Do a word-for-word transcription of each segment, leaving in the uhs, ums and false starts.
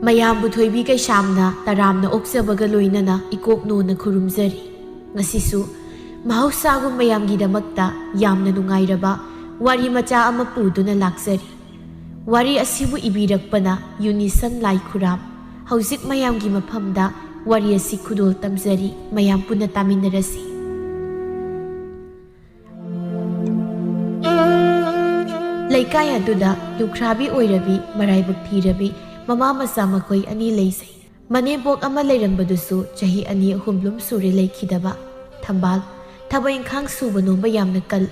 ꯃꯌꯥꯝꯕꯨ ꯊꯣꯏꯕꯤ ꯀꯩꯁꯥꯝꯅ ꯇꯔꯥꯝꯅ ꯑꯣꯛꯆꯕꯒ ꯂꯣꯏꯅꯅ ꯏꯀꯣꯛ ꯅꯣꯟꯅ ꯈꯨꯔꯨꯝꯖꯔꯤ꯫ ꯉꯁꯤꯁꯨ ꯃꯍꯧꯁꯥꯒꯨꯝ ꯃꯌꯥꯝꯒꯤꯗꯃꯛꯇ ꯌꯥꯝꯅ ꯅꯨꯡꯉꯥꯏꯔꯕ ꯋꯥꯔꯤ ꯃꯆꯥ ꯑꯃ ꯄꯨꯗꯨꯅ ꯂꯥꯛꯆꯔꯤ꯫ ꯋꯥꯔꯤ ꯑꯁꯤꯕꯨ ꯏꯕꯤꯔꯛꯄꯅ ꯌꯨꯅꯤꯁꯟ ꯂꯥꯏꯈꯨꯔꯥꯝ꯫ ꯍꯧꯖꯤꯛ ꯃꯌꯥꯝꯒꯤ ꯃꯐꯝꯗ ꯋꯥꯔꯤ ꯑꯁꯤ ꯈꯨꯗꯣꯜ ꯇꯝꯖꯔꯤ, ꯃꯌꯥꯝ ꯄꯨꯟꯅ ꯇꯥꯃꯤꯟꯅꯔꯁꯤ꯫ ꯂꯩꯀꯥꯏ ꯑꯗꯨꯗ ꯂꯨꯈ꯭ꯔꯥꯕꯤ ꯑꯣꯏꯔꯕꯤ, ꯃꯔꯥꯏꯕꯛ ꯊꯤꯔꯕꯤ ꯃꯃꯥ ꯃꯆꯥ ꯃꯈꯣꯏ ꯑꯅꯤ ꯂꯩꯖꯩ꯫ ꯃꯅꯦꯝꯕꯣꯛ ꯑꯃ ꯂꯩꯔꯝꯕꯗꯨꯁꯨ ꯆꯍꯤ ꯑꯅꯤ ꯑꯍꯨꯝ ꯂꯨꯝ ꯁꯨꯔꯦ ꯂꯩꯈꯤꯗꯕ꯫ ꯊꯝꯕꯥꯜ ꯊꯕꯛ ꯏꯪꯈꯥꯡ ꯁꯨꯕ ꯅꯣꯝꯕ ꯌꯥꯝꯅ ꯀꯜꯂꯤ꯫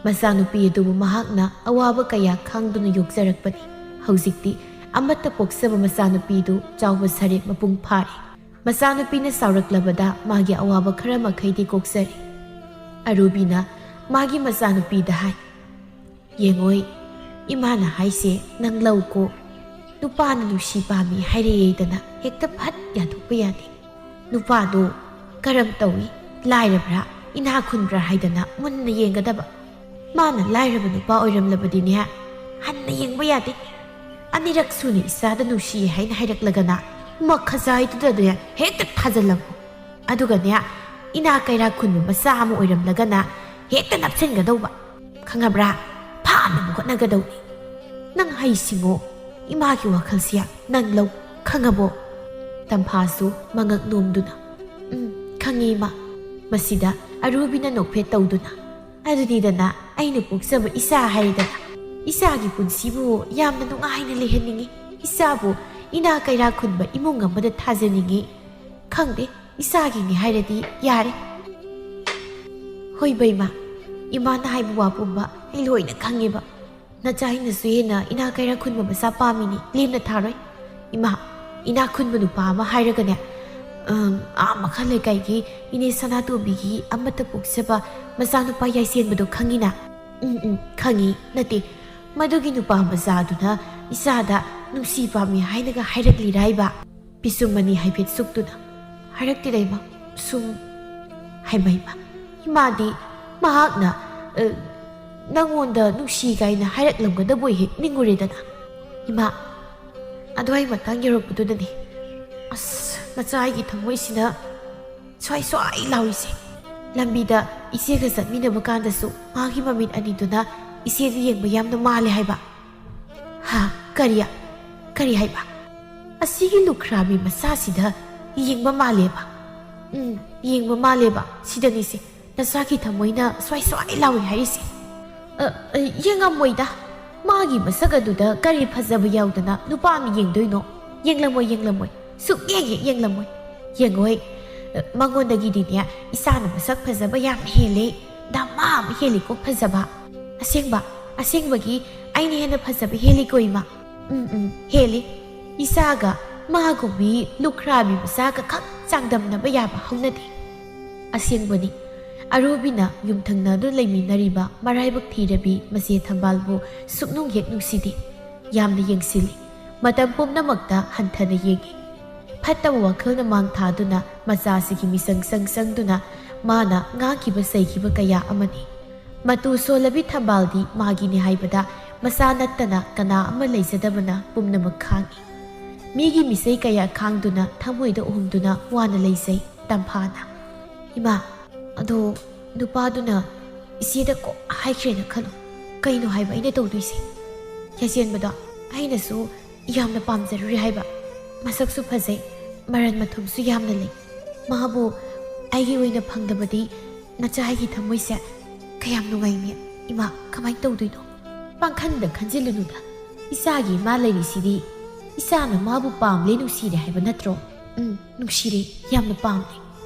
ꯃꯆꯥꯅꯨꯄꯤ ꯑꯗꯨꯕꯨ ꯃꯍꯥꯛꯅ ꯑꯋꯥꯕ ꯀꯌꯥ ꯈꯥꯡꯗꯨꯅ ꯌꯣꯛꯆꯔꯛꯄꯅꯤ꯫ ꯍꯧꯖꯤꯛꯇꯤ ꯑꯃꯠꯇ ꯄꯣꯛꯆꯕ ꯃꯆꯥꯅꯨꯄꯤꯗꯨ ꯆꯥꯎꯕ ꯁꯥꯔꯦ, ꯃꯄꯨꯡ ꯐꯥꯔꯦ꯫ ꯃꯆꯥꯅꯨꯄꯤꯅ ꯆꯥꯎꯔꯛꯂꯕꯗ ꯃꯥꯒꯤ ꯑꯋꯥꯕ ꯈꯔ ꯃꯈꯩꯗꯤ ꯀꯣꯛꯆꯔꯦ꯫ ꯑꯔꯨꯕꯤꯅ ꯃꯥꯒꯤ ꯃꯆꯥꯅꯨꯄꯤꯗ ꯍꯥꯏ, "ꯌꯦꯡꯉꯣꯏ, ꯏꯃꯥꯅ ꯍꯥꯏꯁꯦ ꯅꯪ ꯂꯧꯀꯣ꯫ ꯅꯨꯄꯥꯅ ꯅꯨꯡꯁꯤ ꯄꯥꯝꯃꯤ ꯍꯥꯏꯔꯛꯑꯦꯗꯅ ꯍꯦꯛꯇ ꯐꯠ ꯌꯥꯊꯣꯛꯄ ꯌꯥꯗꯦ꯫ ꯅꯨꯄꯥꯗꯣ ꯀꯔꯝ ꯇꯧꯏ, ꯂꯥꯏꯔꯕ꯭ꯔꯥ, ꯏꯅꯥ ꯈꯨꯟꯕ꯭ꯔꯥ ꯍꯥꯏꯗꯅ ꯃꯨꯟꯅ ꯌꯦꯡꯒꯗꯕ꯫ ꯃꯥꯅ ꯂꯥꯏꯔꯕ ꯅꯨꯄꯥ ꯑꯣꯏꯔꯝꯂꯕꯗꯤꯅꯦ, ꯍꯟꯅ ꯌꯦꯡꯕ ꯌꯥꯗꯦ꯫ ꯑꯅꯤꯔꯛ ꯁꯨꯅ ꯏꯆꯥꯗ ꯅꯨꯡꯁꯤ ꯍꯥꯏꯅ ꯍꯥꯏꯔꯛꯂꯒꯅ ꯃꯈꯖꯥꯏꯗꯨꯗꯅꯦ ꯍꯦꯛꯇ ꯊꯥꯖꯤꯜꯂꯝꯃꯨ꯫ ꯑꯗꯨꯒꯅꯦ, ꯏꯅꯥ ꯀꯩꯔꯥꯛ ꯈꯨꯟꯕ ꯃꯆꯥ ꯑꯃ ꯑꯣꯏꯔꯝꯂꯒꯅ ꯍꯦꯛꯇ ꯅꯞꯁꯤꯟꯒꯗꯧꯕ꯫ ꯈꯪꯉꯕ꯭ꯔꯥ? ꯐꯥꯅꯕ ꯍꯣꯠꯅꯒꯗꯧꯅꯤ꯫ ꯅꯪ ꯍꯩꯁꯤꯡꯉꯣ, ꯏꯃꯥꯒꯤ ꯋꯥꯈꯜꯁꯦ ꯅꯪ ꯂꯧ, ꯈꯪꯉꯕꯣ?" ꯇꯝꯐꯥꯁꯨ ꯃꯉꯛ ꯅꯣꯝꯗꯨꯅ, "ꯎꯝ, ꯈꯪꯉꯤ, ꯏꯃꯥ꯫" ꯃꯁꯤꯗ ꯑꯔꯨꯕꯤꯅ ꯅꯣꯛꯐꯦꯠ ꯇꯧꯗꯨꯅ, "ꯑꯗꯨꯅꯤꯗꯅ ꯑꯩꯅ ꯄꯣꯛꯆꯕ ꯏꯆꯥ ꯍꯥꯏꯔꯦꯗꯅ꯫ ꯏꯆꯥꯒꯤ ꯄꯨꯟꯁꯤꯕꯨ ꯌꯥꯝꯅ ꯅꯨꯡꯉꯥꯏꯅ ꯂꯩꯍꯟꯅꯤꯡꯉꯤ꯫ ꯏꯆꯥꯕꯨ ꯏꯅꯥ ꯀꯩꯔꯥꯛ ꯈꯨꯟꯕ ꯏꯃꯨꯡ ꯑꯃꯗ ꯊꯥꯖꯅꯤꯡꯉꯤ꯫ ꯈꯪꯗꯦ, ꯏꯆꯥꯒꯤꯅꯤ ꯍꯥꯏꯔꯗꯤ ꯌꯥꯔꯦ꯫" "ꯍꯣꯏ ꯕꯩꯃ, ꯏꯃꯥꯅ ꯍꯥꯏꯕ ꯋꯥ ꯄꯨꯝꯕ ꯑꯩ ꯂꯣꯏꯅ ꯈꯪꯉꯦꯕ꯫ ꯅꯆꯥ ꯑꯩꯅꯁꯨ ꯍꯦꯟꯅ ꯏꯅꯥ ꯀꯩꯔꯥꯛ ꯈꯨꯟꯕ ꯃꯆꯥ ꯄꯥꯝꯃꯤꯅꯤ, ꯂꯦꯝꯅ ꯊꯥꯔꯣꯏ꯫ ꯏꯃꯥ, ꯏꯅꯥ ꯈꯨꯟꯕ ꯅꯨꯄꯥ ꯑꯃ ꯍꯥꯏꯔꯒꯅꯦ, ꯑꯝ, ꯑꯥ ꯃꯈꯥ ꯂꯩꯀꯥꯏꯒꯤ ꯏꯅꯦ ꯁꯅꯥꯇꯣꯝꯕꯤꯒꯤ ꯑꯃꯠꯇ ꯄꯣꯛꯆꯕ ꯃꯆꯥꯅꯨꯄꯥ ꯌꯥꯏꯁꯦꯟꯕꯗꯣ ꯈꯪꯉꯤꯅ?" "ꯎꯝ, ꯎꯝ, ꯈꯪꯉꯤ꯫ ꯅꯠꯇꯦ, ꯃꯗꯨꯒꯤ ꯅꯨꯄꯥ ꯃꯆꯥꯗꯨꯅ ꯏꯆꯥꯗ ꯅꯨꯡꯁꯤ ꯄꯥꯝꯃꯤ ꯍꯥꯏꯅꯒ ꯍꯥꯏꯔꯛꯂꯤꯔꯥꯏꯕ?" ꯄꯤꯁꯨꯝ ꯑꯅꯤ ꯍꯥꯏꯐꯦꯠ ꯁꯨꯛꯇꯨꯅ, "ꯍꯥꯏꯔꯛꯇꯦꯗ ꯏꯃꯥ, ꯁꯨꯝ ꯍꯥꯏꯃ ꯏꯃꯥ, ꯏꯃꯥꯗꯤ ꯃꯍꯥꯛꯅ, ꯑ, ꯅꯪꯉꯣꯟꯗ ꯅꯨꯡꯁꯤ ꯀꯥꯏꯅ ꯍꯥꯏꯔꯛꯂꯝꯒꯗꯕꯣꯏ ꯍꯦꯛ ꯅꯤꯡꯉꯨꯔꯦꯗꯅ꯫ ꯏꯃꯥ, ꯑꯗꯨꯋꯥꯏ ꯃꯇꯥꯡ ꯌꯧꯔꯛꯄꯗꯨꯗꯅꯤ ꯑꯁ ꯃꯆꯥ ꯑꯩꯒꯤ ꯊꯃꯣꯏꯁꯤꯅ ꯁ꯭ꯋꯥꯏ ꯁ꯭ꯋꯥꯏ ꯂꯥꯎꯔꯤꯁꯦ꯫ ꯂꯝꯕꯤꯗ ꯏꯆꯦꯒ ꯆꯠꯃꯤꯟꯅꯕ ꯀꯥꯟꯗꯁꯨ ꯃꯥꯒꯤ ꯃꯃꯤꯠ ꯑꯅꯤꯗꯨꯅ ꯏꯆꯦꯗ ꯌꯦꯡꯕ ꯌꯥꯝꯅ ꯃꯥꯜꯂꯦ ꯍꯥꯏꯕ꯫ ꯍꯥ? ꯀꯔꯤ? ꯀꯔꯤ ꯍꯥꯏꯕ? ꯑꯁꯤꯒꯤ ꯂꯨꯈ꯭ꯔꯥꯕꯤ ꯃꯆꯥꯁꯤꯗ ꯌꯦꯡꯕ ꯃꯥꯜꯂꯦꯕ? ꯎꯝ, ꯌꯦꯡꯕ ꯃꯥꯜꯂꯦꯕ꯫ ꯁꯤꯗꯅꯤꯁꯦ ꯅꯆꯥꯒꯤ ꯊꯃꯣꯏꯅ ꯁ꯭ꯋꯥꯏ ꯁ꯭ꯋꯥꯏ ꯂꯥꯎꯏ ꯍꯥꯏꯔꯤꯁꯦ꯫ ꯑ, ꯑ, ꯌꯦꯡꯉꯝꯃꯣꯏꯗ꯫ ꯃꯥꯒꯤ ꯃꯁꯛ ꯑꯗꯨꯗ ꯀꯔꯤ ꯐꯖꯕ ꯌꯥꯎꯗꯅ ꯅꯨꯄꯥ ꯑꯃ ꯌꯦꯡꯗꯣꯏꯅꯣ? ꯌꯦꯡꯂꯝꯃꯣꯏ, ꯌꯦꯡꯂꯝꯃꯣꯏ꯫ ꯁꯨꯛꯌꯦꯡ ꯍꯦꯛ ꯌꯦꯡꯂꯝꯃꯣꯏ꯫ ꯌꯦꯡꯉꯣꯏ꯫ ꯑ, ꯃꯉꯣꯟꯗꯒꯤꯗꯤꯅꯦ ꯏꯆꯥꯅ ꯃꯁꯛ ꯐꯖꯕ ꯌꯥꯝ ꯍꯦꯜꯂꯦ꯫ ꯗꯃꯥ ꯑꯃ ꯍꯦꯜꯂꯤꯀꯣ ꯐꯖꯕ꯫ ꯑꯁꯦꯡꯕ, ꯑꯁꯦꯡꯕꯒꯤ ꯑꯩꯅ ꯍꯦꯟꯅ ꯐꯖꯕ ꯍꯦꯜꯂꯤꯀꯣ ꯏꯃꯥ꯫ ꯎꯝ, ꯎꯝ, ꯍꯦꯜꯂꯤ꯫ ꯏꯆꯥꯒ ꯃꯥꯒꯨꯝꯕꯤ ꯂꯨꯈ꯭ꯔꯥꯕꯤ ꯃꯆꯥꯒ ꯈꯛ ꯆꯥꯡꯗꯝꯅꯕ ꯌꯥꯕ ꯍꯧꯅꯗꯦ꯫ ꯑꯁꯦꯡꯕꯅꯤ꯫ ꯑꯔꯨꯕꯤꯅ ꯌꯨꯝꯊꯪꯅꯗꯨꯅ ꯂꯩꯃꯤꯟꯅꯔꯤꯕ ꯃꯔꯥꯏꯕꯛ ꯊꯤꯔꯕꯤ ꯃꯆꯦ ꯊꯝꯕꯥꯜꯕꯨ ꯁꯨꯛꯅꯨꯡ ꯍꯦꯛ ꯅꯨꯡꯁꯤꯗꯦ꯫ ꯌꯥꯝꯅ ꯌꯦꯡꯁꯤꯜꯂꯤ꯫ ꯃꯇꯝ ꯄꯨꯝꯅꯃꯛꯇ ꯍꯟꯊꯅ ꯌꯦꯡꯏ꯫ ꯐꯠꯇꯕ ꯋꯥꯈꯜꯅ ꯃꯥꯡ ꯊꯥꯗꯨꯅ ꯃꯆꯥꯁꯤꯒꯤ ꯃꯤꯆꯪ ꯆꯪ ꯆꯪꯗꯨꯅ ꯃꯥꯅ ꯉꯥꯡꯈꯤꯕ ꯆꯩꯈꯤꯕ ꯀꯌꯥ ꯑꯃꯅꯤ꯫ ꯃꯇꯨ ꯁꯣꯜꯂꯕꯤ ꯊꯝꯕꯥꯜꯗꯤ ꯃꯥꯒꯤꯅꯤ ꯍꯥꯏꯕꯗ ꯃꯆꯥ ꯅꯠꯇꯅ ꯀꯅꯥ ꯑꯃ ꯂꯩꯖꯗꯕꯅ ꯄꯨꯝꯅꯃꯛ ꯈꯥꯡꯏ꯫ ꯃꯤꯒꯤ ꯃꯤꯆꯩ ꯀꯌꯥ ꯈꯥꯡꯗꯨꯅ ꯊꯃꯣꯏꯗ ꯎꯍꯨꯝꯗꯨꯅ ꯋꯥꯅ ꯂꯩꯖꯩ ꯇꯝꯐꯥꯅ꯫ ꯏꯃꯥ, ꯑꯗꯣ ꯅꯨꯄꯥꯗꯨꯅ ꯏꯆꯦꯗ ꯀꯣꯛ ꯍꯥꯏꯈ꯭ꯔꯦꯅ ꯈꯜꯂꯣ꯫ ꯀꯩꯅꯣ ꯍꯥꯏꯕ ꯑꯩꯅ ꯇꯧꯗꯣꯏꯁꯦ? ꯌꯥꯆꯦꯟꯕꯗꯣ ꯑꯩꯅꯁꯨ ꯌꯥꯝꯅ ꯄꯥꯝꯖꯔꯨꯔꯦ ꯍꯥꯏꯕ꯫ ꯃꯁꯛꯁꯨ ꯐꯖꯩ, ꯃꯔꯟ ꯃꯊꯨꯝꯁꯨ ꯌꯥꯝꯅ ꯂꯩ꯫ ꯃꯥꯕꯨ ꯑꯩꯒꯤ ꯑꯣꯏꯅ ꯐꯪꯗꯕꯗꯤ ꯅꯆꯥ ꯑꯩꯒꯤ ꯊꯃꯣꯏꯁꯦ ꯀꯌꯥꯝ ꯅꯨꯡꯉꯥꯏꯅꯤ꯫ ꯏꯃꯥ, ꯀꯃꯥꯏꯅ ꯇꯧꯗꯣꯏꯅꯣ? ꯄꯥꯡꯈꯟꯗ ꯈꯟꯖꯤꯜꯂꯨꯅꯨꯗ꯫ ꯏꯆꯥꯒꯤ ꯏꯃꯥ ꯂꯩꯔꯤꯁꯤꯗꯤ ꯏꯆꯥꯅ ꯃꯥꯕꯨ ꯄꯥꯝꯂꯦ, ꯅꯨꯡꯁꯤꯔꯦ ꯍꯥꯏꯕ ꯅꯠꯇ꯭ꯔꯣ? ꯎꯝ, ꯅꯨꯡꯁꯤꯔꯦ, ꯌꯥꯝꯅ ꯄꯥꯝꯂꯦ꯫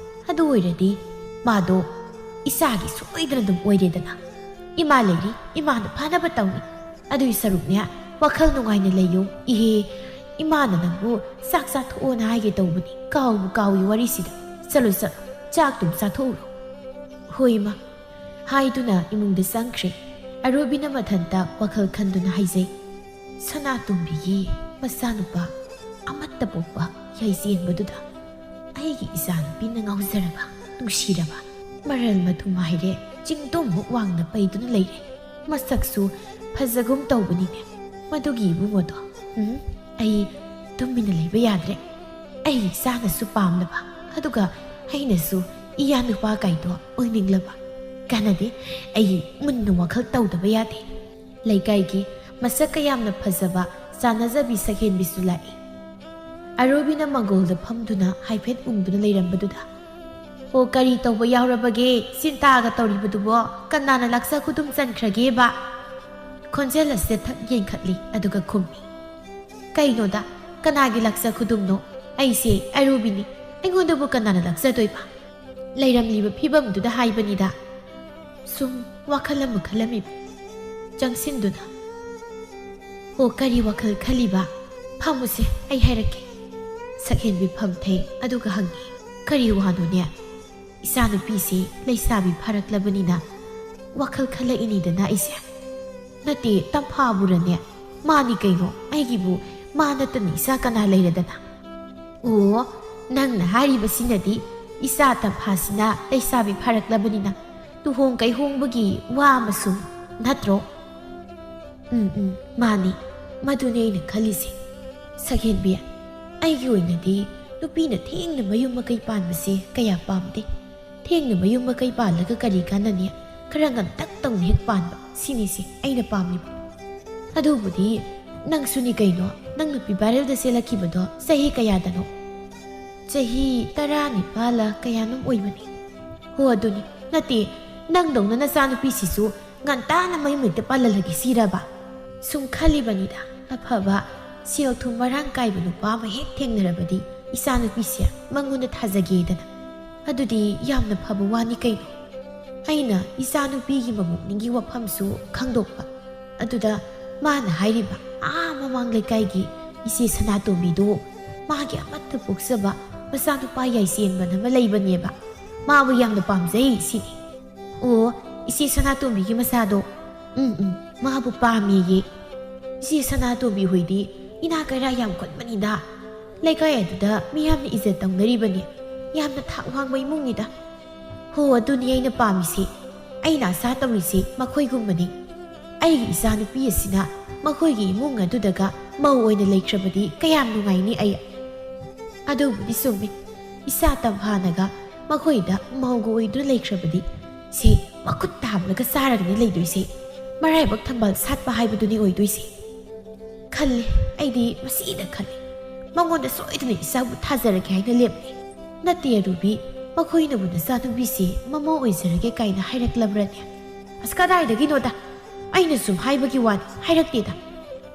ꯑꯗꯨ ꯑꯣꯏꯔꯗꯤ ꯃꯥꯗꯣ ꯏꯆꯥꯒꯤ ꯁꯣꯏꯗꯅ ꯑꯗꯨꯝ ꯑꯣꯏꯔꯦꯗꯅ꯫ ꯏꯃꯥ ꯂꯩꯔꯤ, ꯏꯃꯥꯅ ꯐꯅꯕ ꯇꯧꯅꯤ꯫ ꯑꯗꯨꯒꯤ ꯁꯔꯨꯛꯅꯦ, ꯋꯥꯈꯜ ꯅꯨꯡꯉꯥꯏꯅ ꯂꯩꯌꯨ꯫ ꯏꯍꯦ, ꯏꯃꯥꯅ ꯅꯪꯕꯨ ꯆꯥꯛ ꯆꯥꯊꯣꯛꯑꯣꯅ ꯍꯥꯏꯒꯦ ꯇꯧꯕꯅꯤ꯫ ꯀꯥꯎꯕꯨ ꯀꯥꯎꯏ ꯋꯥꯔꯤꯁꯤꯗ꯫ ꯆꯠꯂꯣ, ꯆꯠꯂꯣ, ꯆꯥꯛꯇꯨꯝ ꯆꯥꯊꯣꯛꯎꯔꯣ꯫ ꯍꯣꯏ, ꯏꯃꯥ꯫ ꯍꯥꯏꯗꯨꯅ ꯏꯃꯨꯡꯗ ꯆꯪꯈ꯭ꯔꯦ꯫ ꯑꯔꯨꯕꯤꯅ ꯃꯊꯟꯇ ꯋꯥꯈꯜ ꯈꯟꯗꯨꯅ ꯍꯥꯏꯖꯩ, "ꯁꯅꯥꯇꯣꯝꯕꯤꯒꯤ ꯃꯆꯥꯅꯨꯄꯥ ꯑꯃꯠꯇ ꯄꯣꯛꯄ ꯌꯥꯏꯆꯦꯟꯕꯗꯨꯗ ꯑꯩꯒꯤ ꯏꯆꯥꯅꯨꯄꯤꯅ ꯉꯥꯎꯖꯔꯕ, ꯅꯨꯡꯁꯤꯔꯕ, ꯃꯔꯜ ꯃꯊꯨꯝ ꯍꯥꯏꯔꯦ ꯆꯤꯡꯗꯣꯝꯃꯨꯛ ꯋꯥꯡꯅ ꯄꯩꯗꯨꯅ ꯂꯩꯔꯦ꯫ ꯃꯁꯛꯁꯨ ꯐꯖꯒꯨꯝ ꯇꯧꯕꯅꯤꯅꯦ ꯃꯗꯨꯒꯤ ꯏꯕꯨꯡꯉꯣꯗꯣ꯫ ꯎꯝ, ꯑꯩ ꯇꯨꯃꯤꯟꯅ ꯂꯩꯕ ꯌꯥꯗ꯭ꯔꯦ꯫ ꯑꯩ ꯏꯆꯥꯅꯁꯨ ꯄꯥꯝꯂꯕ, ꯑꯗꯨꯒ ꯑꯩꯅꯁꯨ ꯏꯌꯥ ꯅꯨꯄꯥ ꯀꯥꯏꯗꯣ ꯑꯣꯏꯅꯤꯡꯂꯕ꯫ ꯀꯥꯟꯅꯗꯦ, ꯑꯩ ꯃꯨꯟꯅ ꯋꯥꯈꯜ ꯇꯧꯗꯕ ꯌꯥꯗꯦ꯫ ꯂꯩꯀꯥꯏꯒꯤ ꯃꯁꯛ ꯀꯌꯥꯝꯅ ꯐꯖꯕ ꯆꯥꯟꯅꯖꯕꯤ ꯁꯛꯍꯦꯟꯕꯤꯁꯨ ꯂꯥꯛꯏ꯫ ꯑꯔꯣꯕꯤꯅ ꯃꯪꯒꯣꯜꯗ ꯐꯝꯗꯨꯅ ꯍꯥꯏꯐꯦꯠ ꯎꯪꯗꯨꯅ ꯂꯩꯔꯝꯕꯗꯨꯗ, "ꯑꯣ, ꯀꯔꯤ ꯇꯧꯕ ꯌꯥꯎꯔꯕꯒꯦ? ꯆꯤꯟꯇꯥꯒ ꯇꯧꯔꯤꯕꯗꯨꯕꯣ ꯀꯅꯥꯅ ꯂꯥꯛꯆ ꯈꯨꯗꯨꯝ ꯆꯟꯈ꯭ꯔꯒꯦꯕ?" ꯈꯣꯟꯖꯦꯜ ꯑꯁꯤꯗ ꯊꯛ ꯌꯦꯡꯈꯠꯂꯤ, ꯑꯗꯨꯒ ꯈꯨꯝꯃꯤ, "ꯀꯩꯅꯣꯗ, ꯀꯅꯥꯒꯤ ꯂꯥꯛꯆ ꯈꯨꯗꯨꯝꯅꯣ? ꯑꯩꯁꯦ ꯑꯔꯣꯕꯤꯅꯤ, ꯑꯩꯉꯣꯟꯗꯕꯨ ꯀꯅꯥꯅ ꯂꯥꯛꯆꯗꯣꯏꯕ? ꯂꯩꯔꯝꯂꯤꯕ ꯐꯤꯕꯝꯗꯨꯗ ꯍꯥꯏꯕꯅꯤꯗ꯫" ꯁꯨꯝ ꯋꯥꯈꯜ ꯑꯃ ꯈꯜꯂꯝꯃꯤꯕ ꯆꯪꯁꯤꯟꯗꯨꯅ, "ꯑꯣ, ꯀꯔꯤ ꯋꯥꯈꯜ ꯈꯜꯂꯤꯕ? ꯐꯝꯃꯨꯁꯦ, ꯑꯩ ꯍꯥꯏꯔꯛꯀꯦ꯫" ꯁꯛꯍꯦꯟꯕꯤ ꯐꯝꯊꯩ, ꯑꯗꯨꯒ ꯍꯪꯉꯤ, "ꯀꯔꯤ ꯋꯥꯅꯣꯅꯦ? ꯏꯆꯥꯅꯨꯄꯤꯁꯤ ꯂꯩꯁꯥꯕꯤ ꯐꯥꯔꯛꯂꯕꯅꯤꯅ ꯋꯥꯈꯜ ꯈꯜꯂꯛꯏꯅꯤꯗꯅ ꯑꯩꯁꯦ꯫" "ꯅꯠꯇꯦ, ꯇꯝꯐꯥꯕꯨꯔꯅꯦ? ꯃꯥꯅꯤ ꯀꯩꯅꯣ, ꯑꯩꯒꯤꯕꯨ ꯃꯥ ꯅꯠꯇꯅ ꯏꯆꯥ ꯀꯅꯥ ꯂꯩꯔꯗꯅ?" "ꯑꯣ, ꯅꯪꯅ ꯍꯥꯏꯔꯤꯕꯁꯤꯅꯗꯤ ꯏꯆꯥ ꯇꯝꯐꯥꯁꯤꯅ ꯂꯩꯁꯥꯕꯤ ꯐꯥꯔꯛꯂꯕꯅꯤꯅ ꯂꯨꯍꯣꯡ ꯀꯩꯍꯣꯡꯕꯒꯤ ꯋꯥ ꯑꯃꯁꯨꯝ ꯅꯠꯇ꯭ꯔꯣ?" "ꯎꯝ, ꯎꯝ, ꯃꯥꯅꯤ, ꯃꯗꯨꯅꯤ ꯑꯩꯅ ꯈꯜꯂꯤꯁꯦ꯫ ꯁꯛꯍꯦꯟꯕꯤ, ꯑꯩꯒꯤ ꯑꯣꯏꯅꯗꯤ ꯅꯨꯄꯤꯅ ꯊꯦꯡꯅ ꯃꯌꯨꯝ ꯃꯀꯩ ꯄꯥꯟꯕꯁꯦ ꯀꯌꯥ ꯄꯥꯝꯗꯦ꯫ ꯊꯦꯡꯅ ꯃꯌꯨꯝ ꯃꯀꯩ ꯄꯥꯜꯂꯒ ꯀꯔꯤ ꯀꯥꯟꯅꯅꯤ? ꯈꯔ ꯉꯟꯇꯛ ꯇꯧꯅ ꯍꯦꯛ ꯄꯥꯟꯕ, ꯁꯤꯅꯤꯁꯦ ꯑꯩꯅ ꯄꯥꯝꯂꯤꯕ꯫ ꯑꯗꯨꯕꯨꯗꯤ ꯅꯪꯁꯨꯅꯤ ꯀꯩꯅꯣ, ꯅꯪ ꯅꯨꯄꯤ ꯚꯥꯏꯔꯦꯜꯗ ꯆꯦꯜꯂꯛꯈꯤꯕꯗꯣ ꯆꯍꯤ ꯀꯌꯥꯗꯅꯣ?" "ꯆꯍꯤ ꯇꯔꯥꯅꯤꯄꯥꯜꯂ ꯀꯌꯥꯅꯣꯝ ꯑꯣꯏꯕꯅꯤ꯫" "ꯍꯣ, ꯑꯗꯨꯅꯤ꯫ ꯅꯠꯇꯦ, ꯅꯪꯗꯧꯅ ꯅꯆꯥꯅꯨꯄꯤꯁꯤꯁꯨ ꯉꯟꯇꯥꯅ ꯃꯌꯨꯝ ꯍꯦꯛꯇ ꯄꯥꯜꯍꯜꯂꯒꯦ ꯁꯤꯔꯕ? ꯁꯨꯝ ꯈꯜꯂꯤꯕꯅꯤꯗ, ꯑꯐꯕ ꯁꯦꯜ ꯊꯨꯝ ꯃꯔꯥꯡ ꯀꯥꯏꯕ ꯅꯨꯄꯥ ꯑꯃ ꯍꯦꯛ ꯊꯦꯡꯅꯔꯕꯗꯤ ꯏꯆꯥꯅꯨꯄꯤꯁꯦ ꯃꯉꯣꯟꯗ ꯊꯥꯖꯒꯦꯗꯅ꯫ ꯑꯗꯨꯗꯤ ꯌꯥꯝꯅ ꯐꯕ ꯋꯥꯅꯤ ꯀꯩꯅꯣ?" ꯑꯩꯅ ꯏꯆꯥꯅꯨꯄꯤꯒꯤ ꯃꯃꯣꯛꯅꯤꯒꯤ ꯋꯥꯐꯝꯁꯨ ꯈꯪꯗꯣꯛꯄ꯫ ꯑꯗꯨꯗ ꯃꯥꯅ ꯍꯥꯏꯔꯤꯕ, ꯑꯥ ꯃꯃꯥꯡ ꯂꯩꯀꯥꯏꯒꯤ ꯏꯆꯦ ꯁꯅꯥꯇꯣꯝꯕꯤꯗꯣ, ꯃꯥꯒꯤ ꯑꯃꯠꯇ ꯄꯣꯛꯆꯕ ꯃꯆꯥꯅꯨꯄꯥ ꯌꯥꯏꯆꯦꯟꯕꯅ ꯑꯃ ꯂꯩꯕꯅꯦꯕ, ꯃꯥꯕꯨ ꯌꯥꯝꯅ ꯄꯥꯝꯖꯩ ꯁꯤꯅꯤ꯫ "ꯑꯣ, ꯏꯆꯦ ꯁꯅꯥꯇꯣꯝꯕꯤꯒꯤ ꯃꯆꯥꯗꯣ?" "ꯎꯝ, ꯎꯝ, ꯃꯥꯕꯨ ꯄꯥꯝꯃꯦꯌꯦ꯫ ꯏꯆꯦ ꯁꯅꯥꯇꯣꯝꯕꯤ ꯍꯣꯏꯗꯤ ꯏꯅꯥ ꯀꯩꯔꯥ ꯌꯥꯝ ꯈꯨꯟꯕꯅꯤꯗ꯫ ꯂꯩꯀꯥꯏ ꯑꯗꯨꯗ ꯃꯤꯌꯥꯝꯅ ꯏꯖꯠ ꯇꯧꯅꯔꯤꯕꯅꯤ꯫ ꯌꯥꯝꯅ ꯊꯥꯛ ꯋꯥꯡꯕ ꯏꯃꯨꯡꯅꯤꯗ꯫" "ꯍꯣ, ꯑꯗꯨꯅꯤ ꯑꯩꯅ ꯄꯥꯝꯃꯤꯁꯤ꯫ ꯑꯩꯅ ꯑꯁꯥ ꯇꯧꯔꯤꯁꯤ ꯃꯈꯣꯏꯒꯨꯝꯕꯅꯤ꯫ ꯑꯩꯒꯤ ꯏꯆꯥꯅꯨꯄꯤ ꯑꯁꯤꯅ ꯃꯈꯣꯏꯒꯤ ꯏꯃꯨꯡ ꯑꯗꯨꯗꯒ ꯃꯧ ꯑꯣꯏꯅ ꯂꯩꯈ꯭ꯔꯕꯗꯤ ꯀꯌꯥꯝ ꯅꯨꯡꯉꯥꯏꯅꯤ ꯑꯩ꯫ ꯑꯗꯨꯕꯨꯗꯤ ꯆꯨꯝꯃꯤ꯫ ꯏꯆꯥ ꯇꯝꯐꯥꯅꯒ ꯃꯈꯣꯏꯗ ꯃꯧꯒ ꯑꯣꯏꯗꯨꯅ ꯂꯩꯈ꯭ꯔꯕꯗꯤ ꯁꯤ ꯃꯈꯨꯠ ꯇꯥꯝꯂꯒ ꯆꯥꯔꯒꯅꯤ ꯂꯩꯗꯣꯏꯁꯦ꯫ ꯃꯔꯥꯏꯕꯛ ꯊꯝꯕꯥꯜ ꯁꯥꯠꯄ ꯍꯥꯏꯕꯗꯨꯅꯤ ꯑꯣꯏꯗꯣꯏꯁꯦ꯫ ꯈꯜꯂꯤ, ꯑꯩꯗꯤ ꯃꯁꯤꯗ ꯈꯜꯂꯤ꯫ ꯃꯉꯣꯟꯗ ꯁꯣꯏꯗꯅ ꯏꯆꯥꯕꯨ ꯊꯥꯖꯔꯒꯦ ꯍꯥꯏꯅ ꯂꯦꯞꯂꯤ꯫ ꯅꯠꯇꯦ ꯑꯔꯨꯕꯤ, ꯃꯈꯣꯏꯅꯕꯨ ꯅꯆꯥꯅꯨꯄꯤꯁꯤ ꯃꯃꯧ ꯑꯣꯏꯖꯔꯒꯦ ꯀꯥꯏꯅ ꯍꯥꯏꯔꯛꯂꯕ꯭ꯔꯅꯦ? ꯑꯁ, ꯀꯗꯥꯏꯗꯒꯤꯅꯣꯗ? ꯑꯩꯅ ꯁꯨꯝ ꯍꯥꯏꯕꯒꯤ ꯋꯥꯅꯤ, ꯍꯥꯏꯔꯛꯇꯦꯗ꯫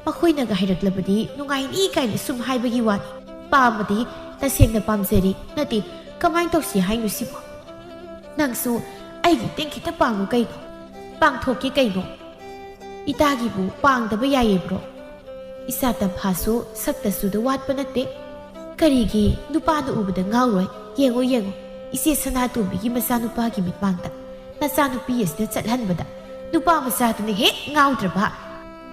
ꯃꯈꯣꯏꯅꯒ ꯍꯥꯏꯔꯛꯂꯕꯗꯤ ꯅꯨꯡꯉꯥꯏꯅꯤ ꯀꯥꯏꯅ ꯁꯨꯝ ꯍꯥꯏꯕꯒꯤ ꯋꯥꯅꯤ꯫ ꯄꯥꯝꯕꯗꯤ ꯇꯁꯦꯡꯅ ꯄꯥꯝꯖꯔꯤ꯫ ꯅꯠꯇꯦ, ꯀꯃꯥꯏꯅ ꯇꯧꯁꯤ ꯍꯥꯏꯅꯣ ꯁꯤꯕꯣ? ꯅꯪꯁꯨ ꯑꯩꯒꯤ ꯃꯇꯦꯡ ꯈꯤꯇ ꯄꯥꯡꯉꯨ ꯀꯩꯅꯣ? ꯄꯥꯡꯊꯣꯛꯀꯦ ꯀꯩꯅꯣ? ꯏꯇꯥꯒꯤꯕꯨ ꯄꯥꯡꯗꯕ ꯌꯥꯏꯌꯦꯕ꯭ꯔꯣ? ꯏꯆꯥ ꯇꯝꯐꯥꯁꯨ ꯁꯛꯇ ꯆꯨꯗ ꯋꯥꯠꯄ ꯅꯠꯇꯦ꯫ ꯀꯔꯤꯒꯤ ꯅꯨꯄꯥꯅ ꯎꯕꯗ ꯉꯥꯎꯔꯣꯏ? ꯌꯦꯡꯉꯨ, ꯌꯦꯡꯉꯨ, ꯏꯆꯦ ꯁꯅꯥꯇꯣꯝꯕꯤꯒꯤ ꯃꯆꯥꯅꯨꯄꯥꯒꯤ ꯃꯤꯠꯃꯥꯡꯗ ꯅꯆꯥꯅꯨꯄꯤ ꯑꯁꯤꯅ ꯆꯠꯍꯟꯕꯗ ꯅꯨꯄꯥ ꯃꯆꯥꯗꯨꯅ ꯍꯦꯛ ꯉꯥꯎꯗ꯭ꯔꯕ?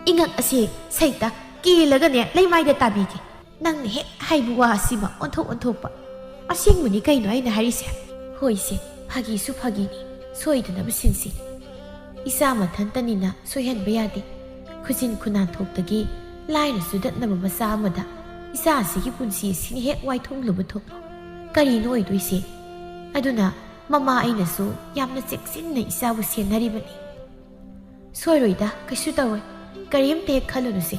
ꯏꯉꯛ ꯑꯁꯦ ꯁꯩꯇ ꯀꯦꯜꯂꯒꯅꯦ ꯂꯩꯃꯥꯏꯗ ꯇꯥꯕꯤꯒꯦ꯫ ꯅꯪꯅ ꯍꯦꯛ ꯍꯥꯏꯕ ꯋꯥ ꯑꯁꯤꯃ ꯑꯣꯟꯊꯣꯛ ꯑꯣꯟꯊꯣꯛꯄ꯫ ꯑꯁꯦꯡꯕꯅꯤ ꯀꯩꯅꯣ ꯑꯩꯅ ꯍꯥꯏꯔꯤꯁꯦ꯫ ꯍꯣꯏꯁꯦ, ꯐꯥꯒꯤꯁꯨ ꯐꯥꯒꯤꯅꯤ꯫ ꯁꯣꯏꯗꯅꯕ ꯁꯤꯟꯁꯤ꯫ ꯏꯆꯥ ꯃꯊꯟꯇꯅꯤꯅ ꯁꯣꯏꯍꯟꯕ ꯌꯥꯗꯦ꯫ ꯈꯨꯖꯤꯟ ꯈꯨꯅꯥꯟꯊꯣꯛꯇꯒꯤ ꯂꯥꯏꯅ ꯆꯨꯗꯠꯅꯕ ꯃꯆꯥ ꯑꯃꯗ ꯏꯆꯥ ꯑꯁꯤꯒꯤ ꯄꯨꯟꯁꯤ ꯑꯁꯤꯅ ꯍꯦꯛ ꯋꯥꯏꯊꯣꯡꯂꯨꯕ ꯊꯣꯛꯄ ꯀꯔꯤꯅꯣ ꯑꯣꯏꯗꯣꯏꯁꯦ? ꯑꯗꯨꯅ ꯃꯃꯥ ꯑꯩꯅꯁꯨ ꯌꯥꯝꯅ ꯆꯦꯛꯁꯤꯟꯅ ꯏꯆꯥꯕꯨ ꯁꯦꯟꯅꯔꯤꯕꯅꯤ꯫ ꯁꯣꯏꯔꯣꯏꯗ, ꯀꯩꯁꯨ ꯇꯧꯔꯣꯏ꯫ ꯀꯔꯤꯝꯇ ꯍꯦꯛ ꯈꯜꯂꯨꯅꯨꯁꯦ꯫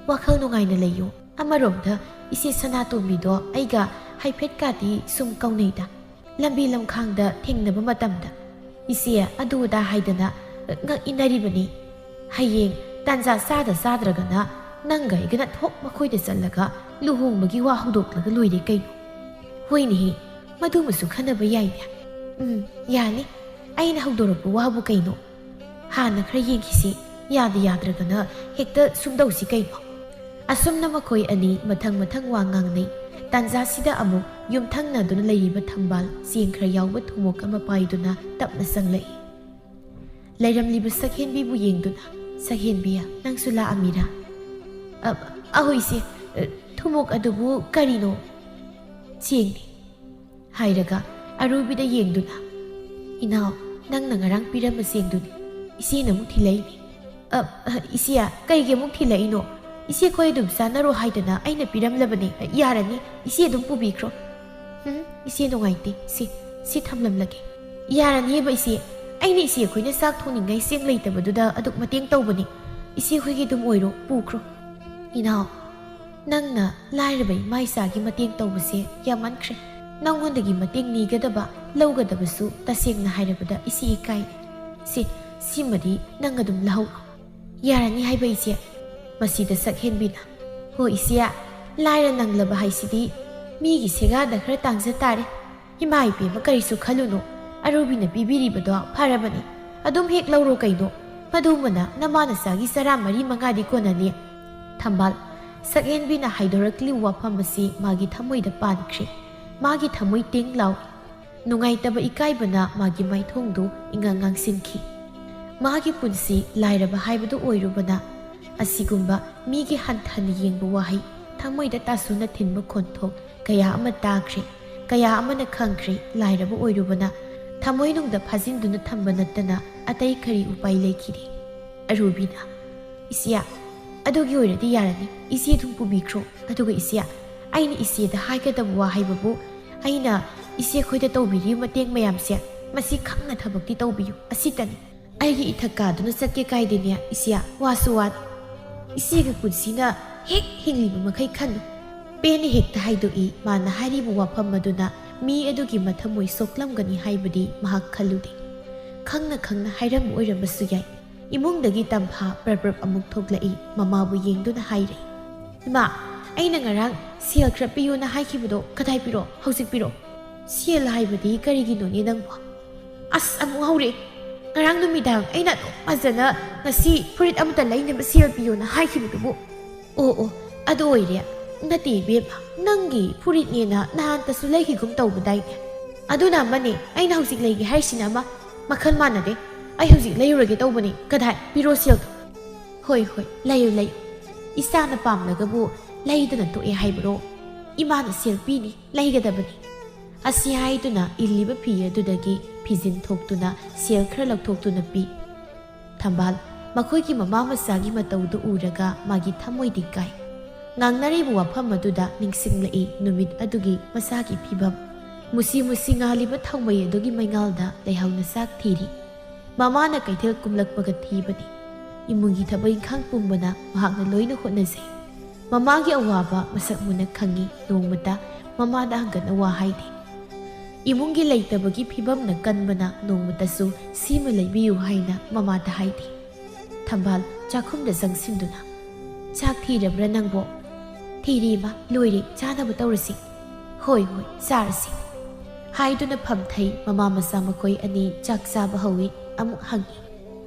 ꯋꯥꯈꯜ ꯅꯨꯡꯉꯥꯏꯅ ꯂꯩꯌꯨ꯫ ꯑꯃꯔꯣꯝꯗ ꯏꯆꯦ ꯁꯅꯥꯇꯣꯝꯕꯤꯗꯣ ꯑꯩꯒ ꯍꯥꯏꯐꯦꯠꯀꯗꯤ ꯁꯨꯝ ꯀꯧꯅꯩꯗ꯫ ꯂꯝꯕꯤ ꯂꯝꯈꯥꯡꯗ ꯊꯦꯡꯅꯕ ꯃꯇꯝꯗ ꯏꯆꯦ ꯑꯗꯨ ꯑꯗꯥ ꯍꯥꯏꯗꯅ ꯉꯛ ꯏꯟꯅꯔꯤꯕꯅꯤ꯫ ꯍꯌꯦꯡ ꯇꯥꯟꯖꯥ ꯆꯥꯗ ꯆꯥꯗ꯭ꯔꯒꯅ ꯅꯪꯒ ꯑꯩꯒꯅ ꯊꯣꯛ ꯃꯈꯣꯏꯗ ꯆꯠꯂꯒ ꯂꯨꯍꯣꯡꯕꯒꯤ ꯋꯥ ꯍꯧꯗꯣꯛꯂꯒ ꯂꯣꯏꯔꯦ ꯀꯩꯅꯣ꯫ ꯍꯣꯏꯅꯦꯍꯦ, ꯃꯗꯨꯃꯁꯨ ꯈꯟꯅꯕ ꯌꯥꯏꯅꯦ꯫ ꯎꯝ, ꯌꯥꯅꯤ꯫ ꯑꯩꯅ ꯍꯧꯗꯣꯔꯛꯄ ꯋꯥꯕꯨ ꯀꯩꯅꯣ? ꯍꯥꯟꯅ ꯈꯔ ꯌꯦꯡꯈꯤꯁꯤ, ꯌꯥꯗ ꯌꯥꯗ꯭ꯔꯒꯅ ꯍꯦꯛꯇ ꯁꯨꯝꯗꯧꯁꯤ ꯀꯩꯅꯣ꯫ ꯑꯁꯨꯝꯅ ꯃꯈꯣꯏ ꯑꯅꯤ ꯃꯊꯪ ꯃꯊꯪ ꯋꯥ ꯉꯥꯡꯅꯩ꯫ ꯇꯥꯟꯖꯥꯁꯤꯗ ꯑꯃꯨꯛ ꯌꯨꯝꯊꯪꯅꯗꯨꯅ ꯂꯩꯔꯤꯕ ꯊꯝꯕꯥꯜ ꯆꯦꯡ ꯈꯔ ꯌꯥꯎꯕ ꯊꯨꯝꯃꯣꯛ ꯑꯃ ꯄꯥꯏꯗꯨꯅ ꯇꯞꯅ ꯆꯪꯂꯛꯏ꯫ ꯂꯩꯔꯝꯂꯤꯕ ꯁꯛꯍꯦꯟꯕꯤꯕꯨ ꯌꯦꯡꯗꯨꯅ, "ꯁꯛꯍꯦꯟꯕꯤ, ꯅꯪꯁꯨ ꯂꯥꯛꯑꯝꯃꯤꯔꯥ?" "ꯑ, ꯑꯍꯣꯏ ꯏꯆꯦ, ꯑ, ꯊꯨꯝꯃꯣꯛ ꯑꯗꯨꯕꯨ ꯀꯔꯤꯅꯣ?" "ꯆꯦꯡꯅꯤ," ꯍꯥꯏꯔꯒ ꯑꯔꯨꯕꯤꯗ ꯌꯦꯡꯗꯨꯅ, "ꯏꯅꯥꯎ, ꯅꯪꯅ ꯉꯔꯥꯡ ꯄꯤꯔꯝꯕ ꯆꯦꯡꯗꯨꯅꯤ꯫ ꯏꯆꯦꯅ ꯑꯃꯨꯛ ꯊꯤꯜꯂꯛꯏꯅꯤ꯫" "ꯑ, ꯑ, ꯏꯆꯦ, ꯀꯩꯒꯤ ꯑꯃꯨꯛ ꯊꯤꯜꯂꯛꯏꯅꯣ? "ꯏꯆꯦ, ꯑꯩꯈꯣꯏ ꯑꯗꯨꯝ ꯆꯥꯅꯔꯣ ꯍꯥꯏꯗꯅ ꯑꯩꯅ ꯄꯤꯔꯝꯂꯕꯅꯦ꯫ ꯌꯥꯔꯅꯤ, ꯏꯆꯦ ꯑꯗꯨꯝ ꯄꯨꯕꯤꯈ꯭ꯔꯣ꯫" "ꯎꯝ, ꯏꯆꯦ ꯅꯨꯡꯉꯥꯏꯇꯦ, ꯁꯤ, ꯁꯤ ꯊꯝꯂꯝꯂꯒꯦ꯫" "ꯌꯥꯔꯅꯤꯕ ꯏꯆꯦ, ꯑꯩꯅ ꯏꯆꯦ ꯑꯩꯈꯣꯏꯅ ꯆꯥꯛ ꯊꯣꯡꯅꯤꯡꯉꯥꯏ ꯆꯦꯡ ꯂꯩꯇꯕꯗꯨꯗ ꯑꯗꯨꯛ ꯃꯇꯦꯡ ꯇꯧꯕꯅꯤ꯫ ꯏꯆꯦ ꯑꯩꯈꯣꯏꯒꯤ ꯑꯗꯨꯝ ꯑꯣꯏꯔꯣ, ꯄꯨꯈ꯭ꯔꯣ꯫" "ꯏꯅꯥꯎ, ꯅꯪꯅ ꯂꯥꯏꯔꯕ ꯏꯃꯥ ꯏꯆꯥꯒꯤ ꯃꯇꯦꯡ ꯇꯧꯕꯁꯦ ꯌꯥꯝꯃꯟꯈ꯭ꯔꯦ꯫ ꯅꯪꯉꯣꯟꯗꯒꯤ ꯃꯇꯦꯡ ꯅꯤꯒꯗꯕ, ꯂꯧꯒꯗꯕꯁꯨ ꯇꯁꯦꯡꯅ ꯍꯥꯏꯔꯕꯗ ꯏꯆꯦ ꯏꯀꯥꯏ꯫ ꯁꯤ, ꯁꯤꯃꯗꯤ ꯅꯪ ꯑꯗꯨꯝ ꯂꯧꯍꯧꯔꯣ꯫" "ꯌꯥꯔꯅꯤ ꯍꯥꯏꯕ ꯏꯆꯦ꯫" ꯃꯁꯤꯗ ꯁꯛꯍꯦꯟꯕꯤꯅ, "ꯍꯣ ꯏꯆꯦ, ꯂꯥꯏꯔ ꯅꯪꯂꯕ ꯍꯥꯏꯁꯤꯗꯤ ꯃꯤꯒꯤ ꯁꯦꯒꯥꯗ ꯈꯔ ꯇꯥꯡꯖ ꯇꯥꯔꯦ꯫ ꯏꯃꯥ ꯏꯕꯦꯝꯃ, ꯀꯔꯤꯁꯨ ꯈꯜꯂꯨꯅꯨ, ꯑꯔꯨꯕꯤꯅ ꯄꯤꯕꯤꯔꯤꯕꯗꯣ ꯐꯔꯕꯅꯤ꯫ ꯑꯗꯨꯝ ꯍꯦꯛ ꯂꯧꯔꯣ ꯀꯩꯅꯣ, ꯃꯗꯨꯃꯅ ꯅꯃꯥ ꯅꯆꯥꯒꯤ ꯆꯔꯥ ꯃꯔꯤ ꯃꯉꯥꯗꯤ ꯀꯣꯟꯅꯅꯤ꯫" ꯊꯝꯕꯥꯜ, ꯁꯛꯍꯦꯟꯕꯤꯅ ꯍꯥꯏꯗꯣꯔꯛꯂꯤꯕ ꯋꯥꯐꯝ ꯑꯁꯤ ꯃꯥꯒꯤ ꯊꯃꯣꯏꯗ ꯄꯥꯟꯈ꯭ꯔꯦ꯫ ꯃꯥꯒꯤ ꯊꯃꯣꯏ ꯇꯦꯡ ꯂꯥꯎꯏ꯫ ꯅꯨꯡꯉꯥꯏꯇꯕ ꯏꯀꯥꯏꯕꯅ ꯃꯥꯒꯤ ꯃꯥꯏꯊꯣꯡꯗꯨ ꯏꯉꯥꯡ ꯉꯥꯡꯁꯤꯟꯈꯤ꯫ ꯃꯥꯒꯤ ꯄꯨꯟꯁꯤ ꯂꯥꯏꯔꯕ ꯍꯥꯏꯕꯗꯨ ꯑꯣꯏꯔꯨꯕꯅ, ꯑꯁꯤꯒꯨꯝꯕ ꯃꯤꯒꯤ ꯍꯟꯊꯅ ꯌꯦꯡꯕ ꯋꯥꯍꯩ, ꯊꯃꯣꯏꯗ ꯇꯥꯁꯨꯅ ꯊꯤꯟꯕ ꯈꯣꯟꯊꯣꯛ ꯀꯌꯥ ꯑꯃ ꯇꯥꯈ꯭ꯔꯦ, ꯀꯌꯥ ꯑꯃꯅ ꯈꯪꯈ꯭ꯔꯦ꯫ ꯂꯥꯏꯔꯕ ꯑꯣꯏꯔꯨꯕꯅ ꯊꯃꯣꯏꯅꯨꯡꯗ ꯐꯥꯖꯤꯟꯗꯨꯅ ꯊꯝꯕ ꯅꯠꯇꯅ ꯑꯇꯩ ꯀꯔꯤ ꯎꯄꯥꯏ ꯂꯩꯈꯤꯗꯦ? ꯑꯔꯨꯕꯤꯅ, "ꯏꯆꯦ, ꯑꯗꯨꯒꯤ ꯑꯣꯏꯔꯗꯤ ꯌꯥꯔꯅꯤ, ꯏꯆꯦ ꯑꯗꯨꯝ ꯄꯨꯕꯤꯈ꯭ꯔꯣ꯫ ꯑꯗꯨꯒ ꯏꯆꯦ, ꯑꯩꯅ ꯏꯆꯦꯗ ꯍꯥꯏꯒꯗꯕ ꯋꯥ ꯍꯥꯏꯕꯕꯨ, ꯑꯩꯅ ꯏꯆꯦ ꯑꯩꯈꯣꯏꯗ ꯇꯧꯕꯤꯔꯤꯕ ꯃꯇꯦꯡ ꯃꯌꯥꯝꯁꯦ, ꯃꯁꯤ ꯈꯪꯅ ꯊꯕꯛꯇꯤ ꯇꯧꯕꯤꯌꯨ, ꯑꯁꯤꯇꯅꯤ꯫ ꯑꯩꯒꯤ ꯏꯊꯛ ꯀꯥꯗꯨꯅ ꯆꯠꯀꯦ ꯀꯥꯏꯗꯦꯅꯦ ꯏꯆꯦ, ꯋꯥꯁꯨ ꯋꯥꯅ꯫ ꯏꯆꯦꯒ ꯄꯨꯟꯁꯤꯅ ꯍꯦꯛ ꯍꯤꯡꯂꯤꯕ ꯃꯈꯩ ꯈꯟꯅꯨ꯫" ꯄꯦꯟꯅ ꯍꯦꯛꯇ ꯍꯥꯏꯗꯣꯛꯏ꯫ ꯃꯥꯅ ꯍꯥꯏꯔꯤꯕ ꯋꯥꯐꯝ ꯑꯗꯨꯅ ꯃꯤ ꯑꯗꯨꯒꯤ ꯃꯊꯃꯣꯏ ꯁꯣꯛꯂꯝꯒꯅꯤ ꯍꯥꯏꯕꯗꯤ ꯃꯍꯥꯛ ꯈꯜꯂꯨꯗꯦ꯫ ꯈꯪꯅ ꯈꯪꯅ ꯍꯥꯏꯔꯝꯕ ꯑꯣꯏꯔꯝꯕꯁꯨ ꯌꯥꯏ꯫ ꯏꯃꯨꯡꯗꯒꯤ ꯇꯝꯐꯥ ꯄ꯭ꯔꯞ ꯄ꯭ꯔꯞ ꯑꯃꯨꯛ ꯊꯣꯛꯂꯛꯏ꯫ ꯃꯃꯥꯕꯨ ꯌꯦꯡꯗꯨꯅ ꯍꯥꯏꯔꯦ, "ꯏꯃꯥ, ꯑꯩꯅ ꯉꯔꯥꯡ ꯁꯦꯜ ꯈꯔ ꯄꯤꯌꯨꯅ ꯍꯥꯏꯈꯤꯕꯗꯣ ꯀꯗꯥꯏ? ꯄꯤꯔꯣ, ꯍꯧꯖꯤꯛ ꯄꯤꯔꯣ꯫" "ꯁꯦꯜ ꯍꯥꯏꯕꯗꯤ ꯀꯔꯤꯒꯤꯅꯣꯅꯦ ꯅꯪꯕꯣ?" "ꯑꯁ, ꯑꯃꯨꯛ ꯍꯧꯔꯦ꯫ ꯉꯔꯥꯡ ꯅꯨꯃꯤꯗꯥꯡ ꯑꯩꯅ ꯑꯗꯨꯝ ꯐꯖꯅ ꯉꯁꯤ ꯐꯨꯔꯤꯠ ꯑꯃꯇ ꯂꯩꯅꯕ ꯁꯦꯜ ꯄꯤꯌꯣꯅ ꯍꯥꯏꯈꯤꯕꯗꯨꯕꯨ꯫" "ꯑꯣ, ꯑꯣ, ꯑꯗꯨ ꯑꯣꯏꯔꯦ꯫ ꯅꯠꯇꯦ ꯏꯕꯦꯝꯃ, ꯅꯪꯒꯤ ꯐꯨꯔꯤꯠꯅꯦꯅ ꯅꯍꯥꯟꯇꯁꯨ ꯂꯩꯈꯤꯒꯨꯝ ꯇꯧꯕꯗꯥꯏꯅꯦ?" "ꯑꯗꯨꯅ ꯑꯃꯅꯦ, ꯑꯩꯅ ꯍꯧꯖꯤꯛ ꯂꯩꯒꯦ ꯍꯥꯏꯔꯤꯁꯤꯅ ꯑꯃ꯫ ꯃꯈꯜ ꯃꯥꯟꯅꯗꯦ꯫ ꯑꯩ ꯍꯧꯖꯤꯛ ꯂꯩꯔꯨꯔꯒꯦ ꯇꯧꯕꯅꯤ꯫ ꯀꯗꯥꯏ? ꯄꯤꯔꯣ ꯁꯦꯜꯗꯣ꯫" "ꯍꯣꯏ, ꯍꯣꯏ, ꯂꯩꯌꯨ, ꯂꯩꯌꯨ꯫ ꯏꯆꯥꯅ ꯄꯥꯝꯂꯒꯕꯨ ꯂꯩꯗꯅ ꯇꯣꯛꯑꯦ ꯍꯥꯏꯕ꯭ꯔꯣ? ꯏꯃꯥꯅ ꯁꯦꯜ ꯄꯤꯅꯤ, ꯂꯩꯒꯗꯕꯅꯤ꯫" ꯑꯁꯤ ꯍꯥꯏꯗꯨꯅ ꯏꯜꯂꯤꯕ ꯐꯤ ꯑꯗꯨꯗꯒꯤ ꯐꯤꯖꯤꯟ ꯊꯣꯛꯇꯨꯅ ꯁꯦꯜ ꯈꯔ ꯂꯧꯊꯣꯛꯇꯨꯅ ꯄꯤ꯫ ꯊꯝꯕꯥꯜ, ꯃꯈꯣꯏꯒꯤ ꯃꯃꯥ ꯃꯆꯥꯒꯤ ꯃꯇꯧꯗꯨ ꯎꯔꯒ ꯃꯥꯒꯤ ꯊꯃꯣꯏꯗꯤ ꯀꯥꯏ꯫ ꯉꯥꯡꯅꯔꯤꯕ ꯋꯥꯐꯝ ꯑꯗꯨꯗ ꯅꯤꯡꯁꯤꯡꯂꯛꯏ ꯅꯨꯃꯤꯠ ꯑꯗꯨꯒꯤ ꯃꯆꯥꯒꯤ ꯐꯤꯕꯝ꯫ ꯃꯨꯁꯤ ꯃꯨꯁꯤ ꯉꯥꯜꯂꯤꯕ ꯊꯥꯎꯃꯩ ꯑꯗꯨꯒꯤ ꯃꯩꯉꯥꯜꯗ ꯂꯩꯍꯥꯎꯅ ꯆꯥꯛ ꯊꯤꯔꯤ꯫ ꯃꯃꯥꯅ ꯀꯩꯊꯦꯜ ꯀꯨꯝꯂꯛꯄꯒ ꯊꯤꯕꯅꯤ꯫ ꯏꯃꯨꯡꯒꯤ ꯊꯕꯛ ꯏꯪꯈꯥꯡ ꯄꯨꯝꯕꯅ ꯃꯍꯥꯛꯅ ꯂꯣꯏꯅ ꯍꯣꯠꯅꯖꯩ꯫ ꯃꯃꯥꯒꯤ ꯑꯋꯥꯕ ꯃꯁꯛ ꯃꯨꯟꯅ ꯈꯪꯉꯤ꯫ ꯅꯣꯡꯃꯇ ꯃꯃꯥꯗ ꯍꯪꯒꯠꯅ ꯋꯥ ꯍꯥꯏꯗꯦ꯫ ꯏꯃꯨꯡꯒꯤ ꯂꯩꯇꯕꯒꯤ ꯐꯤꯕꯝꯅ ꯀꯟꯕꯅ ꯅꯣꯡꯃꯇꯁꯨ "ꯁꯤꯃ ꯂꯩꯕꯤꯌꯨ" ꯍꯥꯏꯅ ꯃꯃꯥꯗ ꯍꯥꯏꯗꯦ꯫ ꯊꯝꯕꯥꯜ ꯆꯥꯛꯈꯨꯝꯗ ꯆꯪꯁꯤꯟꯗꯨꯅ, "ꯆꯥꯛ ꯊꯤꯔꯕ꯭ꯔꯥ ꯅꯪꯕꯣ?" "ꯊꯤꯔꯦ ꯏꯃꯥ, ꯂꯣꯏꯔꯦ, ꯆꯥꯅꯕ ꯇꯧꯔꯁꯤ꯫" "ꯍꯣꯏ ꯍꯣꯏ, ꯆꯥꯔꯁꯤ" ꯍꯥꯏꯗꯨꯅ ꯐꯝꯊꯩ꯫ ꯃꯃꯥ ꯃꯆꯥ ꯃꯈꯣꯏ ꯑꯅꯤ ꯆꯥꯛ ꯆꯥꯕ ꯍꯧꯏ꯫ ꯑꯃꯨꯛ ꯍꯪꯏ,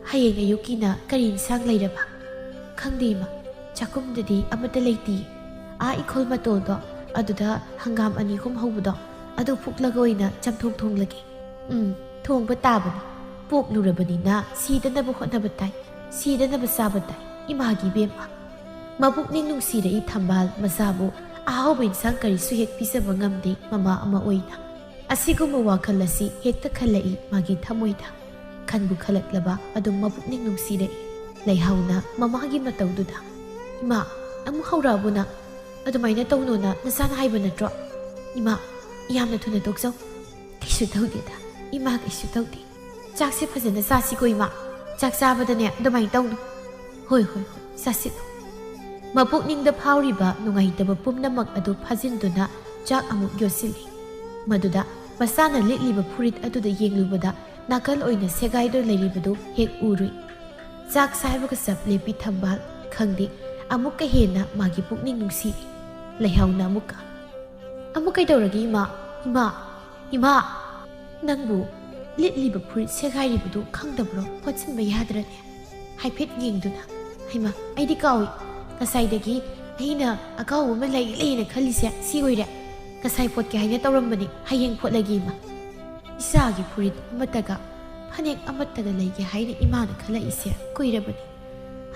"ꯍꯌꯦꯡ ꯑꯌꯨꯛꯀꯤꯅ ꯀꯔꯤ ꯏꯟꯁꯥꯡ ꯂꯩꯔꯕ?" "ꯈꯪꯗꯦ ꯏꯃꯥ, ꯆꯥꯛꯈꯨꯝꯗꯗꯤ ꯑꯃꯠꯇ ꯂꯩꯇꯦ꯫ ꯑꯥ ꯏꯈꯣꯜ ꯃꯇꯣꯜꯗꯣ, ꯑꯗꯨꯗ ꯍꯪꯒꯥꯝ ꯑꯅꯤ ꯑꯍꯨꯝ ꯍꯧꯕꯗꯣ, ꯑꯗꯨ ꯐꯨꯛꯂꯒ ꯑꯣꯏꯅ ꯆꯝꯊꯣꯡ ꯊꯣꯡꯂꯒꯦ꯫" "ꯎꯝ, ꯊꯣꯡꯕ ꯇꯥꯕꯅꯤ꯫ ꯄꯣꯛꯂꯨꯔꯕꯅꯤꯅ ꯁꯤꯗꯅꯕ ꯍꯣꯠꯅꯕ ꯇꯥꯏ, ꯁꯤꯗꯅꯕ ꯆꯥꯕ ꯇꯥꯏ, ꯏꯃꯥꯒꯤ ꯏꯕꯦꯝꯃ꯫" ꯃꯄꯨꯛꯅꯤꯡ ꯅꯨꯡꯁꯤꯔꯛꯏ ꯊꯝꯕꯥꯜ꯫ ꯃꯆꯥꯕꯨ ꯑꯍꯥꯎꯕ ꯏꯟꯁꯥꯡ ꯀꯔꯤꯁꯨ ꯍꯦꯛ ꯄꯤꯖꯕ ꯉꯝꯗꯦ ꯃꯃꯥ ꯑꯃ ꯑꯣꯏꯅ꯫ ꯑꯁꯤꯒꯨꯝꯕ ꯋꯥꯈꯜ ꯑꯁꯤ ꯍꯦꯛꯇ ꯈꯜꯂꯛꯏ ꯃꯥꯒꯤ ꯊꯃꯣꯏꯗ꯫ ꯈꯟꯕꯨ ꯈꯜꯂꯛꯂꯕ ꯑꯗꯨꯝ ꯃꯄꯨꯛꯅꯤꯡ ꯅꯨꯡꯁꯤꯔꯛꯏ꯫ ꯂꯩꯍꯥꯎꯅ ꯃꯃꯥꯒꯤ ꯃꯇꯧꯗꯨꯗ, "ꯏꯃꯥ, ꯑꯃꯨꯛ ꯍꯧꯔꯛꯑꯕꯣ ꯅꯪ? ꯑꯗꯨꯃꯥꯏꯅ ꯇꯧꯅꯣꯅ ꯅꯆꯥꯅ ꯍꯥꯏꯕ ꯅꯠꯇ꯭ꯔꯣ? ꯏꯃꯥ, ꯌꯥꯝꯅ ꯊꯨꯅ ꯇꯣꯛꯆꯧ꯫" "ꯀꯩꯁꯨ ꯇꯧꯗꯦꯗ ꯏꯃꯥ, ꯀꯩꯁꯨ ꯇꯧꯗꯦ꯫ ꯆꯥꯛꯁꯦ ꯐꯖꯅ ꯆꯥꯁꯤꯀꯣ ꯏꯃꯥ꯫ ꯆꯥꯛ ꯆꯥꯕꯗꯅꯦ ꯑꯗꯨꯃꯥꯏꯅ ꯇꯧꯅꯨ꯫" "ꯍꯣꯏ ꯍꯣꯏ ꯍꯣꯏ, ꯆꯥꯁꯤꯜꯂꯨ꯫" ꯃꯄꯨꯛꯅꯤꯡꯗ ꯐꯥꯎꯔꯤꯕ ꯅꯨꯡꯉꯥꯏꯇꯕ ꯄꯨꯝꯅꯃꯛ ꯑꯗꯨ ꯐꯥꯖꯤꯟꯗꯨꯅ ꯆꯥꯛ ꯑꯃꯨꯛ ꯌꯣꯠꯁꯤꯜꯂꯤ꯫ ꯃꯗꯨꯗ ꯃꯆꯥꯅ ꯂꯤꯠꯂꯤꯕ ꯐꯨꯔꯤꯠ ꯑꯗꯨꯗ ꯌꯦꯡꯂꯨꯕꯗ ꯅꯥꯀꯜ ꯑꯣꯏꯅ ꯁꯦꯒꯥꯏꯗꯨꯅ ꯂꯩꯔꯤꯕꯗꯨ ꯍꯦꯛ ꯎꯔꯨꯏ꯫ ꯆꯥꯛ ꯁꯥꯏꯕꯒ ꯆꯞ ꯂꯦꯞꯄꯤ ꯊꯝꯕꯥꯜ꯫ ꯈꯪꯗꯦ, ꯑꯃꯨꯛꯀ ꯍꯦꯟꯅ ꯃꯥꯒꯤ ꯄꯨꯛꯅꯤꯡ ꯅꯨꯡꯁꯤꯔꯤ꯫ ꯂꯩꯍꯥꯎꯅ ꯑꯃꯨꯛꯀ, "ꯑꯃꯨꯛ ꯀꯩꯗꯧꯔꯒꯦ ꯏꯃꯥ? ꯏꯃꯥ, ꯏꯃꯥ, ꯅꯪꯕꯨ ꯂꯤꯠꯂꯤꯕ ꯐꯨꯔꯤꯠ ꯁꯦꯒꯥꯏꯔꯤꯕꯗꯨ ꯈꯪꯗꯕ꯭ꯔꯣ? ꯐꯣꯠꯆꯤꯟꯕ ꯌꯥꯗ꯭ꯔꯅꯦ? ꯍꯥꯏꯐꯦꯠ ꯌꯦꯡꯗꯨꯅ꯫" "ꯍꯩꯃꯥ, ꯑꯩꯗꯤ ꯀꯥꯎꯏ꯫ ꯉꯁꯥꯏꯗꯒꯤ ꯑꯩꯅ ꯑꯀꯥꯎꯕ ꯑꯃ ꯂꯩ ꯂꯩꯅ ꯈꯜꯂꯤꯁꯦ ꯁꯤ ꯑꯣꯏꯔꯦ꯫ ꯉꯁꯥꯏ ꯐꯣꯠꯀꯦ ꯍꯥꯏꯅ ꯇꯧꯔꯝꯕꯅꯤ, ꯍꯌꯦꯡ ꯐꯣꯠꯂꯒꯦ ꯏꯃꯥ꯫ ꯏꯆꯥꯒꯤ ꯐꯨꯔꯤꯠ ꯑꯃꯠꯇꯒ ꯐꯅꯦꯛ ꯑꯃꯠꯇꯒ ꯂꯩꯒꯦ ꯍꯥꯏꯅ ꯏꯃꯥꯅ ꯈꯜꯂꯛꯏꯁꯦ ꯀꯨꯏꯔꯕꯅꯤ꯫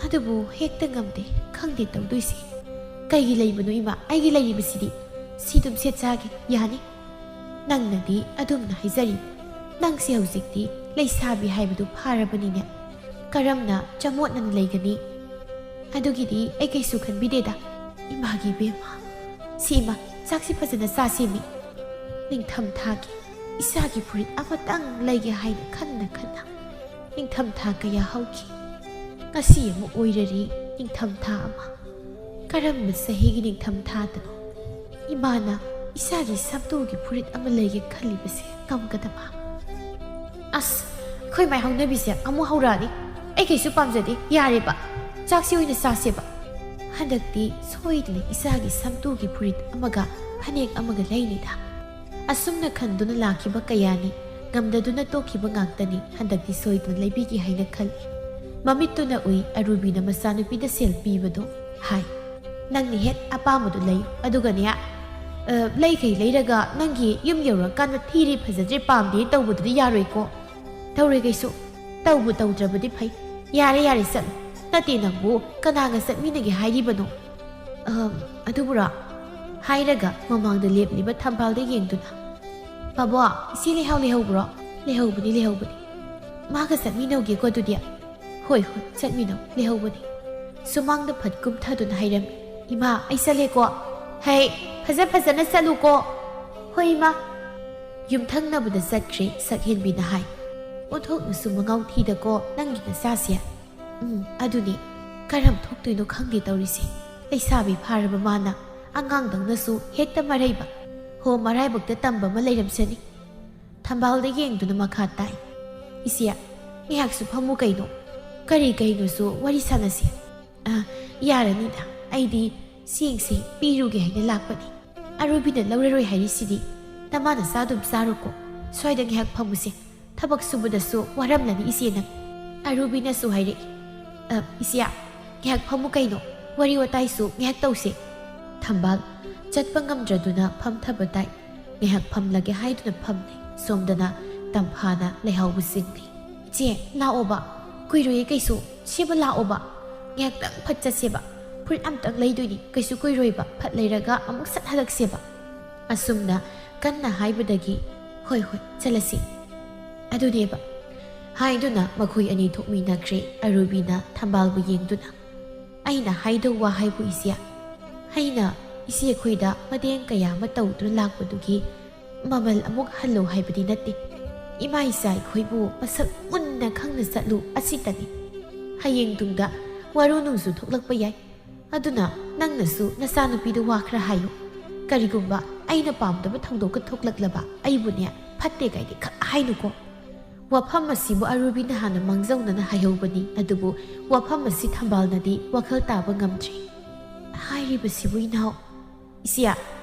ꯑꯗꯨꯕꯨ ꯍꯦꯛꯇ ꯉꯝꯗꯦ, ꯈꯪꯗꯦ ꯇꯧꯗꯣꯏꯁꯦ꯫ ꯀꯩꯒꯤ ꯂꯩꯕꯅꯣ ꯏꯃꯥ? ꯑꯩꯒꯤ ꯂꯩꯔꯤꯕꯁꯤꯗꯤ ꯁꯤ ꯑꯗꯨꯝ ꯁꯦꯠꯆꯒꯦ, ꯌꯥꯅꯤ꯫" "ꯅꯪꯅꯗꯤ ꯑꯗꯨꯝꯅ ꯍꯥꯏꯖꯔꯤ꯫ ꯅꯪꯁꯦ ꯍꯧꯖꯤꯛꯇꯤ ꯂꯩꯁꯥꯕꯤ ꯍꯥꯏꯕꯗꯨ ꯐꯥꯔꯕꯅꯤꯅꯦ꯫ ꯀꯔꯝꯅ ꯆꯃꯣꯠꯅꯅ ꯂꯩꯒꯅꯤ? ꯑꯗꯨꯒꯤꯗꯤ ꯑꯩ ꯀꯩꯁꯨ ꯈꯟꯕꯤꯗꯦꯗ꯫ ꯏꯃꯥꯒꯤ ꯏꯕꯦꯝꯃ, ꯁꯤ ꯏꯃꯥ, ꯆꯥꯛꯁꯤ ꯐꯖꯅ ꯆꯥꯁꯤꯃꯤ꯫ ꯅꯤꯡꯊꯝꯊꯥꯒꯤ ꯏꯆꯥꯒꯤ ꯐꯨꯔꯤꯠ ꯑꯃꯇꯪ ꯂꯩꯒꯦ ꯍꯥꯏꯅ ꯈꯟꯅ ꯈꯟꯅ ꯅꯤꯡꯊꯝꯊꯥ ꯀꯌꯥ ꯍꯧꯈꯤ꯫ ꯉꯁꯤ ꯑꯃꯨꯛ ꯑꯣꯏꯔꯔꯤ ꯅꯤꯡꯊꯝꯊꯥ ꯑꯃ꯫ ꯀꯔꯝꯕ ꯆꯍꯤꯒꯤ ꯅꯤꯡꯊꯝꯊꯥꯗꯅꯣ ꯏꯃꯥꯅ ꯏꯆꯥꯒꯤ ꯁꯝꯇꯨꯒꯤ ꯐꯨꯔꯤꯠ ꯑꯃ ꯂꯩꯒꯦ ꯈꯜꯂꯤꯕꯁꯦ ꯉꯝꯒꯗꯕ? ꯑꯁ, ꯑꯩꯈꯣꯏ ꯃꯥꯏ ꯍꯧꯅꯕꯤꯁꯦ ꯑꯃꯨꯛ ꯍꯧꯔꯛꯑꯅꯤ꯫ ꯑꯩ ꯀꯩꯁꯨ ꯄꯥꯝꯖꯗꯦ, ꯌꯥꯔꯦꯕ꯫ ꯆꯥꯛꯁꯤ ꯑꯣꯏꯅ ꯆꯥꯁꯦꯕ꯫ ꯍꯟꯗꯛꯇꯤ ꯁꯣꯏꯗꯅ ꯏꯆꯥꯒꯤ ꯁꯝꯇꯨꯒꯤ ꯐꯨꯔꯤꯠ ꯑꯃꯒ ꯐꯅꯦꯛ ꯑꯃꯒ ꯂꯩꯅꯤꯗ꯫ ꯑꯁꯨꯝꯅ ꯈꯟꯗꯨꯅ ꯂꯥꯛꯈꯤꯕ ꯀꯌꯥꯅꯤ, ꯉꯝꯗꯗꯨꯅ ꯇꯣꯛꯈꯤꯕ ꯉꯥꯛꯇꯅꯤ꯫ ꯍꯟꯗꯛꯇꯤ ꯁꯣꯏꯗꯅ ꯂꯩꯕꯤꯒꯦ ꯍꯥꯏꯅ ꯈꯜꯂꯤ꯫ ꯃꯃꯤꯠꯇꯨꯅ ꯎꯏ ꯑꯔꯨꯕꯤꯅ ꯃꯆꯥꯅꯨꯄꯤꯗ ꯁꯦꯜ ꯄꯤꯕꯗꯨ꯫ ꯍꯥꯏ, "ꯅꯪꯅ ꯍꯦꯛ ꯑꯄꯥꯝꯕꯗꯨ ꯂꯩꯌꯨ, ꯑꯗꯨꯒꯅꯦ, ꯑ, ꯂꯩꯈꯩ ꯂꯩꯔꯒ ꯅꯪꯒꯤ ꯌꯨꯝ ꯌꯧꯔꯀꯥꯟꯗ ꯊꯤꯔꯦ, ꯐꯖꯗ꯭ꯔꯦ, ꯄꯥꯝꯗꯦ ꯇꯧꯕꯗꯨꯗꯤ ꯌꯥꯔꯣꯏꯀꯣ꯫ ꯇꯧꯔꯦ ꯀꯩꯁꯨ꯫ ꯇꯧꯕꯨ ꯇꯧꯗ꯭ꯔꯕꯗꯤ ꯐꯩ꯫ ꯌꯥꯔꯦ, ꯌꯥꯔꯦ, ꯆꯠꯂꯨ꯫ ꯅꯠꯇꯦ, ꯅꯪꯕꯨ ꯀꯅꯥꯒ ꯆꯠꯃꯤꯟꯅꯒꯦ ꯍꯥꯏꯔꯤꯕꯅꯣ?" "ꯑꯍꯝ, ꯑꯗꯨꯕꯨꯔꯣ?" ꯍꯥꯏꯔꯒ ꯃꯃꯥꯡꯗ ꯂꯦꯞꯂꯤꯕ ꯊꯝꯕꯥꯜꯗ ꯌꯦꯡꯗꯨꯅ, "ꯕꯥꯕꯣ, ꯏꯆꯦ ꯂꯩꯍꯥꯎ ꯂꯩꯍꯧꯕ꯭ꯔꯣ?" "ꯂꯩꯍꯧꯕꯅꯤ, ꯂꯩꯍꯧꯕꯅꯤ꯫ ꯃꯥꯒ ꯆꯠꯃꯤꯟꯅꯧꯒꯦꯀꯣ ꯑꯗꯨꯗꯤ?" "ꯍꯣꯏ, ꯍꯣꯏ, ꯆꯠꯃꯤꯟꯅꯧ, ꯂꯩꯍꯧꯕꯅꯤ꯫" ꯁꯨꯃꯥꯡꯗ ꯐꯠ ꯀꯨꯝꯊꯗꯨꯅ ꯍꯥꯏꯔꯝꯃꯤ, "ꯏꯃꯥ, ꯑꯩ ꯆꯠꯂꯦꯀꯣ꯫ ꯍꯩ, ꯐꯖ ꯐꯖꯅ ꯆꯠꯂꯨꯀꯣ꯫" "ꯍꯣꯏ, ꯏꯃꯥ꯫" ꯌꯨꯝꯊꯪꯅꯕꯗ ꯆꯠꯈ꯭ꯔꯦ ꯁꯛꯍꯦꯟꯕꯤꯅ ꯍꯥꯏ, "ꯑꯣꯟꯊꯣꯛꯅꯁꯨ ꯃꯉꯥꯎ ꯊꯤꯗꯀꯣ ꯅꯪꯒꯤ ꯅꯆꯥꯁꯦ꯫" "ꯎꯝ, ꯑꯗꯨꯅꯤ꯫ ꯀꯔꯝ ꯊꯣꯛꯇꯣꯏꯅꯣ ꯈꯪꯗꯦ ꯇꯧꯔꯤꯁꯦ꯫ ꯂꯩꯁꯥꯕꯤ ꯐꯥꯔꯕ ꯃꯥꯅ ꯑꯉꯥꯡꯗꯧꯅꯁꯨ ꯍꯦꯛꯇ ꯃꯔꯩꯕ꯫ ꯍꯣ, ꯃꯔꯥꯏꯕꯛꯇ ꯇꯝꯕ ꯑꯃ ꯂꯩꯔꯝꯁꯅꯤ꯫" ꯊꯝꯕꯥꯜꯗ ꯌꯦꯡꯗꯨꯅ ꯃꯈꯥ ꯇꯥꯏ, "ꯏꯆꯦ, ꯉꯥꯏꯍꯥꯛꯁꯨ ꯐꯝꯃꯨ ꯀꯩꯅꯣ꯫ ꯀꯔꯤ ꯀꯩꯅꯣꯁꯨ ꯋꯥꯔꯤ ꯁꯥꯟꯅꯁꯤ꯫" "ꯑ, ꯌꯥꯔꯅꯤꯗ꯫ ꯑꯩꯗꯤ ꯆꯦꯡꯁꯦ ꯄꯤꯔꯨꯒꯦ ꯍꯥꯏꯅ ꯂꯥꯛꯄꯅꯤ꯫ ꯑꯔꯨꯕꯤꯅ ꯂꯧꯔꯔꯣꯏ ꯍꯥꯏꯔꯤꯁꯤꯗꯤ꯫ ꯅꯃꯥ ꯅꯆꯥ ꯑꯗꯨꯝ ꯆꯥꯔꯣꯀꯣ꯫ ꯁ꯭ꯋꯥꯏꯗ ꯉꯥꯏꯍꯥꯛ ꯐꯝꯃꯨꯁꯦ꯫ ꯊꯕꯛ ꯁꯨꯕꯗꯁꯨ ꯋꯥꯔꯝꯂꯅꯤ ꯏꯆꯦ ꯅꯪ꯫" ꯑꯔꯨꯕꯤꯅꯁꯨ ꯍꯥꯏꯔꯛꯏ, "ꯑ, ꯏꯆꯦ, ꯉꯥꯏꯍꯥꯛ ꯐꯝꯃꯨ ꯀꯩꯅꯣ꯫ ꯋꯥꯔꯤ ꯋꯥꯇꯥꯏꯁꯨ ꯉꯥꯏꯍꯥꯛ ꯇꯧꯁꯦ꯫" ꯊꯝꯕꯥꯜ ꯆꯠꯄ ꯉꯝꯗ꯭ꯔꯗꯨꯅ ꯐꯝꯊꯕ ꯇꯥꯏ꯫ ꯉꯥꯏꯍꯥꯛ ꯐꯝꯂꯒꯦ ꯍꯥꯏꯗꯨꯅ ꯐꯝꯂꯦ꯫ ꯁꯣꯝꯗꯅ ꯇꯝꯐꯥꯅ ꯂꯩꯍꯥꯎꯕ ꯆꯤꯡꯂꯤ꯫ "ꯏꯆꯦ, ꯂꯥꯛꯑꯣꯕ꯫ ꯀꯨꯏꯔꯣꯏꯌꯦ ꯀꯩꯁꯨ꯫ ꯁꯤꯕ ꯂꯥꯛꯑꯣꯕ꯫ ꯉꯥꯏꯍꯥꯛꯇꯪ ꯐꯠ ꯆꯠꯁꯦꯕ꯫ ꯐꯨꯔꯤꯠ ꯑꯝꯇꯪ ꯂꯩꯗꯣꯏꯅꯤ꯫ ꯀꯩꯁꯨ ꯀꯨꯏꯔꯣꯏꯕ꯫ ꯐꯠ ꯂꯩꯔꯒ ꯑꯃꯨꯛ ꯁꯠ ꯍꯜꯂꯛꯁꯦꯕ꯫" ꯑꯁꯨꯝꯅ ꯀꯟꯅ ꯍꯥꯏꯕꯗꯒꯤ, "ꯍꯣꯏ, ꯍꯣꯏ, ꯆꯠꯂꯁꯤ꯫" ꯑꯗꯨꯅꯦꯕ꯫ ꯍꯥꯏꯗꯨꯅ ꯃꯈꯣꯏ ꯑꯅꯤ ꯊꯣꯛꯃꯤꯟꯅꯈ꯭ꯔꯦ꯫ ꯑꯔꯨꯕꯤꯅ ꯊꯝꯕꯥꯜꯕꯨ ꯌꯦꯡꯗꯨꯅ, "ꯑꯩꯅ ꯍꯥꯏꯗꯧ ꯋꯥ ꯍꯥꯏꯕꯨ ꯏꯆꯦ, ꯑꯩꯅ ꯏꯆꯦ ꯑꯩꯈꯣꯏꯗ ꯃꯇꯦꯡ ꯀꯌꯥ ꯑꯃ ꯇꯧꯗꯨꯅ ꯂꯥꯛꯄꯗꯨꯒꯤ ꯃꯃꯜ ꯑꯃꯨꯛ ꯍꯜꯂꯨ ꯍꯥꯏꯕꯗꯤ ꯅꯠꯇꯦ꯫ ꯏꯃꯥ ꯏꯆꯥ ꯑꯩꯈꯣꯏꯕꯨ ꯃꯁꯛ ꯃꯨꯟꯅ ꯈꯪꯅ ꯆꯠꯂꯨ ꯑꯁꯤꯇꯅꯤ꯫ ꯍꯌꯦꯡ ꯇꯨꯡꯗ ꯋꯥꯔꯨ ꯅꯨꯡꯁꯨ ꯊꯣꯛꯂꯛꯄ ꯌꯥꯏ꯫ ꯑꯗꯨꯅ ꯅꯪꯅꯁꯨ ꯅꯆꯥꯅꯨꯄꯤꯗ ꯋꯥ ꯈꯔ ꯍꯥꯏꯌꯨ꯫ ꯀꯔꯤꯒꯨꯝꯕ ꯑꯩꯅ ꯄꯥꯝꯗꯕ ꯊꯧꯗꯣꯛꯀ ꯊꯣꯛꯂꯛꯂꯕ ꯑꯩꯕꯨꯅꯦ ꯐꯠꯇꯦ ꯀꯥꯏꯗꯤ ꯈꯛ ꯍꯥꯏꯅꯨꯀꯣ꯫ ꯋꯥꯐꯝ ꯑꯁꯤꯕꯨ ꯑꯔꯨꯕꯤꯅ ꯍꯥꯟꯅ ꯃꯥꯡꯖꯧꯅꯅ ꯍꯥꯏꯍꯧꯕꯅꯤ, ꯑꯗꯨꯕꯨ ꯋꯥꯐꯝ ꯑꯁꯤ ꯊꯝꯕꯥꯜꯅꯗꯤ ꯋꯥꯈꯜ ꯇꯥꯕ ꯉꯝꯗ꯭ꯔꯤ꯫ ꯍꯥꯏꯔꯤꯕꯁꯤꯕꯨ ꯏꯅꯥꯎ, ꯏꯆꯦ,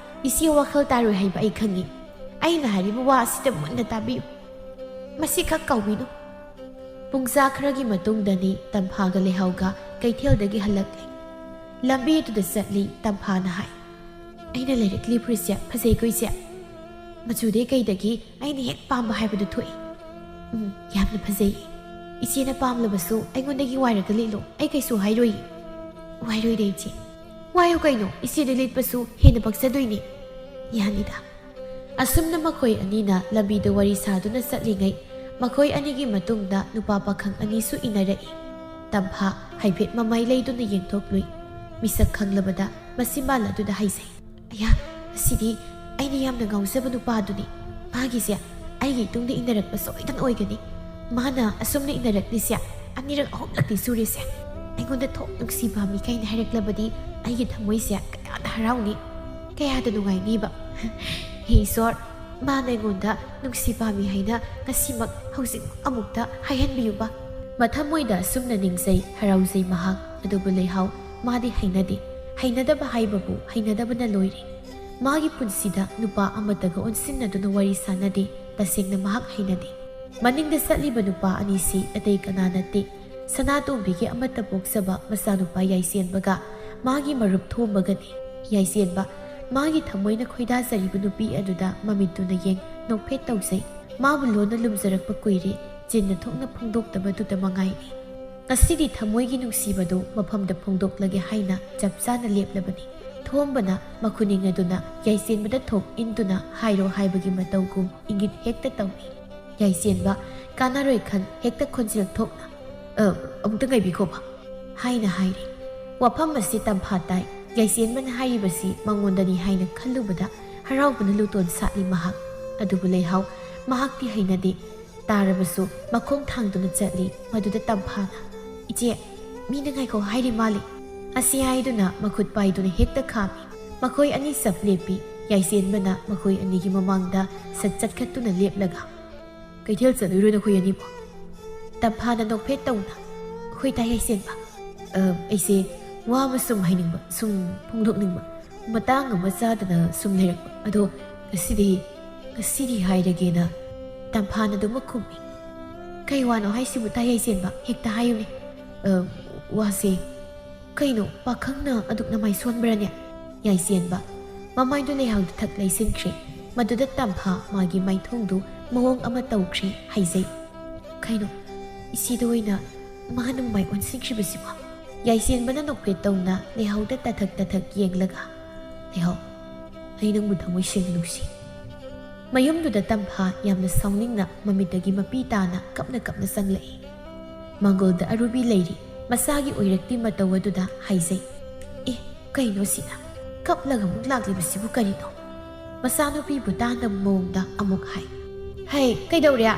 ꯏꯆꯦ ꯋꯥꯈꯜ ꯇꯥꯔꯣꯏ ꯍꯥꯏꯕ ꯑꯩ ꯈꯪꯏ꯫ ꯑꯩꯅ ꯍꯥꯏꯔꯤꯕ ꯋꯥ ꯑꯁꯤꯗ ꯃꯨꯟꯅ ꯇꯥꯕꯤꯌꯨ꯫ ꯃꯁꯤꯈꯛ ꯀꯥꯎꯕꯤꯅꯨ꯫" ꯄꯨꯡꯖꯥ ꯈꯔꯒꯤ ꯃꯇꯨꯡꯗꯅꯤ ꯇꯝꯐꯥꯒ ꯂꯩꯍꯥꯎꯒ ꯀꯩꯊꯦꯜꯗꯒꯤ ꯍꯜꯂꯛꯂꯤ꯫ ꯂꯝꯕꯤ ꯑꯗꯨꯗ ꯆꯠꯂꯤ꯫ ꯇꯝꯐꯥꯅ ꯍꯥꯏ, "ꯑꯩꯅ ꯂꯩꯔꯛꯂꯤ ꯐꯨꯔꯤꯠꯁꯦ ꯐꯖꯩꯀꯣ ꯏꯆꯦ? ꯃꯆꯨꯗꯩ ꯀꯩꯗꯒꯤ ꯑꯩꯅ ꯍꯦꯛ ꯄꯥꯝꯕ ꯍꯥꯏꯕꯗꯨ ꯊꯣꯛꯏ꯫" "ꯎꯝ, ꯌꯥꯝꯅ ꯐꯖꯩ꯫ ꯏꯆꯦꯅ ꯄꯥꯝꯂꯕꯁꯨ ꯑꯩꯉꯣꯟꯗꯒꯤ ꯋꯥꯏꯔꯒ ꯂꯤꯠꯂꯣ, ꯑꯩ ꯀꯩꯁꯨ ꯍꯥꯏꯔꯣꯏ꯫" "ꯋꯥꯏꯔꯣꯏꯗ ꯏꯆꯦ꯫" "ꯋꯥꯏꯌꯨ ꯀꯩꯅꯣ, ꯏꯆꯦꯗ ꯂꯤꯠꯄꯁꯨ ꯍꯦꯟꯅ ꯄꯛꯆꯗꯣꯏꯅꯦ꯫" "ꯌꯥꯅꯤꯗ꯫" ꯑꯁꯨꯝꯅ ꯃꯈꯣꯏ ꯑꯅꯤꯅ ꯂꯝꯕꯤꯗ ꯋꯥꯔꯤ ꯁꯥꯗꯨꯅ ꯆꯠꯂꯤꯉꯩ, ꯃꯈꯣꯏ ꯑꯅꯤꯒꯤ ꯃꯇꯨꯡꯗ ꯅꯨꯄꯥ ꯄꯥꯈꯪ ꯑꯅꯤꯁꯨ ꯏꯟꯅꯔꯛꯏ꯫ ꯇꯝꯐꯥ ꯍꯥꯏꯐꯦꯠ ꯃꯃꯥꯏ ꯂꯩꯗꯨꯅ ꯌꯦꯡꯊꯣꯛꯂꯨꯏ꯫ ꯃꯤꯁꯛ ꯈꯪꯂꯕꯗ ꯃꯆꯤꯟꯕꯥꯜ ꯑꯗꯨꯗ ꯍꯥꯏꯖꯩ, "ꯑꯌꯥ, ꯑꯁꯤꯗꯤ ꯑꯩꯅ ꯌꯥꯝꯅ ꯉꯥꯎꯖꯕ ꯅꯨꯄꯥꯗꯨꯅꯤ꯫ ꯃꯥꯒꯤꯁꯦ ꯑꯩꯒꯤ ꯏꯇꯨꯡꯗ ꯏꯟꯅꯔꯛꯄ ꯁꯣꯏꯗꯅ ꯑꯣꯏꯒꯅꯤ꯫ ꯃꯥꯅ ꯑꯁꯨꯝꯅ ꯏꯟꯅꯔꯛꯂꯤꯁꯦ ꯑꯅꯤꯔꯛ ꯑꯍꯨꯝꯂꯛꯇꯤ ꯁꯨꯔꯦꯁꯦ꯫ ꯑꯩꯉꯣꯟꯗ ꯊꯣꯛ ꯅꯨꯡꯁꯤ ꯄꯥꯝꯃꯤ ꯀꯥꯏꯅ ꯍꯥꯏꯔꯛꯂꯕꯗꯤ ꯑꯩꯒꯤ ꯊꯃꯣꯏꯁꯦ ꯀꯌꯥꯗ ꯍꯔꯥꯎꯅꯤ, ꯀꯌꯥꯗ ꯅꯨꯡꯉꯥꯏꯅꯤꯕ꯫" "ꯍꯦ ꯏꯁꯣꯔ, ꯃꯥꯅ ꯑꯩꯉꯣꯟꯗ ꯅꯨꯡꯁꯤ ꯄꯥꯝꯃꯤ ꯍꯥꯏꯅ ꯉꯁꯤꯃꯛ ꯍꯧꯖꯤꯛ ꯑꯃꯨꯛꯇ ꯍꯥꯏꯍꯟꯕꯤꯌꯨꯕ꯫" ꯃꯊꯃꯣꯏꯗ ꯑꯁꯨꯝꯅ ꯅꯤꯡꯖꯩ, ꯍꯔꯥꯎꯖꯩ ꯃꯍꯥꯛ꯫ ꯑꯗꯨꯕꯨ ꯂꯩꯍꯥꯎ, ꯃꯥꯗꯤ ꯍꯩꯅꯗꯦ꯫ ꯍꯩꯅꯗꯕ ꯍꯥꯏꯕꯕꯨ ꯍꯩꯅꯗꯕꯅ ꯂꯣꯏꯔꯦ꯫ ꯃꯥꯒꯤ ꯄꯨꯟꯁꯤꯗ ꯅꯨꯄꯥ ꯑꯃꯠꯇꯒ ꯑꯣꯟꯁꯤꯟꯅꯗꯨꯅ ꯋꯥꯔꯤ ꯁꯥꯅꯗꯦ꯫ ꯇꯁꯦꯡꯅ ꯃꯍꯥꯛ ꯍꯩꯅꯗꯦ꯫ ꯃꯅꯤꯡꯗ ꯆꯠꯂꯤꯕ ꯅꯨꯄꯥ ꯑꯅꯤꯁꯤ ꯑꯇꯩ ꯀꯅꯥ ꯅꯠꯇꯦ, ꯁꯅꯥꯇꯣꯝꯕꯤꯒꯤ ꯑꯃꯠꯇ ꯄꯣꯛꯆꯕ ꯃꯆꯥꯅꯨꯄꯥ ꯌꯥꯏꯁꯦꯟꯕꯒ ꯃꯥꯒꯤ ꯃꯔꯨꯞ ꯊꯣꯝꯕꯒꯅꯤ꯫ ꯌꯥꯏꯁꯦꯟꯕ, ꯃꯥꯒꯤ ꯊꯃꯣꯏꯅ ꯈꯣꯏꯗꯥꯖꯔꯤꯕ ꯅꯨꯄꯤ ꯑꯗꯨꯗ ꯃꯃꯤꯠꯇꯨꯅ ꯌꯦꯡ ꯅꯣꯛꯐꯦꯠ ꯇꯧꯖꯩ꯫ ꯃꯥꯕꯨ ꯂꯣꯟꯅ ꯂꯨꯝꯖꯔꯛꯄ ꯀꯨꯏꯔꯦ, ꯆꯤꯟꯅ ꯊꯣꯛꯅ ꯐꯣꯡꯗꯣꯛꯇꯕꯗꯨꯗ ꯃꯉꯥꯏꯔꯦ꯫ ꯉꯁꯤꯗꯤ ꯊꯃꯣꯏꯒꯤ ꯅꯨꯡꯁꯤꯕꯗꯨ ꯃꯐꯝꯗ ꯐꯣꯡꯗꯣꯛꯂꯒꯦ ꯍꯥꯏꯅ ꯆꯞ ꯆꯥꯅ ꯂꯦꯞꯂꯕꯅꯤ꯫ ꯊꯣꯝꯕꯅ ꯃꯈꯨꯅꯤꯡ ꯑꯗꯨꯅ ꯌꯥꯏꯁꯦꯟꯕꯗ ꯊꯣꯛ ꯏꯟꯗꯨꯅ ꯍꯥꯏꯔꯣ ꯍꯥꯏꯕꯒꯤ ꯃꯇꯧꯒꯨꯝ ꯏꯪꯒꯤꯠ ꯍꯦꯛꯇ ꯇꯧꯏ꯫ ꯌꯥꯏꯁꯦꯟꯕ ꯀꯥꯟꯅꯔꯣꯏ ꯈꯟ ꯍꯦꯛꯇ ꯈꯣꯟꯖꯦꯜ ꯊꯣꯛꯅ, "ꯑ, ꯑꯃꯨꯛꯇ ꯉꯥꯏꯕꯤꯈꯣꯕ" ꯍꯥꯏꯅ ꯍꯥꯏꯔꯦ꯫ ꯋꯥꯐꯝ ꯑꯁꯤ ꯇꯝꯐꯥ ꯇꯥꯏ꯫ ꯌꯥꯏꯁꯦꯟꯕꯅ ꯍꯥꯏꯔꯤꯕꯁꯤ ꯃꯉꯣꯟꯗꯅꯤ ꯍꯥꯏꯅ ꯈꯜꯂꯨꯕꯗ ꯍꯔꯥꯎꯕꯅ ꯂꯨꯇꯣꯟ ꯁꯥꯠꯂꯤ ꯃꯍꯥꯛ꯫ ꯑꯗꯨꯕꯨ ꯂꯩꯍꯥꯎ ꯃꯍꯥꯛꯇꯤ ꯍꯩꯅꯗꯦ꯫ ꯇꯥꯔꯕꯁꯨ ꯃꯈꯣꯡ ꯊꯥꯡꯗꯨꯅ ꯆꯠꯂꯤ꯫ ꯃꯗꯨꯗ ꯇꯝꯐꯥꯅ, "ꯏꯆꯦ, ꯃꯤꯅ ꯉꯥꯏꯈꯣ ꯍꯥꯏꯔꯤ ꯃꯥꯜꯂꯤ" ꯑꯁꯤ ꯍꯥꯏꯗꯨꯅ ꯃꯈꯨꯠ ꯄꯥꯏꯗꯨꯅ ꯍꯦꯛꯇ ꯈꯥꯝꯃꯤ꯫ ꯃꯈꯣꯏ ꯑꯅꯤ ꯆꯞ ꯂꯦꯞꯄꯤ꯫ ꯌꯥꯏꯁꯦꯟꯕꯅ ꯃꯈꯣꯏ ꯑꯅꯤꯒꯤ ꯃꯃꯥꯡꯗ ꯁꯠ ꯆꯠꯈꯠꯇꯨꯅ ꯂꯦꯞꯂꯒ, "ꯀꯩꯊꯦꯜ ꯆꯠꯂꯨꯏꯔꯣ ꯅꯈꯣꯏ ꯑꯅꯤꯕꯣ?" ꯇꯝꯐꯥꯅ ꯅꯣꯛꯐꯦꯠ ꯇꯧꯅ, "ꯍꯣꯏ ꯇꯥ ꯌꯥꯏꯁꯦꯟꯕ꯫ ꯑ, ꯑꯩꯁꯦ ꯋꯥ ꯑꯃ ꯁꯨꯝ ꯍꯥꯏꯅꯤꯡꯕ, ꯁꯨꯝ ꯐꯣꯡꯗꯣꯛꯅꯤꯡꯕ, ꯃꯇꯥꯡ ꯑꯃ ꯆꯥꯗꯅ ꯁꯨꯝ ꯂꯩꯔꯛꯄ꯫ ꯑꯗꯣ ꯉꯁꯤꯗꯤ, ꯉꯁꯤꯗꯤ ꯍꯥꯏꯔꯒꯦꯅ" ꯇꯝꯐꯥꯅ ꯑꯗꯨꯃꯛ ꯈꯨꯝꯃꯤ꯫ "ꯀꯩ ꯋꯥꯅꯣ ꯍꯥꯏꯁꯤꯕꯨ ꯇꯥ ꯌꯥꯏꯁꯦꯟꯕ? ꯍꯦꯛꯇ ꯍꯥꯏꯌꯨꯅꯦ꯫" "ꯑ, ꯋꯥꯁꯦ"꯫ "ꯀꯩꯅꯣ, ꯄꯥꯈꯪꯅ ꯑꯗꯨꯛ ꯅꯃꯥꯏ ꯁꯣꯟꯕ꯭ꯔꯅꯦ?" ꯌꯥꯏꯁꯦꯟꯕ ꯃꯃꯥꯏꯗꯨ ꯂꯩꯍꯥꯎꯗ ꯊꯛ ꯂꯩꯁꯤꯟꯈ꯭ꯔꯦ꯫ ꯃꯗꯨꯗ ꯇꯝꯐꯥ ꯃꯥꯒꯤ ꯃꯥꯏꯊꯣꯡꯗꯨ ꯃꯑꯣꯡ ꯑꯃ ꯇꯧꯈ꯭ꯔꯦ꯫ ꯍꯥꯏꯖꯩ, "ꯀꯩꯅꯣ, ꯏꯆꯦꯗ ꯑꯣꯏꯅ ꯃꯥꯅ ꯃꯃꯥꯏ ꯑꯣꯟꯁꯤꯟꯈ꯭ꯔꯤꯕꯁꯤꯕꯣ?" ꯌꯥꯏꯁꯦꯟꯕꯅ ꯅꯣꯛꯐꯦꯠ ꯇꯧꯅ ꯂꯩꯍꯥꯎꯗ ꯇꯊꯛ ꯇꯊꯛ ꯌꯦꯡꯂꯒ, "ꯂꯩꯍꯥꯎ, ꯑꯩ ꯅꯪꯕꯨ ꯊꯃꯣꯏ ꯁꯦꯡꯅ ꯅꯨꯡꯁꯤ꯫" ꯃꯌꯨꯝꯗꯨꯗ ꯇꯝꯐꯥ ꯌꯥꯝꯅ ꯁꯥꯎꯅꯤꯡꯅ ꯃꯃꯤꯠꯇꯒꯤ ꯃꯄꯤ ꯇꯥꯅ ꯀꯞꯅ ꯀꯞꯅ ꯆꯪꯂꯛꯏ꯫ ꯃꯪꯒꯣꯜꯗ ꯑꯔꯨꯕꯤ ꯂꯩꯔꯤ꯫ ꯃꯁꯥꯒꯤ ꯑꯣꯏꯔꯛꯇꯤ ꯃꯇꯧ ꯑꯗꯨꯗ ꯍꯥꯏꯖꯩ, "ꯑꯦ, ꯀꯩꯅꯣ ꯁꯤꯅ? ꯀꯞꯂꯒ ꯑꯃꯨꯛ ꯂꯥꯛꯂꯤꯕꯁꯤꯕꯨ ꯀꯔꯤꯅꯣ?" ꯃꯆꯥꯅꯨꯄꯤꯕꯨ ꯇꯥꯅꯕ ꯃꯑꯣꯡꯗ ꯑꯃꯨꯛ ꯍꯥꯏ, "ꯍꯩ, ꯀꯩꯗꯧꯔꯦ?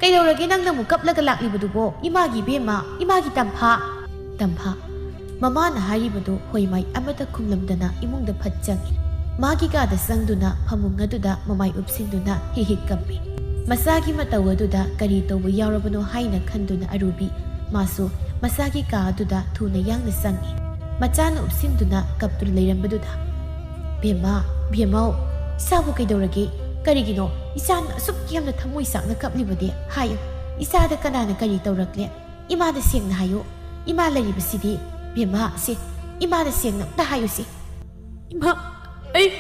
ꯀꯩꯗꯧꯔꯒꯦ ꯅꯪꯅ ꯑꯃꯨꯛ ꯀꯞꯂꯒ ꯂꯥꯛꯂꯤꯕꯗꯨꯕꯣ? ꯏꯃꯥꯒꯤ ꯏꯕꯦꯝꯃ, ꯏꯃꯥꯒꯤ ꯇꯝꯐꯥ!" ꯇꯝꯐꯥ ꯃꯃꯥꯅ ꯍꯥꯏꯔꯤꯕꯗꯨ ꯍꯣꯏ ꯃꯥꯏ ꯑꯃꯠꯇ ꯈꯨꯝꯂꯝꯗꯅ ꯏꯃꯨꯡꯗ ꯐꯠ ꯆꯪꯏ꯫ ꯃꯥꯒꯤ ꯀꯥꯗ ꯆꯪꯗꯨꯅ ꯐꯃꯨꯡ ꯑꯗꯨꯗ ꯃꯃꯥꯏ ꯎꯞꯁꯤꯟꯗꯨꯅ ꯍꯤꯛ ꯍꯤꯛ ꯀꯞꯄꯤ꯫ ꯃꯆꯥꯒꯤ ꯃꯇꯧ ꯑꯗꯨꯗ ꯀꯔꯤ ꯇꯧꯕ ꯌꯥꯎꯔꯕꯅꯣ ꯍꯥꯏꯅ ꯈꯟꯗꯨꯅ ꯑꯔꯨꯕꯤ ꯃꯥꯁꯨ ꯃꯆꯥꯒꯤ ꯀꯥ ꯑꯗꯨꯗ ꯊꯨꯅ ꯌꯥꯡꯅ ꯆꯪꯏ꯫ ꯃꯆꯥꯅ ꯎꯞꯁꯤꯟꯗꯨꯅ ꯀꯞꯇꯨꯅ ꯂꯩꯔꯝꯕꯗꯨꯗ, "ꯕꯦꯝꯃ, ꯕꯦꯝꯃꯧ, ꯏꯆꯥꯕꯨ ꯀꯩꯗꯧꯔꯒꯦ? ꯀꯔꯤꯒꯤꯅꯣ ꯏꯆꯥꯅ ꯑꯁꯨꯛ ꯌꯥꯝꯅ ꯊꯃꯣꯏ ꯆꯥꯛꯅ ꯀꯞꯂꯤꯕꯗꯤ? ꯍꯥꯏꯌꯨ, ꯏꯆꯥꯗ ꯀꯅꯥꯅ ꯀꯔꯤ ꯇꯧꯔꯛꯂꯦ? ꯏꯃꯥꯗ ꯁꯦꯡꯅ ꯍꯥꯏꯌꯨ꯫ ꯏꯃꯥ ꯂꯩꯔꯤꯕꯁꯤꯗꯤ, ꯕꯦꯝꯃ, ꯁꯦ, ꯏꯃꯥꯗ ꯁꯦꯡꯅ ꯑꯝꯇ ꯍꯥꯏꯌꯨꯁꯦ꯫" "ꯏꯃꯥ, ꯑꯩ..."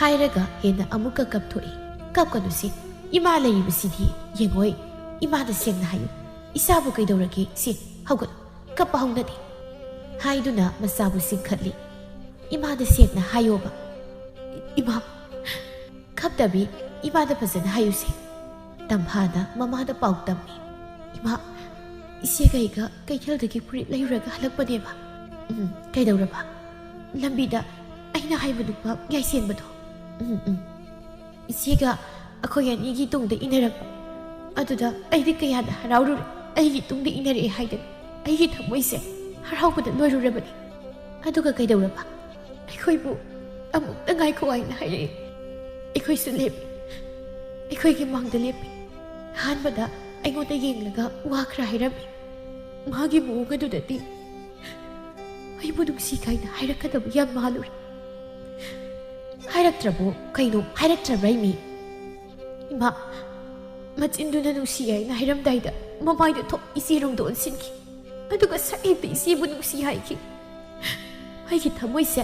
ꯍꯥꯏꯔꯒ ꯍꯦꯟꯅ ꯑꯃꯨꯛꯀ ꯀꯞꯊꯣꯛꯏ꯫ "ꯀꯞꯀꯅꯨꯁꯦ, ꯏꯃꯥ ꯂꯩꯔꯤꯕꯁꯤꯗꯤ꯫ ꯌꯦꯡꯉꯣꯏ, ꯏꯃꯥꯗ ꯁꯦꯡꯅ ꯍꯥꯏꯌꯨ꯫ ꯏꯆꯥꯕꯨ ꯀꯩꯗꯧꯔꯒꯦ? ꯁꯦ, ꯍꯧꯒꯠꯂꯨ, ꯀꯞꯄ ꯍꯧꯅꯗꯦ꯫" ꯍꯥꯏꯗꯨꯅ ꯃꯆꯥꯕꯨ ꯆꯤꯡꯈꯠꯂꯤ꯫ "ꯏꯃꯥꯗ ꯁꯦꯡꯅ ꯍꯥꯏꯌꯣꯕ꯫ ꯏꯃꯥ, ꯀꯞꯇꯕꯤ, ꯏꯃꯥꯗ ꯐꯖꯅ ꯍꯥꯏꯌꯨꯁꯦ꯫" ꯇꯝꯐꯥꯅ ꯃꯃꯥꯗ ꯄꯥꯎ ꯇꯝꯃꯤ꯫ "ꯏꯃꯥ, ꯏꯆꯦꯒ ꯑꯩꯒ ꯀꯩꯊꯦꯜꯗꯒꯤ ꯐꯨꯔꯤꯠ ꯂꯩꯔꯨꯔꯒ ꯍꯜꯂꯛꯄꯅꯦꯕ꯫" "ꯎꯝ, ꯀꯩꯗꯧꯔꯕ?" "ꯂꯝꯕꯤꯗ ꯑꯩꯅ ꯍꯥꯏꯕ ꯅꯨꯄꯥ ꯌꯥꯏꯁꯦꯟꯕꯗꯣ, ꯎꯝ, ꯎꯝ, ꯏꯆꯦꯒ ꯑꯩꯈꯣꯏ ꯑꯅꯤꯒꯤ ꯇꯨꯡꯗ ꯏꯟꯅꯔꯛꯄ꯫ ꯑꯗꯨꯗ ꯑꯩꯗꯤ ꯀꯌꯥꯗ ꯍꯔꯥꯎꯔꯨꯔꯦ꯫ ꯑꯩꯒꯤ ꯇꯨꯡꯗ ꯏꯟꯅꯔꯛꯑꯦ ꯍꯥꯏꯗꯅ ꯑꯩꯒꯤ ꯊꯃꯣꯏꯁꯦ ꯍꯔꯥꯎꯕꯗ ꯂꯣꯏꯔꯨꯔꯕꯅꯤ꯫" "ꯑꯗꯨꯒ ꯀꯩꯗꯧꯔꯕ?" "ꯑꯩꯈꯣꯏꯕꯨ ꯑꯃꯨꯛꯇ ꯉꯥꯏꯈꯣ ꯍꯥꯏꯅ ꯍꯥꯏꯔꯛꯑꯦ꯫ ꯑꯩꯈꯣꯏꯁꯨ ꯂꯦꯞꯄꯤ꯫ ꯑꯩꯈꯣꯏꯒꯤ ꯃꯥꯡꯗ ꯂꯦꯞꯄꯤ꯫ ꯑꯍꯥꯟꯕꯗ ꯑꯩꯉꯣꯟꯗ ꯌꯦꯡꯂꯒ ꯋꯥ ꯈꯔ ꯍꯥꯏꯔꯝꯃꯤ꯫ ꯃꯥꯒꯤ ꯃꯑꯣꯡ ꯑꯗꯨꯗꯗꯤ ꯑꯩꯕꯨ ꯅꯨꯡꯁꯤ ꯀꯥꯏꯅ ꯍꯥꯏꯔꯛꯀꯗꯕ ꯌꯥꯝ ꯃꯥꯜꯂꯨꯔꯦ꯫ ꯍꯥꯏꯔꯛꯇ꯭ꯔꯕꯣ? ꯀꯩꯅꯣ ꯍꯥꯏꯔꯛꯇ꯭ꯔꯕ꯭ꯔꯥ ꯏꯃꯤ?" "ꯏꯃꯥ, ꯃꯆꯤꯟꯗꯨꯅ ꯅꯨꯡꯁꯤ ꯍꯥꯏꯅ ꯍꯥꯏꯔꯝꯗꯥꯏꯗ ꯃꯃꯥꯏꯗ ꯊꯣꯛ ꯏꯆꯦꯔꯣꯝꯗ ꯑꯣꯟꯁꯤꯟꯈꯤ꯫ ꯑꯗꯨꯒ ꯁꯛ ꯍꯦꯛꯇ ꯏꯆꯦꯕꯨ ꯅꯨꯡꯁꯤ ꯍꯥꯏꯈꯤ꯫ ꯑꯩꯒꯤ ꯊꯃꯣꯏꯁꯦ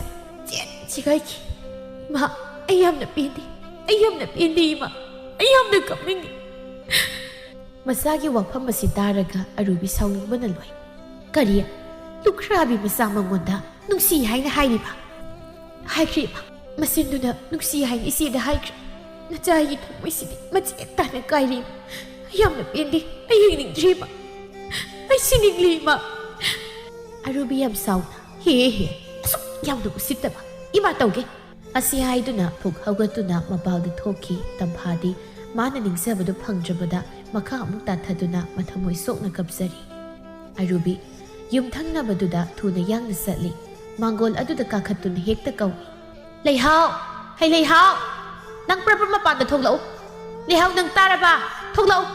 ꯆꯦꯠ ꯆꯤꯒꯥꯏꯈꯤ꯫ ꯏꯃꯥ, ꯑꯩ ꯌꯥꯝꯅ ꯄꯦꯟꯗꯦ꯫ ꯑꯩ ꯌꯥꯝꯅ ꯄꯦꯟꯗꯦ ꯏꯃꯥ꯫ ꯑꯩ ꯌꯥꯝꯅ ꯀꯞꯅꯤꯡꯉꯤ꯫" ꯃꯆꯥꯒꯤ ꯋꯥꯐꯝ ꯑꯁꯤ ꯇꯥꯔꯒ ꯑꯔꯨꯕꯤ ꯁꯥꯎꯅꯤꯡꯕꯅ ꯂꯣꯏ꯫ "ꯀꯔꯤ? ꯂꯨꯈ꯭ꯔꯥꯕꯤ ꯃꯆꯥ ꯃꯉꯣꯟꯗ ꯅꯨꯡꯁꯤ ꯍꯥꯏꯅ ꯍꯥꯏꯔꯤꯕ?" "ꯍꯥꯏꯈ꯭ꯔꯦ ꯏꯃꯥ꯫ ꯃꯆꯤꯟꯗꯨꯅ ꯅꯨꯡꯁꯤ ꯍꯥꯏꯅ ꯏꯆꯦꯗ ꯍꯥꯏꯈ꯭ꯔꯦ꯫ ꯅꯆꯥ ꯑꯩꯒꯤ ꯊꯃꯣꯏꯁꯤꯗꯤ ꯃꯆꯦꯠ ꯇꯥꯅ ꯀꯥꯏꯔꯦ ꯏꯃꯥ꯫ ꯑꯩ ꯌꯥꯝꯅ ꯄꯦꯟꯗꯦ꯫ ꯑꯩ ꯍꯤꯡꯅꯤꯡꯗ꯭ꯔꯦ ꯏꯃꯥ꯫ ꯑꯩ ꯁꯤꯅꯤꯡꯂꯦ ꯏꯃꯥ꯫" ꯑꯔꯨꯕꯤ ꯌꯥꯝ ꯁꯥꯎꯅ, "ꯍꯦ ꯍꯦ, ꯑꯁꯨꯛ ꯌꯥꯝꯅ ꯎꯁꯤꯠꯇꯕ꯫ ꯏꯃꯥ ꯇꯧꯒꯦ꯫" ꯑꯁꯤ ꯍꯥꯏꯗꯨꯅ ꯐꯨꯛ ꯍꯧꯒꯠꯇꯨꯅ ꯃꯄꯥꯜꯗ ꯊꯣꯛꯈꯤ꯫ ꯇꯝꯐꯥꯗꯤ ꯃꯥꯅ ꯅꯤꯡꯖꯕꯗꯨ ꯐꯪꯗ꯭ꯔꯕꯗ ꯃꯈꯥ ꯑꯃꯨꯛ ꯇꯥꯊꯗꯨꯅ ꯃꯊꯃꯣꯏ ꯁꯣꯛꯅ ꯀꯞꯆꯔꯤ꯫ ꯑꯔꯨꯕꯤ ꯌꯨꯝꯊꯪꯅꯕꯗꯨꯗ ꯊꯨꯅ ꯌꯥꯡꯅ ꯆꯠꯂꯤ꯫ ꯃꯥꯡꯒꯣꯜ ꯑꯗꯨꯗ ꯀꯥꯈꯠꯇꯨꯅ ꯍꯦꯛꯇ ꯀꯧꯏ꯫ "ꯂꯩꯍꯥꯎ! ꯍꯩ ꯂꯩꯍꯥꯎ! ꯅꯪ ꯄ꯭ꯔꯞ ꯄ꯭ꯔꯞ ꯃꯄꯥꯟꯗ ꯊꯣꯛꯂꯛꯎ꯫ ꯂꯩꯍꯥꯎ, ꯅꯪ ꯇꯥꯔꯕ? ꯊꯣꯛꯂꯛꯎ!"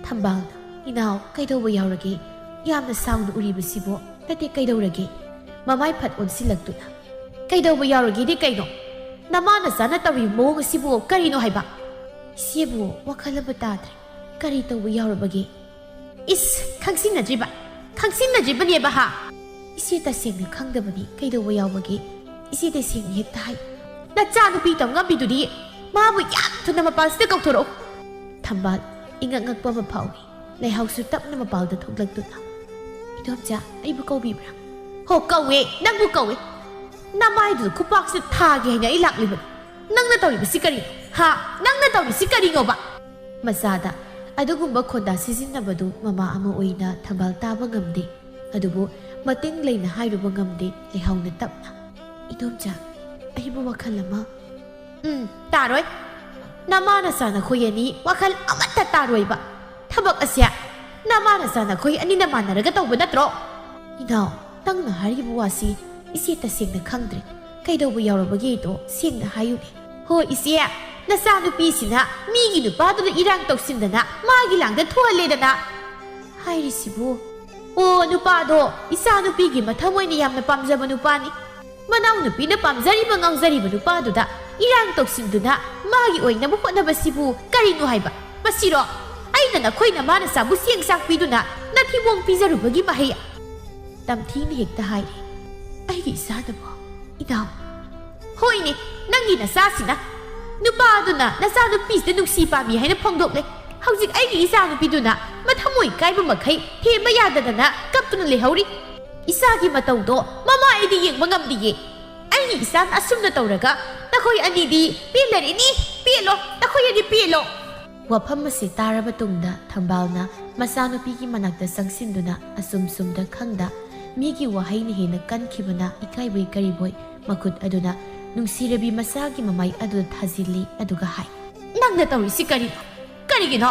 ꯊꯝꯕꯥꯜꯅ, "ꯏꯅꯥꯎ, ꯀꯩꯗꯧꯕ ꯌꯥꯎꯔꯒꯦ? ꯌꯥꯝꯅ ꯁꯥꯎꯅ ꯎꯔꯤꯕꯁꯤꯕꯣ? ꯅꯠꯇꯦ, ꯀꯩꯗꯧꯔꯒꯦ?" ꯃꯃꯥꯏ ꯐꯠ ꯑꯣꯟꯁꯤꯜꯂꯛꯇꯨꯅ, "ꯀꯩꯗꯧꯕ ꯌꯥꯎꯔꯒꯦꯗꯤ ꯀꯩꯅꯣ? ꯅꯃꯥ ꯅꯆꯥꯅ ꯇꯧꯔꯤꯕ ꯃꯑꯣꯡ ꯑꯁꯤꯕꯨ ꯀꯔꯤꯅꯣ ꯍꯥꯏꯕ?" "ꯏꯆꯦꯕꯨ ꯋꯥꯈꯜ ꯑꯃ ꯇꯥꯗ꯭ꯔꯦ꯫ ꯀꯔꯤ ꯇꯧꯕ ꯌꯥꯎꯔꯕꯒꯦ?" "ꯏꯁ, ꯈꯪꯁꯤꯟꯅꯗ꯭ꯔꯤꯕ? ꯈꯪꯁꯤꯟꯅꯗ꯭ꯔꯤꯕꯅꯦꯕ ꯍꯥ?" "ꯏꯆꯦ ꯇꯁꯦꯡꯅ ꯈꯪꯗꯕꯅꯤ, ꯀꯩꯗꯧꯕ ꯌꯥꯎꯕꯒꯦ? ꯏꯆꯦ ꯇꯁꯦꯡꯅ ꯍꯦꯛꯇ ꯍꯥꯏ꯫" "ꯅꯆꯥꯅꯨꯄꯤ ꯇꯧ ꯉꯝꯕꯤꯗꯨꯗꯤ, ꯃꯥꯕꯨ ꯌꯥꯝ ꯊꯨꯅ ꯃꯄꯥꯟꯁꯤꯗ ꯀꯧꯊꯣꯔꯛꯎ꯫" ꯊꯝꯕꯥꯜ ꯏꯉꯛ ꯉꯛꯄ ꯑꯃ ꯐꯥꯎꯏ꯫ ꯂꯩꯍꯥꯎꯁꯨ ꯇꯞꯅ ꯃꯄꯥꯜꯗ ꯊꯣꯛꯂꯛꯇꯨꯅ, "ꯏꯗꯣꯝꯆꯥ, ꯑꯩꯕꯨ ꯀꯧꯕꯤꯕ꯭ꯔꯥ?" "ꯍꯣ, ꯀꯧꯋꯦ, ꯅꯪꯕꯨ ꯀꯧꯋꯦ꯫ ꯅꯃꯥꯏꯗꯨꯗ ꯈꯨꯄꯥꯛꯁꯤꯗ ꯊꯥꯒꯦ ꯍꯥꯏꯅ ꯑꯩ ꯂꯥꯛꯂꯤꯕꯅꯤ꯫ ꯅꯪꯅ ꯇꯧꯔꯤꯕꯁꯤ ꯀꯔꯤꯅꯣ? ꯍꯥ? ꯅꯪꯅ ꯇꯧꯔꯤꯁꯤ ꯀꯔꯤꯅꯣꯕ?" ꯃꯆꯥꯗ ꯑꯗꯨꯒꯨꯝꯕ ꯈꯣꯟꯗꯥ ꯁꯤꯖꯤꯟꯅꯕꯗꯨ ꯃꯃꯥ ꯑꯃ ꯑꯣꯏꯅ ꯊꯝꯕꯥꯜ ꯇꯥꯕ ꯉꯝꯗꯦ꯫ ꯑꯗꯨꯕꯨ ꯃꯇꯤꯡ ꯂꯩꯅ ꯍꯥꯏꯔꯨꯕ ꯉꯝꯗꯦ ꯂꯩꯍꯥꯎꯅ ꯇꯞꯅ꯫ "ꯏꯗꯣꯝꯆꯥ, ꯑꯩꯕꯨ ꯋꯥꯈꯜ ꯑꯃ..." "ꯎꯝ, ꯇꯥꯔꯣꯏ꯫ ꯅꯃꯥ ꯅꯆꯥ ꯅꯈꯣꯏ ꯑꯅꯤ ꯋꯥꯈꯜ ꯑꯃꯠꯇ ꯇꯥꯔꯣꯏꯕ꯫ ꯊꯕꯛ ꯑꯁꯦ ꯅꯃꯥ ꯅꯆꯥ ꯅꯈꯣꯏ ꯑꯅꯤꯅ ꯃꯥꯟꯅꯔꯒ ꯇꯧꯕ ꯅꯠꯇ꯭ꯔꯣ?" "ꯏꯅꯥꯎ, ꯅꯪꯅ ꯍꯥꯏꯔꯤꯕ ꯋꯥꯁꯤ ꯏꯆꯦ ꯇꯁꯦꯡꯅ ꯈꯪꯗ꯭ꯔꯦ꯫ ꯀꯩꯗꯧꯕ ꯌꯥꯎꯔꯕꯒꯦꯗꯣ ꯁꯦꯡꯅ ꯍꯥꯏꯌꯨꯅꯦ꯫" "ꯍꯣ ꯏꯆꯦ, ꯅꯆꯥꯅꯨꯄꯤꯁꯤꯅ ꯃꯤꯒꯤ ꯅꯨꯄꯥꯗꯨꯗ ꯏꯔꯥꯡ ꯇꯧꯁꯤꯟꯗꯅ ꯃꯥꯒꯤ ꯂꯥꯡꯗ ꯊꯣꯛꯍꯜꯂꯦꯗꯅ꯫" "ꯍꯥꯏꯔꯤꯁꯤꯕꯨ?" "ꯑꯣ, ꯅꯨꯄꯥꯗꯣ ꯏꯆꯥꯅꯨꯄꯤꯒꯤ ꯃꯊꯃꯣꯏꯅ ꯌꯥꯝꯅ ꯄꯥꯝꯖꯕ ꯅꯨꯄꯥꯅꯤ꯫ ꯃꯅꯥꯎꯅꯨꯄꯤꯅ ꯄꯥꯝꯖꯔꯤꯕ ꯉꯥꯎꯖꯔꯤꯕ ꯅꯨꯄꯥꯗꯨꯗ ꯏꯔꯥꯡ ꯇꯧꯁꯤꯟꯗꯨꯅ ꯃꯥꯒꯤ ꯑꯣꯏꯅꯕ ꯍꯣꯠꯅꯕꯁꯤꯕꯨ ꯀꯔꯤꯅꯣ ꯍꯥꯏꯕ? ꯃꯁꯤꯔꯣ ꯑꯩꯅ ꯅꯈꯣꯏ ꯅꯃꯥ ꯅꯆꯥꯕꯨ ꯆꯦꯡ ꯆꯥꯛ ꯄꯤꯗꯨꯅ ꯅꯊꯤꯕꯣꯡ ꯄꯤꯖꯔꯨꯕꯒꯤ ꯃꯍꯩ?" ꯇꯝꯊꯤꯅ ꯍꯦꯛꯇ ꯍꯥꯏꯔꯦ꯫ "ꯑꯩꯒꯤ ꯏꯆꯥꯗꯨꯕꯨ, ꯏꯅꯥꯎ?" "ꯍꯣꯏꯅꯦ, ꯅꯪꯒꯤ ꯅꯆꯥꯁꯤꯅ꯫ ꯅꯨꯄꯥꯗꯨꯅ ꯅꯆꯥꯅꯨꯄꯤꯁꯤꯗ ꯅꯨꯡꯁꯤ ꯄꯥꯝꯃꯤ ꯍꯥꯏꯅ ꯐꯣꯡꯗꯣꯛꯂꯦ꯫ ꯍꯧꯖꯤꯛ ꯑꯩꯒꯤ ꯏꯆꯥꯅꯨꯄꯤꯗꯨꯅ ꯃꯊꯃꯣꯏ ꯀꯥꯏꯕ ꯃꯈꯩ ꯊꯦꯝꯕ ꯌꯥꯗꯗꯅ ꯀꯞꯇꯨꯅ ꯂꯩꯍꯧꯔꯤ꯫ ꯏꯆꯥꯒꯤ ꯃꯇꯧꯗꯣ ꯃꯃꯥ ꯑꯩꯗꯤ ꯌꯦꯡꯕ ꯉꯝꯗꯤꯌꯦ꯫ ꯑꯩꯒꯤ ꯏꯆꯥꯅ ꯑꯁꯨꯝꯅ ꯇꯧꯔꯒ ꯅꯈꯣꯏ ꯑꯅꯤꯗꯤ ꯄꯦꯜꯂꯔꯤꯅꯤ꯫ ꯄꯦꯜꯂꯣ, ꯅꯈꯣꯏ ꯑꯅꯤ ꯄꯦꯜꯂꯣ꯫" ꯋꯥꯐꯝ ꯑꯁꯤ ꯇꯥꯔꯕ ꯇꯨꯡꯗ ꯊꯝꯕꯥꯜꯅ ꯃꯆꯥꯅꯨꯄꯤꯒꯤ ꯃꯅꯥꯛꯇ ꯆꯪꯁꯤꯟꯗꯨꯅ ꯑꯁꯨꯝ ꯁꯨꯝꯗ ꯈꯪꯗ ꯃꯤꯒꯤ ꯋꯥꯍꯩꯅ ꯍꯦꯟꯅ ꯀꯟꯈꯤꯕꯅ ꯏꯀꯥꯏꯕꯣꯏ ꯀꯔꯤꯕꯣꯏ ꯃꯈꯨꯠ ꯑꯗꯨꯅ ꯅꯨꯡꯁꯤꯔꯕꯤ ꯃꯆꯥꯒꯤ ꯃꯃꯥꯏ ꯑꯗꯨꯗ ꯊꯥꯖꯤꯜꯂꯤ, ꯑꯗꯨꯒ ꯍꯥꯏ, "ꯅꯪꯅ ꯇꯧꯔꯤꯁꯤ ꯀꯔꯤꯅꯣ? ꯀꯔꯤꯒꯤꯅꯣ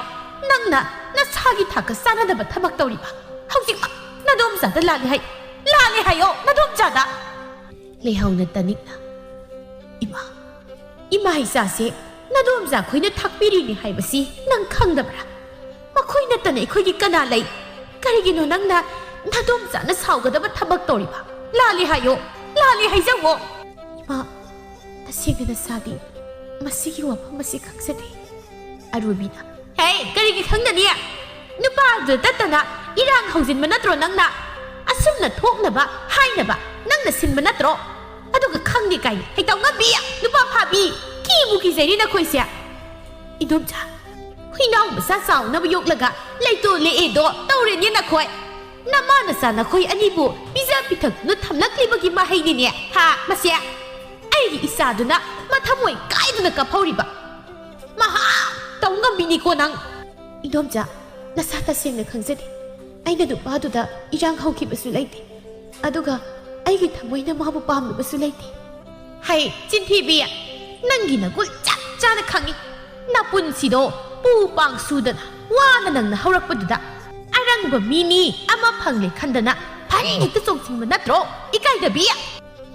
ꯅꯪꯅ ꯅꯁꯥꯒꯤ ꯊꯥꯛꯀ ꯆꯥꯟꯅꯗꯕ ꯊꯕꯛ ꯇꯧꯔꯤꯕ? ꯍꯧꯖꯤꯛꯃꯛ ꯅꯗꯣꯝꯆꯥꯗ ꯂꯥꯜꯂꯦ ꯍꯥꯏ, ꯂꯥꯜꯂꯦ ꯍꯥꯏꯌꯣ ꯅꯗꯣꯝꯆꯥꯗ!" ꯂꯩꯍꯧꯅ ꯇꯅꯤꯛꯅ, "ꯏꯃꯥ, ꯏꯃꯥ ꯏꯆꯥꯁꯦ ꯅꯗꯣꯝꯆꯥ ꯈꯣꯏꯅ ꯊꯥꯛꯄꯤꯔꯤꯅꯤ ꯍꯥꯏꯕꯁꯤ ꯅꯪ ꯈꯪꯗꯕ꯭ꯔꯥ? ꯃꯈꯣꯏ ꯅꯠꯇꯅ ꯑꯩꯈꯣꯏꯒꯤ ꯀꯅꯥ ꯂꯩ? ꯀꯔꯤꯒꯤꯅꯣ ꯅꯪꯅ ꯅꯗꯣꯝꯆꯥꯅ ꯁꯥꯎꯒꯗꯕ ꯊꯕꯛ ꯇꯧꯔꯤꯕ? ꯂꯥꯜꯂꯦ ꯍꯥꯏꯌꯣ, ꯂꯥꯜꯂꯦ ꯍꯥꯏꯖꯧꯋꯣ꯫" "ꯏꯃꯥ, ꯇꯁꯦꯡꯅ ꯅꯁꯥꯗꯤ ꯃꯁꯤꯒꯤ ꯋꯥꯐꯝ ꯑꯁꯤ ꯈꯪꯖꯗꯦ꯫" ꯑꯔꯨꯕꯤꯅ, "ꯍꯦ, ꯀꯔꯤꯒꯤ ꯈꯪꯗꯅꯤ? ꯅꯨꯄꯥꯗꯨꯗ ꯇꯠꯇꯅ ꯏꯔꯥꯡ ꯍꯧꯖꯤꯟꯕ ꯅꯠꯇ꯭ꯔꯣ ꯅꯪꯅ? ꯑꯁꯨꯝꯅ ꯊꯣꯛꯅꯕ ꯍꯥꯏꯅꯕ ꯅꯪꯅ ꯁꯤꯟꯕ ꯅꯠꯇ꯭ꯔꯣ? ꯑꯗꯨꯒ ꯈꯪꯗꯦ ꯀꯥꯏꯅ ꯍꯩꯇꯧ ꯉꯝꯕꯤ, ꯅꯨꯄꯥ ꯐꯥꯕꯤ, ꯀꯤꯕꯨ ꯀꯤꯖꯩꯅꯦ ꯅꯈꯣꯏꯁꯦ꯫ ꯏꯗꯣꯝꯆꯥ, ꯍꯨꯏꯅꯥꯎ ꯃꯆꯥ ꯆꯥꯎꯅꯕ ꯌꯣꯛꯂꯒ ꯂꯩꯇꯣ ꯂꯦꯛꯑꯦꯗꯣ ꯇꯧꯔꯦꯅꯦ ꯅꯈꯣꯏ꯫ ꯅꯃꯥ ꯅꯆꯥ ꯅꯈꯣꯏ ꯑꯅꯤꯕꯨ ꯄꯤꯖ ꯄꯤꯊꯛꯇꯨꯅ ꯊꯝꯂꯛꯂꯤꯕꯒꯤ ꯃꯍꯩꯅꯤꯅꯦ, ꯍꯥ, ꯃꯁꯦ? ꯑꯩꯒꯤ ꯏꯆꯥꯗꯨꯅ ꯃꯊꯃꯣꯏ ꯀꯥꯏꯗꯨꯅ ꯀꯞꯍꯧꯔꯤꯕ꯫ ꯃꯍꯥ ꯇꯧ ꯉꯝ ꯃꯤꯅꯤꯀꯣ ꯅꯪ꯫ ꯏꯗꯣꯝꯆꯥ, ꯅꯁꯥ ꯇꯁꯦꯡꯅ ꯈꯪꯖꯗꯦ꯫ ꯑꯩꯅ ꯅꯨꯄꯥꯗꯨꯗ ꯏꯔꯥꯡ ꯍꯧꯈꯤꯕꯁꯨ ꯂꯩꯇꯦ꯫ ꯑꯗꯨꯒ ꯑꯩꯒꯤ ꯊꯃꯣꯏꯅ ꯃꯥꯕꯨ ꯄꯥꯝꯂꯨꯕꯁꯨ ꯂꯩꯇꯦ꯫ ꯍꯩ, ꯆꯤꯟꯊꯤꯕꯤ, ꯅꯪꯒꯤ ꯅꯒꯨꯟ ꯆꯞ ꯆꯥꯅ ꯈꯪꯏ꯫ ꯅꯄꯨꯟꯁꯤꯗꯣ ꯄꯨ ꯄꯥꯡ ꯁꯨꯗꯅ ꯋꯥꯅ ꯅꯪꯅ ꯍꯧꯔꯛꯄꯗꯨꯗ ꯑꯔꯪꯕ ꯃꯤꯅꯤ ꯑꯃ ꯐꯪꯂꯦ ꯈꯟꯗꯅ ꯐꯟ ꯍꯦꯛꯇ ꯆꯣꯡꯁꯤꯟꯕ ꯅꯠꯇ꯭ꯔꯣ? ꯏꯀꯥꯏꯗꯕꯤ!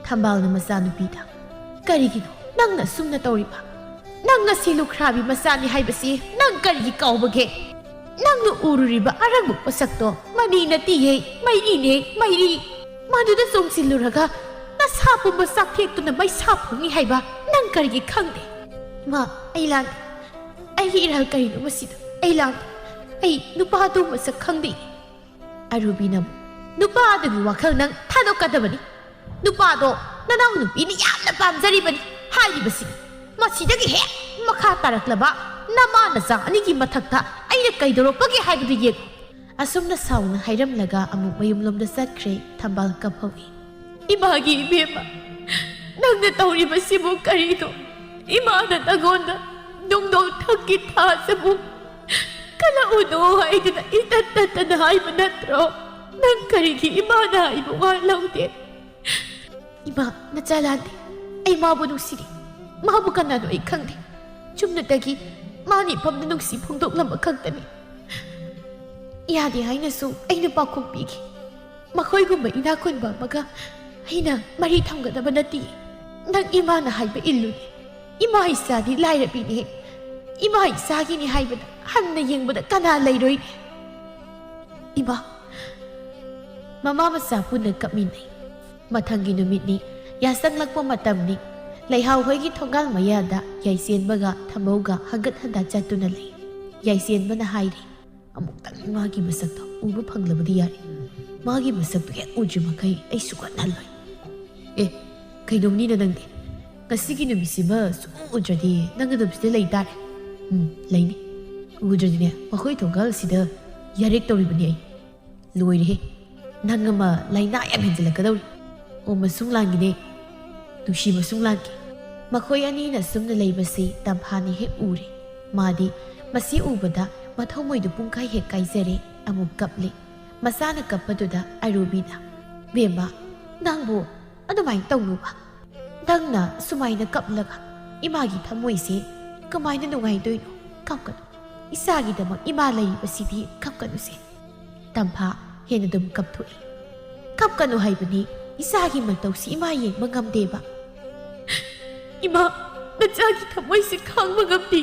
ꯊꯝꯕꯥꯜꯅ ꯃꯆꯥꯅꯨꯄꯤꯗ, "ꯀꯔꯤꯒꯤꯅꯣ ꯅꯪꯅ ꯑꯁꯨꯝꯅ ꯇꯧꯔꯤꯕ? ꯅꯪ ꯉꯁꯤ ꯂꯨꯈ꯭ꯔꯥꯕꯤ ꯃꯆꯥꯅꯤ ꯍꯥꯏꯕꯁꯤ ꯅꯪ ꯀꯔꯤꯒꯤ ꯀꯥꯎꯕꯒꯦ? ꯅꯪꯅ ꯎꯔꯨꯔꯤꯕ ꯑꯔꯪꯕ ꯄꯣꯠꯁꯛꯇꯣ ꯃꯅꯤ ꯅꯠꯇꯤꯌꯦ, ꯃꯩꯔꯤꯅꯦ, ꯃꯩꯔꯤ꯫ ꯃꯗꯨꯗ ꯆꯣꯡꯁꯤꯜꯂꯨꯔꯒ ꯅꯁꯥ ꯄꯨꯝꯕ ꯆꯥꯛꯊꯦꯛꯇꯨꯅ ꯃꯩꯁꯥ ꯐꯨꯡꯏ ꯍꯥꯏꯕ ꯅꯪ ꯀꯔꯤꯒꯤ ꯈꯪꯗꯦ?" "ꯏꯃꯥ, ꯑꯩ ꯂꯥꯟꯗꯦ꯫ ꯑꯩꯒꯤ ꯏꯔꯥꯜ ꯀꯔꯤꯅꯣ ꯃꯁꯤꯗ? ꯑꯩ ꯂꯥꯟꯗꯦ꯫ ꯑꯩ ꯅꯨꯄꯥꯗꯨ ꯃꯁꯛ ꯈꯪꯗꯦ꯫" ꯑꯔꯨꯕꯤꯅ ꯑꯃꯨꯛ, "ꯅꯨꯄꯥ ꯑꯗꯨꯒꯤ ꯋꯥꯈꯜ ꯅꯪ ꯊꯥꯗꯣꯛꯀꯗꯕꯅꯤ꯫ ꯅꯨꯄꯥꯗꯣ ꯅꯅꯥꯎ ꯅꯨꯄꯤꯅ ꯌꯥꯝꯅ ꯄꯥꯝꯖꯔꯤꯕꯅꯤ ꯍꯥꯏꯔꯤꯕꯁꯤ꯫ ꯃꯁꯤꯗꯒꯤ ꯍꯦꯛ ꯃꯈꯥ ꯇꯥꯔꯛꯂꯕ ꯅꯃꯥ ꯅꯆꯥ ꯑꯅꯤꯒꯤ ꯃꯊꯛꯇ ꯑꯩꯅ ꯀꯩꯗꯧꯔꯛꯄꯒꯦ ꯍꯥꯏꯕꯗꯨ ꯌꯦꯡꯉꯨ꯫" ꯑꯁꯨꯝꯅ ꯁꯥꯎꯅ ꯍꯥꯏꯔꯝꯂꯒ ꯑꯃꯨꯛ ꯃꯌꯨꯝꯂꯣꯝꯗ ꯆꯠꯈ꯭ꯔꯦ꯫ ꯊꯝꯕꯥꯜ ꯀꯞꯍꯧꯏ꯫ "ꯏꯃꯥꯒꯤ ꯏꯕꯦꯝꯃ, ꯅꯪꯅ ꯇꯧꯔꯤꯕꯁꯤꯕꯨ ꯀꯔꯤꯅꯣ? ꯏꯃꯥꯅ ꯅꯉꯣꯟꯗ ꯅꯨꯡꯗꯣꯡ ꯊꯛꯀꯤ ꯊꯥꯁꯤꯕꯨ ꯀꯜꯂꯛꯎꯅꯣ ꯍꯥꯏꯗꯨꯅ ꯏꯇꯠ ꯇꯠꯇꯅ ꯍꯥꯏꯕ ꯅꯠꯇ꯭ꯔꯣ? ꯅꯪ ꯀꯔꯤꯒꯤ ꯏꯃꯥꯅ ꯍꯥꯏꯕ ꯋꯥ ꯂꯧꯗꯦ?" "ꯏꯃꯥ, ꯅꯆꯥ ꯂꯥꯟꯗꯦ꯫ ꯑꯩ ꯃꯥꯕꯨ ꯅꯨꯡꯁꯤꯔꯤ꯫ ꯃꯥꯕꯨ ꯀꯅꯥꯅꯣ ꯑꯩ ꯈꯪꯗꯦ꯫ ꯆꯨꯝꯅꯇꯒꯤ ꯃꯥꯅ ꯏꯐꯝꯗ ꯅꯨꯡꯁꯤ ꯐꯣꯡꯗꯣꯛꯂꯝꯕ ꯈꯛꯇꯅꯤ꯫ ꯌꯥꯗꯦ ꯍꯥꯏꯅꯁꯨ ꯑꯩꯅ ꯄꯥꯎꯈꯨꯝ ꯄꯤꯈꯤ꯫ ꯃꯈꯣꯏꯒꯨꯝꯕ ꯏꯅꯥꯛ ꯈꯨꯟꯕ ꯑꯃꯒ ꯑꯩꯅ ꯃꯔꯤ ꯊꯝꯒꯗꯕ ꯅꯠꯇꯦ꯫ ꯅꯪ ꯏꯃꯥꯅ ꯍꯥꯏꯕ ꯏꯜꯂꯨꯅꯦ꯫ ꯏꯃꯥ ꯏꯆꯥꯗꯤ ꯂꯥꯏꯔꯕꯤꯅꯦ꯫ ꯏꯃꯥ ꯏꯆꯥꯒꯤꯅꯤ ꯍꯥꯏꯕꯗ ꯍꯟꯅ ꯌꯦꯡꯕꯗ ꯀꯅꯥ ꯂꯩꯔꯣꯏꯅꯦ?" ꯏꯃꯥ, ꯃꯃꯥ ꯃꯆꯥ ꯄꯨꯟꯅ ꯀꯞꯃꯤꯟꯅꯩ꯫ ꯃꯊꯪꯒꯤ ꯅꯨꯃꯤꯠꯅꯤ, ꯌꯥꯆꯪꯂꯛꯄ ꯃꯇꯝꯅꯤ꯫ ꯂꯩꯍꯥꯎ ꯍꯣꯏꯒꯤ ꯊꯣꯡꯒꯥꯜ ꯃꯌꯥꯗ ꯌꯥꯏꯆꯦꯟꯕꯒ ꯊꯝꯕꯧꯒ ꯍꯪꯒꯠ ꯍꯟꯗ ꯆꯠꯇꯨꯅ ꯂꯩ꯫ ꯌꯥꯏꯆꯦꯟꯕꯅ ꯍꯥꯏꯔꯤ, "ꯑꯃꯨꯛꯇꯪ ꯃꯥꯒꯤ ꯃꯁꯛꯇꯣ ꯎꯕ ꯐꯪꯂꯕꯗꯤ ꯌꯥꯔꯦ꯫ ꯃꯥꯒꯤ ꯃꯁꯛꯇꯣ ꯍꯦꯛ ꯎꯗ꯭ꯔꯤ ꯃꯈꯩ ꯑꯩ ꯁꯨꯛꯍꯟ ꯍꯜꯂꯣꯏ꯫" "ꯑꯦ, ꯀꯩꯗꯧꯅꯤꯅ ꯅꯪꯗꯤ? ꯉꯁꯤꯒꯤ ꯅꯨꯃꯤꯠꯁꯤꯃ ꯁꯨꯛꯎ ꯎꯗ꯭ꯔꯗꯤ ꯅꯪ ꯑꯗꯨꯝ ꯁꯤꯗ ꯂꯩ ꯇꯥꯔꯦ꯫" "ꯎꯝ, ꯂꯩꯅꯤ꯫ ꯎꯗ꯭ꯔꯗꯤꯅꯦ, ꯃꯈꯣꯏ ꯊꯣꯡꯒꯥꯜꯁꯤꯗ ꯌꯥꯔꯦꯛ ꯇꯧꯔꯤꯕꯅꯤ ꯑꯩ꯫ ꯂꯣꯏꯔꯦꯍꯦ꯫ ꯅꯪ ꯑꯃ ꯂꯥꯏꯅꯥ ꯌꯥꯝ ꯍꯦꯟꯖꯤꯜꯂꯛꯀꯗꯧꯔꯤ꯫" ꯑꯣ, ꯃꯁꯨꯡ ꯂꯥꯡꯒꯤꯅꯦ꯫ ꯅꯨꯡꯁꯤ ꯃꯁꯨꯡ ꯂꯥꯡꯈꯤ꯫ ꯃꯈꯣꯏ ꯑꯅꯤꯅ ꯁꯨꯝꯅ ꯂꯩꯕꯁꯤ ꯇꯝꯐꯥꯅ ꯍꯦꯛ ꯎꯔꯦ꯫ ꯃꯥꯗꯤ ꯃꯁꯤ ꯎꯕꯗ ꯃꯊꯧꯃꯣꯏꯗꯨ ꯄꯨꯡꯀꯥꯏ ꯍꯦꯛ ꯀꯥꯏꯖꯔꯦ, ꯑꯃꯨꯛ ꯀꯞꯂꯦ꯫ ꯃꯆꯥꯅ ꯀꯞꯄꯗꯨꯗ ꯑꯔꯨꯕꯤꯅ, "ꯕꯦꯝꯃ, ꯅꯪꯕꯨ ꯑꯗꯨꯃꯥꯏꯅ ꯇꯧꯅꯨꯕ꯫ ꯅꯪꯅ ꯁꯨꯃꯥꯏꯅ ꯀꯞꯂꯒ ꯏꯃꯥꯒꯤ ꯊꯃꯣꯏꯁꯦ ꯀꯃꯥꯏꯅ ꯅꯨꯡꯉꯥꯏꯗꯣꯏꯅꯣ? ꯀꯞꯀꯅꯨ꯫ ꯏꯆꯥꯒꯤꯗꯃꯛ ꯏꯃꯥ ꯂꯩꯔꯤꯕꯁꯤꯗꯤ ꯀꯞꯀꯅꯨꯁꯦ꯫" ꯇꯝꯐꯥ ꯍꯦꯟꯅ ꯑꯗꯨꯝ ꯀꯞꯊꯣꯛꯏ꯫ "ꯀꯞꯀꯅꯨ ꯍꯥꯏꯕꯅꯤ, ꯏꯆꯥꯒꯤ ꯃꯇꯧꯁꯤ ꯏꯃꯥ ꯌꯦꯡꯕ ꯉꯝꯗꯦꯕ꯫" "ꯏꯃꯥ, ꯅꯆꯥꯒꯤ ꯊꯃꯣꯏꯁꯤ ꯈꯥꯡꯕ ꯉꯝꯗꯦ꯫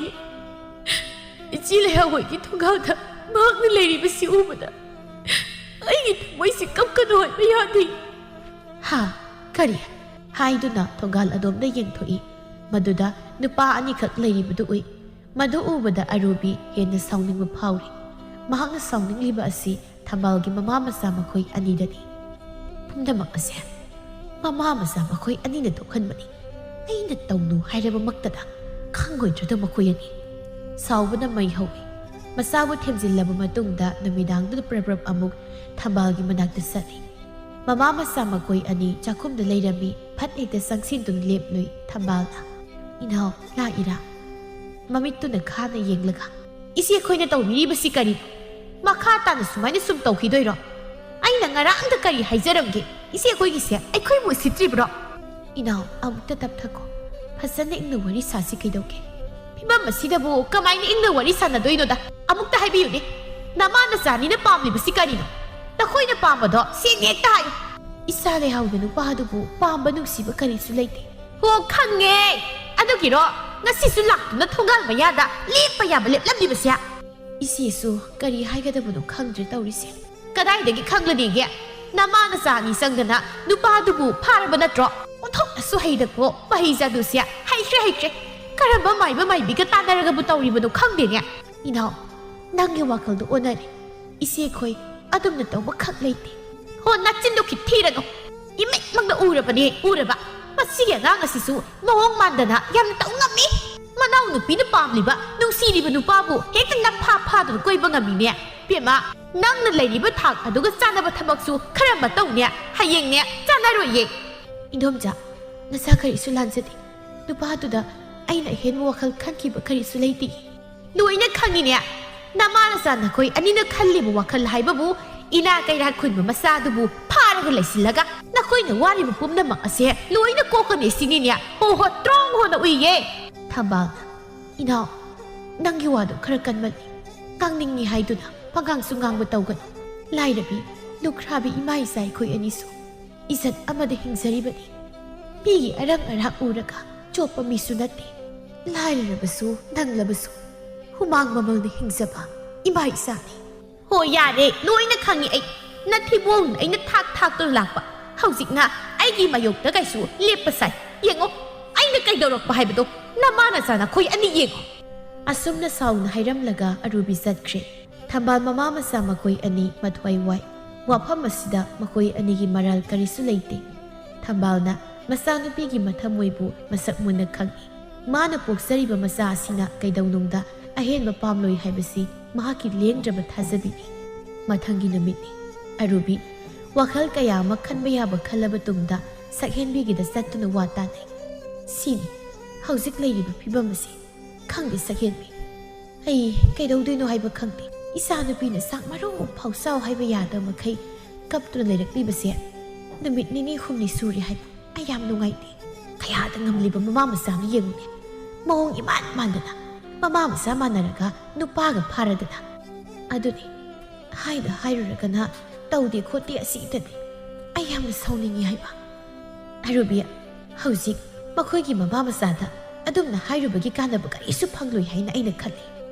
ꯏꯆꯦ ꯂꯩꯍꯥꯎ ꯍꯣꯏꯒꯤ ꯊꯣꯡꯒꯥꯜꯗ ꯃꯍꯥꯛꯅ ꯂꯩꯔꯤꯕꯁꯤ ꯎꯕꯗ ꯑꯩꯒꯤ ꯊꯃꯣꯏꯁꯤ ꯀꯞꯀꯅꯨ ꯍꯥꯏꯕ ꯌꯥꯗꯦ꯫" "ꯍꯥ? ꯀꯔꯤ?" ꯍꯥꯏꯗꯨꯅ ꯊꯣꯡꯒꯥꯜ ꯑꯗꯣꯝꯗ ꯌꯦꯡꯊꯣꯛꯏ꯫ ꯃꯗꯨꯗ ꯅꯨꯄꯥ ꯑꯅꯤꯈꯛ ꯂꯩꯔꯤꯕꯗꯨ ꯎꯏ꯫ ꯃꯗꯨ ꯎꯕꯗ ꯑꯔꯨꯕꯤ ꯍꯦꯟꯅ ꯁꯥꯎꯅꯤꯡꯕ ꯐꯥꯎꯔꯤ꯫ ꯃꯍꯥꯛꯅ ꯁꯥꯎꯅꯤꯡꯂꯤꯕ ꯑꯁꯤ ꯊꯝꯕꯥꯜꯒꯤ ꯃꯃꯥ ꯃꯆꯥ ꯃꯈꯣꯏ ꯑꯅꯤꯗꯅꯤ꯫ "ꯄꯨꯝꯅꯃꯛ ꯑꯁꯦ ꯃꯃꯥ ꯃꯆꯥ ꯃꯈꯣꯏ ꯑꯅꯤꯅ ꯊꯣꯛꯍꯟꯕꯅꯤ꯫ ꯑꯩꯅ ꯇꯧꯅꯨ ꯍꯥꯏꯔꯕꯃꯛꯇꯗ ꯈꯪꯉꯣꯏꯗ꯭ꯔꯗꯣ ꯃꯈꯣꯏ ꯑꯅꯤ?" ꯁꯥꯎꯕꯅ ꯃꯩ ꯍꯧꯏ꯫ ꯃꯆꯥꯕꯨ ꯊꯦꯝꯖꯤꯜꯂꯕ ꯃꯇꯨꯡꯗ ꯅꯨꯃꯤꯗꯥꯡꯗꯨꯗ ꯄ꯭ꯔꯞ ꯄ꯭ꯔꯞ ꯑꯃꯨꯛ ꯊꯝꯕꯥꯜꯒꯤ ꯃꯅꯥꯛꯇ ꯆꯠꯂꯤ꯫ ꯃꯃꯥ ꯃꯆꯥ ꯃꯈꯣꯏ ꯑꯅꯤ ꯆꯥꯛꯈꯨꯝꯗ ꯂꯩꯔꯝꯃꯤ꯫ ꯐꯠ ꯍꯦꯛꯇ ꯆꯪꯁꯤꯟꯗꯨꯅ ꯂꯦꯞꯂꯨꯏ ꯊꯝꯕꯥꯜꯅ꯫ "ꯏꯅꯥꯎ, ꯂꯥꯛꯏꯔꯥ?" ꯃꯃꯤꯠꯇꯨꯅ ꯈꯥꯅ ꯌꯦꯡꯂꯒ, "ꯏꯆꯦ ꯑꯩꯈꯣꯏꯅ ꯇꯧꯕꯤꯔꯤꯕꯁꯤ ꯀꯔꯤꯅꯣ? ꯃꯈꯥ ꯇꯥꯅ ꯁꯨꯃꯥꯏꯅ ꯁꯨꯝ ꯇꯧꯈꯤꯗꯣꯏꯔꯣ? ꯑꯩꯅ ꯉꯔꯥꯡꯗ ꯀꯔꯤ ꯍꯥꯏꯖꯔꯝꯒꯦ? ꯏꯆꯦ ꯑꯩꯈꯣꯏꯒꯤꯁꯦ ꯑꯩꯈꯣꯏꯕꯨ ꯎꯁꯤꯠꯇ꯭ꯔꯤꯕ꯭ꯔꯣ?" "ꯏꯅꯥꯎ, ꯑꯃꯨꯛꯇ ꯇꯞꯊꯈꯣ꯫ ꯐꯖꯅ ꯏꯪꯅ ꯋꯥꯔꯤ ꯁꯥꯁꯤ ꯀꯩꯗꯧꯒꯦ?" "ꯐꯤꯕꯝ ꯑꯁꯤꯗꯕꯨ ꯀꯃꯥꯏꯅ ꯏꯪꯅ ꯋꯥꯔꯤ ꯁꯥꯟꯅꯗꯣꯏꯅꯣꯗ? ꯑꯃꯨꯛꯇ ꯍꯥꯏꯕꯤꯌꯨꯅꯦ, ꯅꯃꯥ ꯅꯆꯥꯅꯤꯅ ꯄꯥꯝꯂꯤꯕꯁꯤ ꯀꯔꯤꯅꯣ? ꯅꯈꯣꯏꯅ ꯄꯥꯝꯕꯗꯣ ꯁꯦꯡꯅ ꯍꯦꯛꯇ ꯍꯥꯏꯌꯨ꯫" "ꯏꯆꯥ ꯂꯩꯍꯥꯎꯗ ꯅꯨꯄꯥꯗꯨꯕꯨ ꯄꯥꯝꯕ ꯅꯨꯡꯁꯤꯕ ꯀꯔꯤꯁꯨ ꯂꯩꯇꯦ꯫" "ꯍꯣ, ꯈꯪꯉꯦ꯫ ꯑꯗꯨꯒꯤꯔꯣ ꯉꯁꯤꯁꯨ ꯂꯥꯛꯇꯨꯅ ꯊꯣꯡꯒꯥꯜ ꯃꯌꯥꯗ ꯂꯦꯞꯄ ꯌꯥꯕ ꯂꯦꯞꯂꯝꯂꯤꯕꯁꯦ?" "ꯏꯆꯦꯁꯨ ꯀꯔꯤ ꯍꯥꯏꯒꯗꯕꯅꯣ ꯈꯪꯗ꯭ꯔꯦ ꯇꯧꯔꯤꯁꯦ꯫" "ꯀꯗꯥꯏꯗꯒꯤ ꯈꯪꯂꯅꯤꯒꯦ? ꯅꯃꯥ ꯅꯆꯥ ꯑꯅꯤ ꯆꯪꯗꯅ ꯅꯨꯄꯥꯗꯨꯕꯨ ꯐꯥꯔꯕ ꯅꯠꯇ꯭ꯔꯣ? ꯑꯣꯟꯊꯣꯛꯅꯁꯨ ꯍꯩꯗꯀꯣ, ꯃꯍꯩ ꯆꯥꯗꯨꯁꯦ꯫ ꯍꯩꯈ꯭ꯔꯦ, ꯍꯩꯈ꯭ꯔꯦ꯫ ꯀꯔꯝꯕ ꯃꯥꯏꯕ ꯃꯥꯏꯕꯤꯒ ꯇꯥꯟꯅꯔꯒꯕꯨ ꯇꯧꯔꯤꯕꯅꯣ ꯈꯪꯗꯦꯅꯦ꯫" "ꯏꯅꯥꯎ, ꯅꯪꯒꯤ ꯋꯥꯈꯜꯗꯣ ꯑꯣꯟꯅꯔꯦ꯫ ꯏꯆꯦꯈꯣꯏ ꯑꯗꯨꯝꯅ ꯇꯧꯕ ꯈꯛ ꯂꯩꯇꯦ꯫" "ꯍꯣ, ꯅꯆꯤꯟꯗꯣ ꯈꯤꯠ ꯊꯤꯔꯅꯨ꯫ ꯏꯃꯤꯠꯃꯛꯅ ꯎꯔꯕꯅꯦ, ꯎꯔꯕ꯫ ꯃꯁꯤꯒꯤ ꯑꯉꯥꯡ ꯑꯁꯤꯁꯨ ꯃꯑꯣꯡ ꯃꯥꯟꯗꯅ ꯌꯥꯝꯅ ꯇꯧ ꯉꯝꯃꯤ꯫ ꯃꯅꯥꯎ ꯅꯨꯄꯤꯅ ꯄꯥꯝꯂꯤꯕ, ꯅꯨꯡꯁꯤꯔꯤꯕ ꯅꯨꯄꯥꯕꯨ ꯍꯦꯛꯇ ꯅꯝꯐꯥ ꯐꯥꯗꯨꯅ ꯀꯣꯏꯕ ꯉꯝꯃꯤꯅꯦ꯫ ꯕꯦꯝꯃ, ꯅꯪꯅ ꯂꯩꯔꯤꯕ ꯊꯥꯛ ꯑꯗꯨꯒ ꯆꯥꯟꯅꯕ ꯊꯕꯛꯁꯨ ꯈꯔ ꯃꯇꯧꯅꯦ꯫ ꯍꯌꯦꯡꯅꯦ, ꯆꯥꯟꯅꯔꯣꯏꯌꯦ꯫" "ꯏꯟꯗꯣꯝꯆꯥ, ꯅꯆꯥ ꯀꯔꯤꯁꯨ ꯂꯥꯟꯖꯗꯦ꯫ ꯅꯨꯄꯥꯗꯨꯗ ꯑꯩꯅ ꯑꯍꯦꯟꯕ ꯋꯥꯈꯜ ꯈꯟꯈꯤꯕ ꯀꯔꯤꯁꯨ ꯂꯩꯇꯦ꯫" "ꯂꯣꯏꯅ ꯏꯅꯦ, ꯅꯃꯥ ꯅꯆꯥ ꯅꯈꯣꯏ ꯑꯅꯤꯅ ꯈꯜꯂꯤꯕ ꯋꯥꯈꯜ ꯍꯥꯏꯕꯕꯨ ꯏꯅꯥ ꯀꯩꯔꯥꯛ ꯈꯨꯟꯕ ꯃꯆꯥꯗꯨꯕꯨ ꯐꯥꯔꯒ ꯂꯩꯁꯤꯜꯂꯒ ꯅꯈꯣꯏꯅ ꯋꯥꯔꯤꯕ ꯄꯨꯝꯅꯃꯛ ꯑꯁꯦ ꯂꯣꯏꯅ ꯀꯣꯛꯀꯅꯤ ꯁꯤꯅꯤꯅꯦ꯫ ꯍꯣ ꯍꯣ, ꯇ꯭ꯔꯣꯡ ꯍꯣꯅ ꯎꯏꯌꯦ꯫ ꯊꯝꯕꯥꯜꯅ, "ꯏꯅꯥꯎ, ꯅꯪꯒꯤ ꯋꯥꯗꯣ ꯈꯔ ꯀꯟꯃꯜꯂꯤ꯫ ꯉꯥꯡꯅꯤꯡꯉꯤ ꯍꯥꯏꯗꯨꯅ ꯄꯉꯥꯡꯁꯨ ꯉꯥꯡꯕ ꯇꯧꯒꯅꯨ꯫ ꯂꯥꯏꯔꯕꯤ, ꯂꯨꯈ꯭ꯔꯥꯕꯤ ꯏꯃꯥ ꯏꯆꯥ ꯑꯩꯈꯣꯏ ꯑꯅꯤꯁꯨ ꯏꯖꯠ ꯑꯃꯗ ꯍꯤꯡꯖꯔꯤꯕꯅꯤ꯫ ꯃꯤꯒꯤ ꯑꯔꯪ ꯑꯔꯥꯛ ꯎꯔꯒ ꯆꯣꯞꯄ ꯃꯤꯁꯨ ꯅꯠꯇꯦ꯫ ꯂꯥꯏꯔꯔꯕꯁꯨ ꯅꯪꯂꯕꯁꯨ ꯍꯨꯃꯥꯡ ꯃꯃꯜꯅ ꯍꯤꯡꯖꯕ ꯏꯃꯥ ꯏꯆꯥꯅꯤ꯫" "ꯍꯣ, ꯌꯥꯔꯦ, ꯂꯣꯏꯅ ꯈꯪꯉꯤ ꯑꯩ꯫ ꯅꯊꯤꯕꯣꯡꯅ ꯑꯩꯅ ꯊꯥꯛ ꯊꯥꯛꯇꯨꯅ ꯂꯥꯛꯄ꯫ ꯍꯧꯖꯤꯛꯅ ꯑꯩꯒꯤ ꯃꯥꯌꯣꯛꯇ ꯀꯩꯁꯨ ꯂꯦꯞꯄ ꯁꯥꯏ꯫ ꯌꯦꯡꯉꯣ, ꯑꯩꯅ ꯀꯩꯗꯧꯔꯛꯄ ꯍꯥꯏꯕꯗꯣ ꯅꯃꯥ ꯅꯆꯥ ꯅꯈꯣꯏ ꯑꯅꯤ ꯌꯦꯡꯉꯣ꯫" ꯑꯁꯨꯝꯅ ꯁꯥꯎꯅ ꯍꯥꯏꯔꯝꯂꯒ ꯑꯔꯨꯕꯤ ꯆꯠꯈ꯭ꯔꯦ꯫ ꯊꯝꯕꯥꯜ ꯃꯃꯥ ꯃꯆꯥ ꯃꯈꯣꯏ ꯑꯅꯤ ꯃꯊ꯭ꯋꯥꯏ ꯋꯥꯏ꯫ ꯋꯥꯐꯝ ꯑꯁꯤꯗ ꯃꯈꯣꯏ ꯑꯅꯤꯒꯤ ꯃꯔꯥꯜ ꯀꯔꯤꯁꯨ ꯂꯩꯇꯦ꯫ ꯊꯝꯕꯥꯜꯅ ꯃꯆꯥꯅꯨꯄꯤꯒꯤ ꯃꯊꯃꯣꯏꯕꯨ ꯃꯁꯛ ꯃꯨꯟꯅ ꯈꯪꯏ꯫ ꯃꯥꯅ ꯄꯣꯛꯆꯔꯤꯕ ꯃꯆꯥ ꯑꯁꯤꯅ ꯀꯩꯗꯧꯅꯨꯡꯗ ꯑꯍꯦꯟꯕ ꯄꯥꯝꯂꯣꯏ ꯍꯥꯏꯕꯁꯤ ꯃꯍꯥꯛꯀꯤ ꯂꯦꯡꯗ꯭ꯔꯕ ꯊꯥꯖꯕꯤꯅꯤ꯫ ꯃꯊꯪꯒꯤ ꯅꯨꯃꯤꯠꯅꯤ꯫ ꯑꯔꯨꯕꯤ ꯋꯥꯈꯜ ꯀꯌꯥ ꯑꯃ ꯈꯟꯕ ꯌꯥꯕ ꯈꯜꯂꯕ ꯇꯨꯡꯗ ꯁꯛꯍꯦꯟꯕꯤꯒꯤꯗ ꯆꯠꯇꯨꯅ ꯋꯥ ꯇꯥꯅꯩ꯫ "ꯁꯤꯅꯤ ꯍꯧꯖꯤꯛ ꯂꯩꯔꯤꯕ ꯐꯤꯕꯝ ꯑꯁꯤ꯫ ꯈꯪꯗꯦ ꯁꯛꯍꯦꯟꯕꯤ, ꯑꯩ ꯀꯩꯗꯧꯗꯣꯏꯅꯣ ꯍꯥꯏꯕ ꯈꯪꯗꯦ꯫ ꯏꯆꯥꯅꯨꯄꯤꯅ ꯆꯥꯛ ꯃꯔꯨ ꯑꯃ ꯐꯥꯎ ꯆꯥꯎ ꯍꯥꯏꯕ ꯌꯥꯗꯕ ꯃꯈꯩ ꯀꯞꯇꯨꯅ ꯂꯩꯔꯛꯂꯤꯕꯁꯦ ꯅꯨꯃꯤꯠ ꯅꯤꯅꯤ ꯍꯨꯝꯅꯤ ꯁꯨꯔꯦ ꯍꯥꯏꯕ꯫ ꯑꯩ ꯌꯥꯝ ꯅꯨꯡꯉꯥꯏꯇꯦ꯫ ꯀꯌꯥꯗ ꯉꯝꯂꯤꯕ ꯃꯃꯥ ꯃꯆꯥꯅꯣ ꯌꯦꯡꯉꯨꯅꯦ꯫ ꯃꯑꯣꯡ ꯏꯃꯥꯟ ꯃꯥꯟꯗꯅ ꯃꯃꯥ ꯃꯆꯥ ꯃꯥꯟꯅꯔꯒ ꯅꯨꯄꯥꯒ ꯐꯥꯔꯗꯅ꯫ ꯑꯗꯨꯅꯤ, ꯍꯥꯏꯗ ꯍꯥꯏꯔꯨꯔꯒꯅ ꯇꯧꯗꯦ ꯈꯣꯠꯇꯦ ꯑꯁꯤꯇꯅꯤ꯫ ꯑꯩ ꯌꯥꯝꯅ ꯁꯥꯎꯅꯤꯡꯉꯤ ꯍꯥꯏꯕ꯫" ꯑꯔꯨꯕꯤ, ꯍꯧꯖꯤꯛ ꯃꯈꯣꯏꯒꯤ ꯃꯃꯥ ꯃꯆꯥꯗ ꯑꯗꯨꯝꯅ ꯍꯥꯏꯔꯨꯕꯒꯤ ꯀꯥꯟꯅꯕ ꯀꯔꯤꯁꯨ ꯐꯪꯂꯣꯏ ꯍꯥꯏꯅ ꯑꯩꯅ ꯈꯜꯂꯤ꯫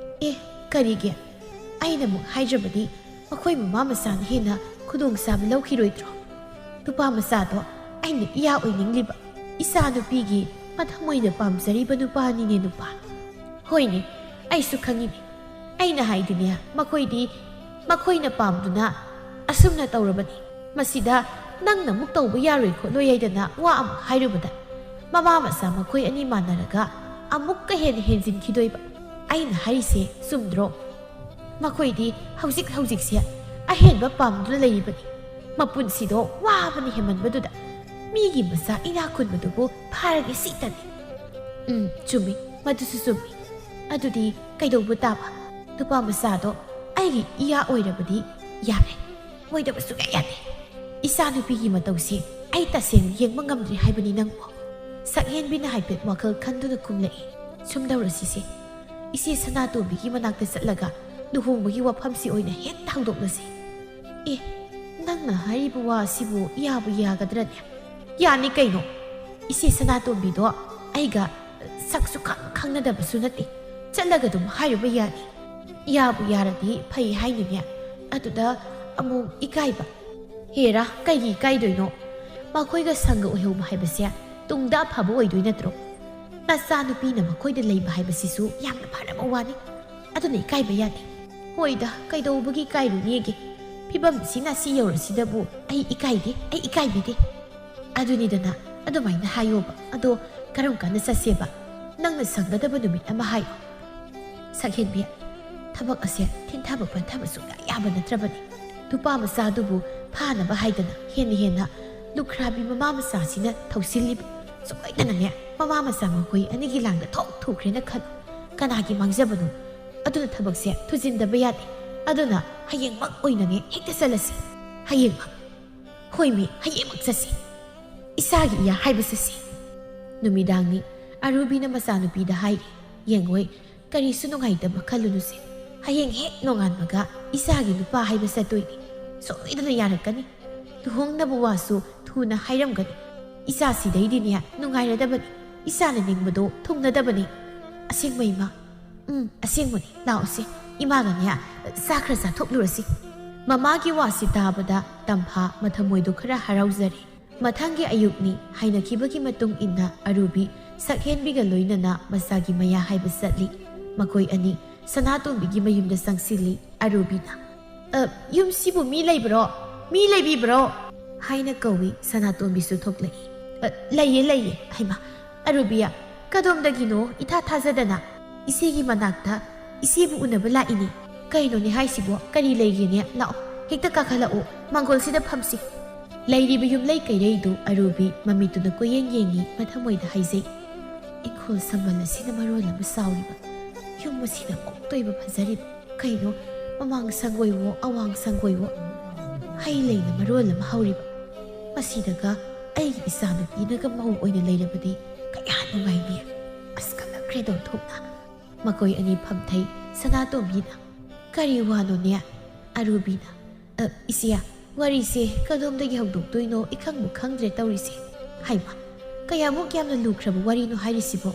ꯑꯦ, ꯀꯔꯤꯒꯤ? ꯑꯩꯅ ꯑꯃꯨꯛ ꯍꯥꯏꯗ꯭ꯔꯕꯗꯤ ꯃꯈꯣꯏ ꯃꯃꯥ ꯃꯆꯥꯅ ꯍꯦꯟꯅ ꯈꯨꯗꯣꯡꯆꯥꯕ ꯂꯧꯈꯤꯔꯣꯏꯗ꯭ꯔꯣ? ꯅꯨꯄꯥ ꯃꯆꯥꯗꯣ ꯑꯩꯅ ꯏꯌꯥ ꯑꯣꯏꯅꯤꯡꯂꯤꯕ, ꯏꯆꯥ ꯅꯨꯄꯤꯒꯤ ꯃꯊꯃꯣꯏꯅ ꯄꯥꯝꯖꯔꯤꯕ ꯅꯨꯄꯥꯅꯤꯅꯦ ꯅꯨꯄꯥ꯫ ꯍꯣꯏꯅꯦ, ꯑꯩꯁꯨ ꯈꯪꯉꯤꯅꯦ꯫ ꯑꯩꯅ ꯍꯥꯏꯗꯤꯅꯦ, ꯃꯈꯣꯏꯗꯤ ꯃꯈꯣꯏꯅ ꯄꯥꯝꯗꯨꯅ ꯑꯁꯨꯝꯅ ꯇꯧꯔꯕꯅꯤ꯫ ꯃꯁꯤꯗ ꯅꯪꯅ ꯑꯃꯨꯛ ꯇꯧꯕ ꯌꯥꯔꯣꯏ ꯈꯣꯠꯂꯣꯏ ꯍꯥꯏꯗꯅ ꯋꯥ ꯑꯃꯨꯛ ꯍꯥꯏꯔꯨꯕꯗ ꯃꯃꯥ ꯃꯆꯥ ꯃꯈꯣꯏ ꯑꯅꯤ ꯃꯥꯟꯅꯔꯒ ꯑꯃꯨꯛꯀ ꯍꯦꯟꯅ ꯍꯦꯟꯖꯤꯟꯈꯤꯗꯣꯏꯕ꯫ ꯑꯩꯅ ꯍꯥꯏꯔꯤꯁꯦ ꯆꯨꯝꯗ꯭ꯔꯣ? ꯃꯈꯣꯏꯗꯤ ꯍꯧꯖꯤꯛ ꯍꯧꯖꯤꯛꯁꯦ ꯑꯍꯦꯟꯕ ꯄꯥꯝꯗꯨꯅ ꯂꯩꯔꯤꯕꯅꯤ꯫ ꯃꯄꯨꯟꯁꯤꯗꯣ ꯋꯥꯕꯅ ꯍꯦꯟꯃꯟꯕꯗꯨꯗ ꯃꯤꯒꯤ ꯃꯆꯥ ꯏꯅꯥꯛ ꯈꯨꯟꯕꯗꯨꯕꯨ ꯐꯥꯔꯒꯦ ꯁꯤꯇꯅꯤ꯫ ꯎꯝ, ꯆꯨꯝꯃꯤ, ꯃꯗꯨꯁꯨ ꯆꯨꯝꯃꯤ꯫ ꯑꯗꯨꯗꯤ ꯀꯩꯗꯧꯕ ꯇꯥꯕ? ꯅꯨꯄꯥ ꯃꯆꯥꯗꯣ ꯑꯩꯒꯤ ꯏꯌꯥ ꯑꯣꯏꯔꯕꯗꯤ ꯌꯥꯔꯦ꯫ ꯑꯣꯏꯗꯕ ꯁꯨꯡꯌꯥ ꯌꯥꯗꯦ꯫ ꯏꯆꯥꯅꯨꯄꯤꯒꯤ ꯃꯇꯧꯁꯦ ꯑꯩ ꯇꯁꯦꯡꯅ ꯌꯦꯡꯕ ꯉꯝꯗ꯭ꯔꯦ ꯍꯥꯏꯕꯅꯤ ꯅꯪꯕꯨ꯫ ꯁꯛꯍꯦꯟꯕꯤꯅ ꯍꯥꯏꯐꯦꯠ ꯋꯥꯈꯜ ꯈꯟꯗꯨꯅ ꯈꯨꯝꯂꯛꯏ꯫ ꯁꯨꯝ ꯇꯧꯔꯁꯤꯁꯦ꯫ ꯏꯆꯦ ꯁꯅꯥꯇꯣꯝꯕꯤꯒꯤ ꯃꯅꯥꯛꯇ ꯆꯠꯂꯒ ꯂꯨꯍꯣꯡꯕꯒꯤ ꯋꯥꯐꯝꯁꯤ ꯑꯣꯏꯅ ꯍꯦꯛꯇ ꯍꯧꯗꯣꯛꯂꯁꯤ꯫ ꯑꯦ, ꯅꯪꯅ ꯍꯥꯏꯔꯤꯕ ꯋꯥ ꯑꯁꯤꯕꯨ ꯌꯥꯕꯨ ꯌꯥꯒꯗ꯭ꯔꯅꯦ? ꯌꯥꯅꯤ ꯀꯩꯅꯣ꯫ ꯏꯆꯦ ꯁꯅꯥꯇꯣꯝꯕꯤꯗꯣ ꯑꯩꯒ ꯁꯛꯁꯨ ꯈꯪ ꯈꯪꯅꯗꯕꯁꯨ ꯅꯠꯇꯦ꯫ ꯆꯠꯂꯒ ꯑꯗꯨꯝ ꯍꯥꯏꯔꯨꯕ ꯌꯥꯅꯤ꯫ ꯌꯥꯕꯨ ꯌꯥꯔꯗꯤ ꯐꯩ ꯍꯥꯏꯅꯤꯅꯦ꯫ ꯑꯗꯨꯗ ꯑꯃꯨꯛ ꯏꯀꯥꯏꯕ꯫ ꯍꯦꯔꯥ, ꯀꯩꯒꯤ ꯏꯀꯥꯏꯗꯣꯏꯅꯣ? ꯃꯈꯣꯏꯒ ꯁꯪꯒ ꯑꯣꯏꯍꯧꯕ ꯍꯥꯏꯕꯁꯦ ꯇꯨꯡꯗ ꯑꯐꯕ ꯑꯣꯏꯗꯣꯏ ꯅꯠꯇ꯭ꯔꯣ? ꯅꯆꯥꯅꯨꯄꯤꯅ ꯃꯈꯣꯏꯗ ꯂꯩꯕ ꯍꯥꯏꯕꯁꯤꯁꯨ ꯌꯥꯝꯅ ꯐꯔꯕ ꯋꯥꯅꯤ꯫ ꯑꯗꯨꯅ ꯏꯀꯥꯏꯕ ꯌꯥꯗꯦ꯫ ꯍꯣꯏꯗ, ꯀꯩꯗꯧꯕꯒꯤ ꯏꯀꯥꯏꯔꯨꯅꯤꯒꯦ? ꯐꯤꯕꯝꯁꯤꯅ ꯁꯤ ꯌꯧꯔꯁꯤꯗꯕꯨ ꯑꯩ ꯏꯀꯥꯏꯗꯦ, ꯑꯩ ꯏꯀꯥꯏꯕꯤꯗꯦ꯫ ꯑꯗꯨꯅꯤꯗꯅ, ꯑꯗꯨꯃꯥꯏꯅ ꯍꯥꯏꯌꯣꯕ꯫ ꯑꯗꯣ ꯀꯔꯝ ꯀꯥꯟꯗ ꯆꯠꯁꯦꯕ? ꯅꯪꯅ ꯁꯪꯒꯗꯕ ꯅꯨꯃꯤꯠ ꯑꯃ ꯍꯥꯏꯌꯣ꯫ ꯁꯛꯍꯦꯟꯕꯤ, ꯊꯕꯛ ꯑꯁꯦ ꯊꯤꯟꯊꯕ ꯄꯟꯊꯕ ꯁꯨꯡꯌꯥ ꯌꯥꯕ ꯅꯠꯇ꯭ꯔꯕꯅꯤ꯫ ꯅꯨꯄꯥ ꯃꯆꯥꯗꯨꯕꯨ ꯐꯥꯅꯕ ꯍꯥꯏꯗꯅ ꯍꯦꯟꯅ ꯍꯦꯟꯅ ꯂꯨꯈ꯭ꯔꯥꯕꯤ ꯃꯃꯥ ꯃꯆꯥꯁꯤꯅ ꯊꯧꯁꯤꯜꯂꯤꯕ꯫ ꯁꯣꯏꯗꯅꯅꯦ ꯃꯃꯥ ꯃꯆꯥ ꯃꯈꯣꯏ ꯑꯅꯤꯒꯤ ꯂꯥꯡꯗ ꯊꯣꯛ ꯊꯨꯈ꯭ꯔꯦꯅ ꯈꯜꯂꯨ꯫ ꯀꯅꯥꯒꯤ ꯃꯥꯡꯖꯕꯅꯣ? ꯑꯗꯨꯅ ꯊꯕꯛꯁꯦ ꯊꯨꯖꯤꯟꯗꯕ ꯌꯥꯗꯦ꯫ ꯑꯗꯨꯅ ꯍꯌꯦꯡꯃꯛ ꯑꯣꯏꯅꯅꯦ ꯍꯦꯛꯇ ꯆꯠꯂꯁꯤ꯫ ꯍꯌꯦꯡꯃꯛ꯫ ꯍꯣꯏꯃꯤ, ꯍꯌꯦꯡꯃꯛ ꯆꯠꯁꯤ꯫ ꯏꯆꯥꯒꯤ ꯏꯌꯥ ꯍꯥꯏꯕ ꯆꯠꯁꯤ꯫ ꯅꯨꯃꯤꯗꯥꯡꯅꯤ꯫ ꯑꯔꯨꯕꯤꯅ ꯃꯆꯥꯅꯨꯄꯤꯗ ꯍꯥꯏꯔꯤ, "ꯌꯦꯡꯉꯣꯏ, ꯀꯔꯤꯁꯨ ꯅꯨꯡꯉꯥꯏꯇꯕ ꯈꯜꯂꯨꯅꯨꯁꯦ꯫ ꯍꯌꯦꯡ ꯍꯦꯛ ꯅꯣꯡꯉꯥꯟꯕꯒ ꯏꯆꯥꯒꯤ ꯅꯨꯄꯥ ꯍꯥꯏꯕ ꯆꯠꯇꯣꯏꯅꯤ꯫ ꯁꯣꯏꯗꯅ ꯌꯥꯔꯛꯀꯅꯤ꯫ ꯂꯨꯍꯣꯡꯅꯕ ꯋꯥꯁꯨ ꯊꯨꯅ ꯍꯥꯏꯔꯝꯒꯅꯤ꯫ ꯏꯆꯥꯁꯤꯗꯩꯗꯤꯅꯦ ꯅꯨꯡꯉꯥꯏꯔꯗꯕꯅꯤ꯫ ꯏꯆꯥꯅ ꯅꯤꯡꯕꯗꯣ ꯊꯨꯡꯅꯗꯕꯅꯤ꯫ ꯑꯁꯦꯡꯕ ꯏꯃꯥ?" "ꯎꯝ, ꯑꯁꯦꯡꯕꯅꯤ꯫ ꯂꯥꯛꯑꯣꯁꯦ, ꯏꯃꯥꯒꯅꯦ ꯆꯥ ꯈꯔ ꯆꯥꯊꯣꯛꯂꯨꯔꯁꯤ꯫" ꯃꯃꯥꯒꯤ ꯋꯥꯁꯤ ꯇꯥꯕꯗ ꯇꯝꯐꯥ ꯃꯊꯃꯣꯏꯗꯣ ꯈꯔ ꯍꯔꯥꯎꯖꯔꯦ꯫ ꯃꯊꯪꯒꯤ ꯑꯌꯨꯛꯅꯤ꯫ ꯍꯥꯏꯅꯈꯤꯕꯒꯤ ꯃꯇꯨꯡ ꯏꯟꯅ ꯑꯔꯨꯕꯤ ꯁꯛꯍꯦꯟꯕꯤꯒ ꯂꯣꯏꯅꯅ ꯃꯆꯥꯒꯤ ꯃꯌꯥ ꯍꯥꯏꯕ ꯆꯠꯂꯤ꯫ ꯃꯈꯣꯏ ꯑꯅꯤ ꯁꯅꯥꯇꯣꯝꯕꯤꯒꯤ ꯃꯌꯨꯝꯗ ꯆꯪꯁꯤꯜꯂꯤ꯫ ꯑꯔꯨꯕꯤꯅ, "ꯑ, ꯌꯨꯝꯁꯤꯕꯨ ꯃꯤ ꯂꯩꯕ꯭ꯔꯣ? ꯃꯤ ꯂꯩꯕꯤꯕ꯭ꯔꯣ?" ꯍꯥꯏꯅ ꯀꯧꯏ꯫ ꯁꯅꯥꯇꯣꯝꯕꯤꯁꯨ ꯊꯣꯛꯂꯛꯏ꯫ "ꯑ, ꯂꯩꯌꯦ, ꯂꯩꯌꯦ꯫" ꯍꯩꯃꯥ, ꯑꯔꯨꯕꯤ, ꯀꯗꯣꯝꯗꯒꯤꯅꯣ ꯏꯊꯥ ꯊꯥꯖꯗꯅ ꯏꯆꯦꯒꯤ ꯃꯅꯥꯛꯇ ꯏꯆꯦꯕꯨ ꯎꯅꯕ ꯂꯥꯛꯏꯅꯦ꯫ ꯀꯩꯅꯣꯅꯦ ꯍꯥꯏꯁꯤꯕꯣ? ꯀꯔꯤ ꯂꯩꯒꯦꯅꯦ? ꯂꯥꯛꯑꯣ, ꯍꯦꯛꯇ ꯀꯥꯈꯠꯂꯛꯑꯣ, ꯃꯥꯡꯒꯣꯜꯁꯤꯗ ꯐꯝꯁꯤ꯫ ꯂꯩꯔꯤꯕ ꯌꯨꯝꯂꯩ ꯀꯩꯔꯩꯗꯨ ꯑꯔꯨꯕꯤ ꯃꯃꯤꯠꯇꯨꯅ ꯀꯣꯏꯌꯦꯡ ꯌꯦꯡꯉꯤ, ꯃꯊꯃꯣꯏꯗ ꯍꯥꯏꯖꯩ, "ꯏꯪꯈꯣꯜ ꯁꯝꯕꯜ ꯑꯁꯤꯅ ꯃꯔꯣꯜ ꯑꯃ ꯆꯥꯎꯔꯤꯕ, ꯌꯨꯝ ꯑꯁꯤꯗ ꯑꯣꯛꯇꯣꯏꯕ ꯐꯖꯔꯤꯕ꯫ ꯀꯩꯅꯣ, ꯃꯃꯥꯡ ꯁꯪꯒꯣꯏꯋꯣ, ꯑꯋꯥꯡ ꯁꯪꯒꯣꯏꯋꯣ, ꯍꯩ ꯂꯩꯅ ꯃꯔꯣꯜ ꯑꯃ ꯍꯧꯔꯤꯕ꯫ ꯃꯁꯤꯗꯒ ꯑꯩꯒꯤ ꯏꯆꯥꯅꯨꯄꯤꯅꯒ ꯃꯧ ꯑꯣꯏꯅ ꯂꯩꯔꯕꯗꯤ ꯀꯌꯥ ꯅꯨꯡꯉꯥꯏꯅꯤ꯫ ꯑꯁ, ꯀꯜꯂꯛꯈ꯭ꯔꯦꯗ ꯑꯣꯟꯊꯣꯛꯅ꯫ ꯃꯈꯣꯏ ꯑꯅꯤ ꯐꯝꯊꯩ꯫ ꯁꯅꯥꯇꯣꯝꯕꯤꯅ, "ꯀꯔꯤ ꯋꯥꯅꯣꯅꯦ?" ꯑꯔꯨꯕꯤꯅ, "ꯑ, ꯏꯆꯦ, ꯋꯥꯔꯤꯁꯦ ꯀꯗꯣꯝꯗꯒꯤ ꯍꯧꯗꯣꯛꯇꯣꯏꯅꯣ ꯏꯈꯪꯕꯨ ꯈꯪꯗ꯭ꯔꯦ ꯇꯧꯔꯤꯁꯦ꯫ ꯍꯥꯏꯃ, ꯀꯌꯥꯃꯨꯛ ꯌꯥꯝꯅ ꯂꯨꯈ꯭ꯔꯕ ꯋꯥꯔꯤꯅꯣ ꯍꯥꯏꯔꯤꯁꯤꯕꯣ?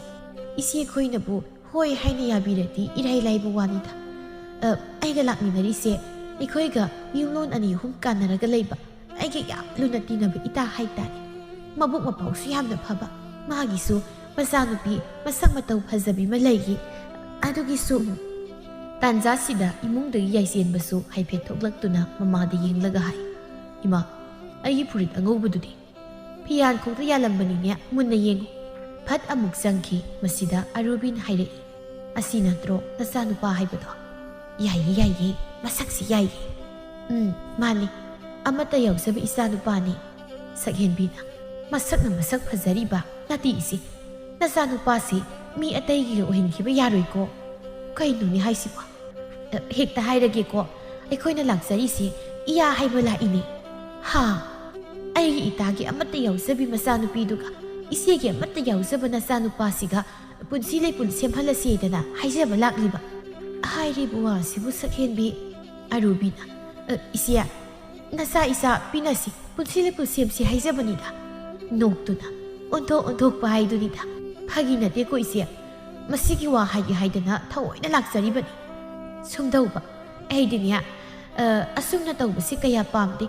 ꯏꯆꯦ ꯈꯣꯏꯅꯕꯨ ꯍꯣꯏ ꯍꯥꯏꯅ ꯌꯥꯕꯤꯔꯗꯤ ꯏꯔꯥꯏ ꯂꯥꯏꯕ ꯋꯥꯅꯤꯗ꯫ ꯑ, ꯑꯩꯒ ꯂꯥꯛꯃꯤꯟꯅꯔꯤꯁꯦ ꯑꯩꯈꯣꯏꯒ ꯌꯨꯝꯂꯣꯟ ꯑꯅꯤ ꯑꯍꯨꯝ ꯀꯥꯟꯅꯔꯒ ꯂꯩꯕ ꯑꯩꯒꯤ ꯌꯥꯝ ꯂꯨꯅ ꯇꯤꯟꯅꯕ ꯏꯇꯥ ꯍꯥꯏꯇꯥꯔꯦ꯫ ꯃꯕꯨꯛ ꯃꯄꯥꯎꯁꯨ ꯌꯥꯝꯅ ꯐꯕ꯫ ꯃꯥꯒꯤꯁꯨ ꯃꯆꯥꯅꯨꯄꯤ ꯃꯁꯛ ꯃꯇꯧ ꯐꯖꯕꯤ ꯑꯃ ꯂꯩꯌꯦ꯫ ꯑꯗꯨꯒꯤꯁꯨ" ꯇꯥꯟꯖꯥꯁꯤꯗ ꯏꯃꯨꯡꯗꯒꯤ ꯌꯥꯏꯆꯦꯟꯕꯁꯨ ꯍꯥꯏꯐꯦꯠ ꯊꯣꯛꯂꯛꯇꯨꯅ ꯃꯃꯥꯗ ꯌꯦꯡꯂꯒ ꯍꯥꯏ, "ꯏꯃꯥ, ꯑꯩꯒꯤ ꯐꯨꯔꯤꯠ ꯑꯉꯧꯕꯗꯨꯗꯤ?" "ꯐꯤꯌꯥꯟꯈꯣꯛꯇ ꯌꯥꯜꯂꯝꯕꯅꯤꯅꯦ, ꯃꯨꯟꯅ ꯌꯦꯡꯉꯨ꯫" ꯐꯠ ꯑꯃꯨꯛ ꯆꯪꯈꯤ꯫ ꯃꯁꯤꯗ ꯑꯔꯨꯕꯤꯅ ꯍꯥꯏꯔꯛꯏ, "ꯑꯁꯤ ꯅꯠꯇ꯭ꯔꯣ ꯅꯆꯥꯅꯨꯄꯥ ꯍꯥꯏꯕꯗꯣ?" "ꯌꯥꯏꯌꯦ, ꯌꯥꯏꯌꯦ, ꯃꯁꯛꯁꯤ ꯌꯥꯏꯌꯦ꯫" "ꯎꯝ, ꯃꯥꯅꯤ, ꯑꯃꯠꯇ ꯌꯥꯎꯖꯕ ꯏꯆꯥꯅꯨꯄꯥꯅꯤ꯫" ꯁꯛꯍꯦꯟꯕꯤꯅ, "ꯃꯁꯛꯅ ꯃꯁꯛ ꯐꯖꯔꯤꯕ ꯅꯥꯇꯤꯁꯤ, ꯅꯆꯥꯅꯨꯄꯥꯁꯤ ꯃꯤ ꯑꯇꯩꯒꯤꯒ ꯑꯣꯏꯍꯟꯈꯤꯕ ꯌꯥꯔꯣꯏꯀꯣ꯫" "ꯀꯩꯅꯣꯅꯦ ꯍꯥꯏꯁꯤꯕꯣ?" "ꯑ, ꯍꯦꯛꯇ ꯍꯥꯏꯔꯒꯦꯀꯣ, ꯑꯩꯈꯣꯏꯅ ꯂꯥꯛꯆꯔꯤꯁꯤ ꯏꯌꯥ ꯍꯥꯏꯕ ꯂꯥꯛꯏꯅꯦ꯫" "ꯍꯥ? ꯑꯩꯒꯤ ꯏꯇꯥꯒꯤ ꯑꯃꯠꯇ ꯌꯥꯎꯖꯕꯤ ꯃꯆꯥꯅꯨꯄꯤꯗꯨꯒ ꯏꯆꯦꯒꯤ ꯑꯃꯠꯇ ꯌꯥꯎꯖꯕ ꯅꯆꯥꯅꯨꯄꯥꯁꯤꯒ ꯄꯨꯟꯁꯤ ꯂꯩꯄꯨꯟ ꯁꯦꯝꯍꯜꯂꯁꯦꯗꯅ ꯍꯥꯏꯖꯕ ꯂꯥꯛꯂꯤꯕ?" ꯍꯥꯏꯔꯤꯕ ꯋꯥꯁꯤꯕꯨ ꯁꯛꯍꯦꯟꯕꯤ ꯑꯔꯨꯕꯤꯅ, "ꯑ, ꯏꯆꯦ, ꯅꯆꯥ ꯏꯆꯥ ꯄꯤꯅꯁꯤ, ꯄꯨꯟꯁꯤ ꯂꯩꯄꯨꯟ ꯁꯦꯝꯁꯤ ꯍꯥꯏꯖꯕꯅꯤꯗ꯫" ꯅꯣꯛꯇꯨꯅ, ꯑꯣꯟꯊꯣꯛ ꯑꯣꯟꯊꯣꯛꯄ ꯍꯥꯏꯗꯨꯅꯤꯗ꯫ "ꯐꯥꯒꯤ ꯅꯠꯇꯦꯀꯣ ꯏꯆꯦ, ꯃꯁꯤꯒꯤ ꯋꯥ ꯍꯥꯏꯒꯦ ꯍꯥꯏꯗꯅ ꯊꯑꯣꯏꯅ ꯂꯥꯛꯆꯔꯤꯕꯅꯤ꯫" "ꯁꯨꯝꯗꯧꯕ, ꯑꯩꯗꯤꯅꯦ, ꯑ, ꯑꯁꯨꯝꯅ ꯇꯧꯕꯁꯤ ꯀꯌꯥ ꯄꯥꯝꯗꯦ꯫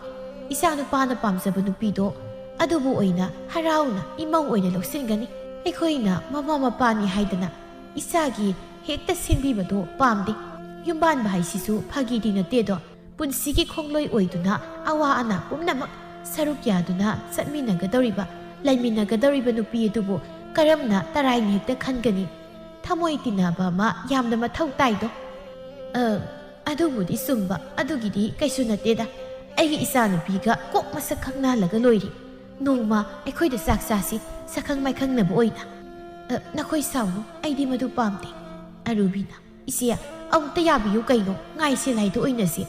ꯏꯆꯥ ꯅꯨꯄꯥꯅ ꯄꯥꯝꯖꯕ ꯅꯨꯄꯤꯗꯣ ꯑꯗꯨꯕꯨ ꯑꯣꯏꯅ ꯍꯔꯥꯎꯅ ꯏꯃꯧ ꯑꯣꯏꯅ ꯂꯧꯁꯤꯟꯒꯅꯤ꯫ ꯑꯩꯈꯣꯏꯅ ꯃꯃꯥ ꯃꯄꯥꯅꯤ ꯍꯥꯏꯗꯅ ꯏꯆꯥꯒꯤ ꯍꯦꯛꯇ ꯁꯤꯟꯕꯤꯕꯗꯣ ꯄꯥꯝꯗꯦ꯫ ꯌꯨꯝꯕꯥꯟꯕ ꯍꯥꯏꯁꯤꯁꯨ ꯐꯥꯒꯤꯗꯤ ꯅꯠꯇꯦꯗꯣ꯫ ꯄꯨꯟꯁꯤꯒꯤ ꯈꯣꯡꯂꯣꯏ ꯑꯣꯏꯗꯨꯅ ꯑꯋꯥ ꯑꯅꯥ ꯄꯨꯝꯅꯃꯛ ꯁꯔꯨꯛ ꯌꯥꯗꯨꯅ ꯆꯠꯃꯤꯟꯅꯒꯗꯧꯔꯤꯕ, ꯂꯩꯃꯤꯟꯅꯒꯗꯧꯔꯤꯕ ꯅꯨꯄꯤ ꯑꯗꯨꯕꯨ ꯀꯔꯝꯅ ꯇꯔꯥꯏꯅ ꯍꯦꯛꯇ ꯈꯟꯒꯅꯤ? ꯊꯃꯣꯏ ꯇꯤꯟꯅꯕ ꯑꯃ ꯌꯥꯝꯅ ꯃꯊꯧ ꯇꯥꯏꯗꯣ꯫" "ꯑ, ꯑꯗꯨꯕꯨꯗꯤ ꯆꯨꯝꯕ, ꯑꯗꯨꯒꯤꯗꯤ ꯀꯩꯁꯨ ꯅꯠꯇꯦꯗ꯫ ꯑꯩꯒꯤ ꯏꯆꯥꯅꯨꯄꯤꯒ ꯀꯣꯛ ꯃꯁꯛ ꯈꯪꯅꯍꯜꯂꯒ ꯂꯣꯏꯔꯦ꯫ ꯅꯣꯡꯃ ꯑꯩꯈꯣꯏꯗ ꯆꯥꯛ ꯆꯥꯁꯤ, ꯁꯛꯈꯪ ꯃꯥꯏꯈꯪꯅꯕ ꯑꯣꯏꯅ꯫" "ꯑ, ꯅꯈꯣꯏ ꯁꯥꯎꯅꯨ, ꯑꯩꯗꯤ ꯃꯗꯨ ꯄꯥꯝꯗꯦ꯫" ꯑꯔꯨꯕꯤꯅ, "ꯏꯆꯦ, ꯑꯃꯨꯛꯇ ꯌꯥꯕꯤꯌꯨ ꯀꯩꯅꯣ, ꯉꯥꯏꯁꯦ ꯂꯥꯏꯗ ꯑꯣꯏꯅꯁꯤ꯫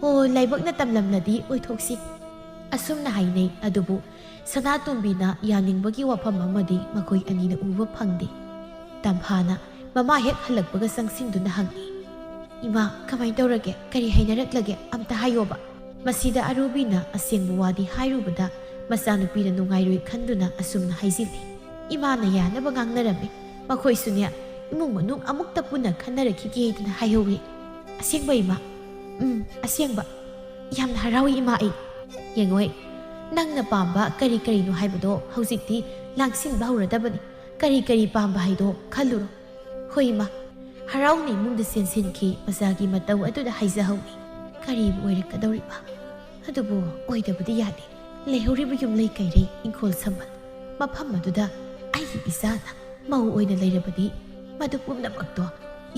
ꯍꯣ, ꯂꯥꯏꯕꯛꯅ ꯇꯝꯂꯝꯂꯗꯤ ꯑꯣꯏꯊꯣꯛꯁꯤ"꯫ ꯑꯁꯨꯝꯅ ꯍꯥꯏꯅꯩ꯫ ꯑꯗꯨꯕꯨ ꯁꯅꯥꯇꯣꯝꯕꯤꯅ ꯌꯥꯅꯤꯡꯕꯒꯤ ꯋꯥꯐꯝ ꯑꯃꯗꯤ ꯃꯈꯣꯏ ꯑꯅꯤꯅ ꯎꯕ ꯐꯪꯗꯦ꯫ ꯇꯝꯐꯥꯅ ꯃꯃꯥ ꯍꯦꯛ ꯍꯜꯂꯛꯄꯒ ꯆꯪꯁꯤꯟꯗꯨꯅ ꯍꯪꯉꯤ, "ꯏꯃꯥ, ꯀꯃꯥꯏ ꯇꯧꯔꯒꯦ? ꯀꯔꯤ ꯍꯥꯏꯅꯔꯛꯂꯒꯦ? ꯑꯝꯇ ꯍꯥꯏꯌꯣꯕ"꯫ ꯃꯁꯤꯗ ꯑꯔꯨꯕꯤꯅ ꯑꯁꯦꯡꯕ ꯋꯥꯗꯤ ꯍꯥꯏꯔꯨꯕꯗ ꯃꯆꯥꯅꯨꯄꯤꯅ ꯅꯨꯡꯉꯥꯏꯔꯣꯏ ꯈꯟꯗꯨꯅ ꯑꯁꯨꯝꯅ ꯍꯥꯏꯖꯤꯜꯂꯤ, "ꯏꯃꯥꯅ ꯌꯥꯅꯕ ꯉꯥꯡꯅꯔꯝꯃꯤ꯫ ꯃꯈꯣꯏꯁꯨꯅꯦ, ꯏꯃꯨꯡ ꯃꯅꯨꯡ ꯑꯃꯨꯛꯇ ꯄꯨꯟꯅ ꯈꯟꯅꯔꯛꯈꯤꯒꯦ ꯍꯥꯏꯗꯨꯅ ꯍꯥꯏꯍꯧꯋꯤ"꯫ "ꯑꯁꯦꯡꯕ, ꯏꯃꯥ?" "ꯎꯝ, ꯑꯁꯦꯡꯕ꯫ ꯌꯥꯝꯅ ꯍꯔꯥꯎꯏ, ꯏꯃꯥ꯫ ꯑꯩ, ꯌꯦꯡꯉꯣꯏ, ꯅꯪꯅ ꯄꯥꯝꯕ ꯀꯔꯤ ꯀꯔꯤꯅꯣ ꯍꯥꯏꯕꯗꯣ ꯍꯧꯖꯤꯛꯇꯤ ꯂꯥꯡꯁꯤꯟꯕ ꯍꯧꯔꯗꯕꯅꯤ꯫ ꯀꯔꯤ ꯀꯔꯤ ꯄꯥꯝꯕ ꯍꯥꯏꯗꯣ ꯈꯜꯂꯨꯔꯣ"꯫ "ꯍꯣꯏ, ꯏꯃꯥ"꯫ ꯍꯔꯥꯎꯅ ꯏꯃꯨꯡꯗ ꯆꯦꯟꯁꯤꯟꯈꯤ꯫ ꯃꯆꯥꯒꯤ ꯃꯇꯧ ꯑꯗꯨꯗ ꯍꯥꯏꯖꯍꯧꯏ꯫ ꯀꯔꯤꯕꯨ ꯑꯣꯏꯔꯛꯀꯗꯧꯔꯤꯕ? ꯑꯗꯨꯕꯨ ꯑꯣꯏꯗꯕꯗꯤ ꯌꯥꯗꯦ꯫ ꯂꯩꯍꯧꯔꯤꯕ ꯌꯨꯝꯂꯩ ꯀꯩꯔꯩ, ꯏꯪꯈꯣꯜ ꯁꯝꯕꯜ, ꯃꯐꯝ ꯑꯗꯨꯗ ꯑꯩꯒꯤ ꯏꯆꯥꯅ ꯃꯧ ꯑꯣꯏꯅ ꯂꯩꯔꯕꯗꯤ, ꯃꯗꯨ ꯄꯨꯝꯅꯃꯛꯇꯣ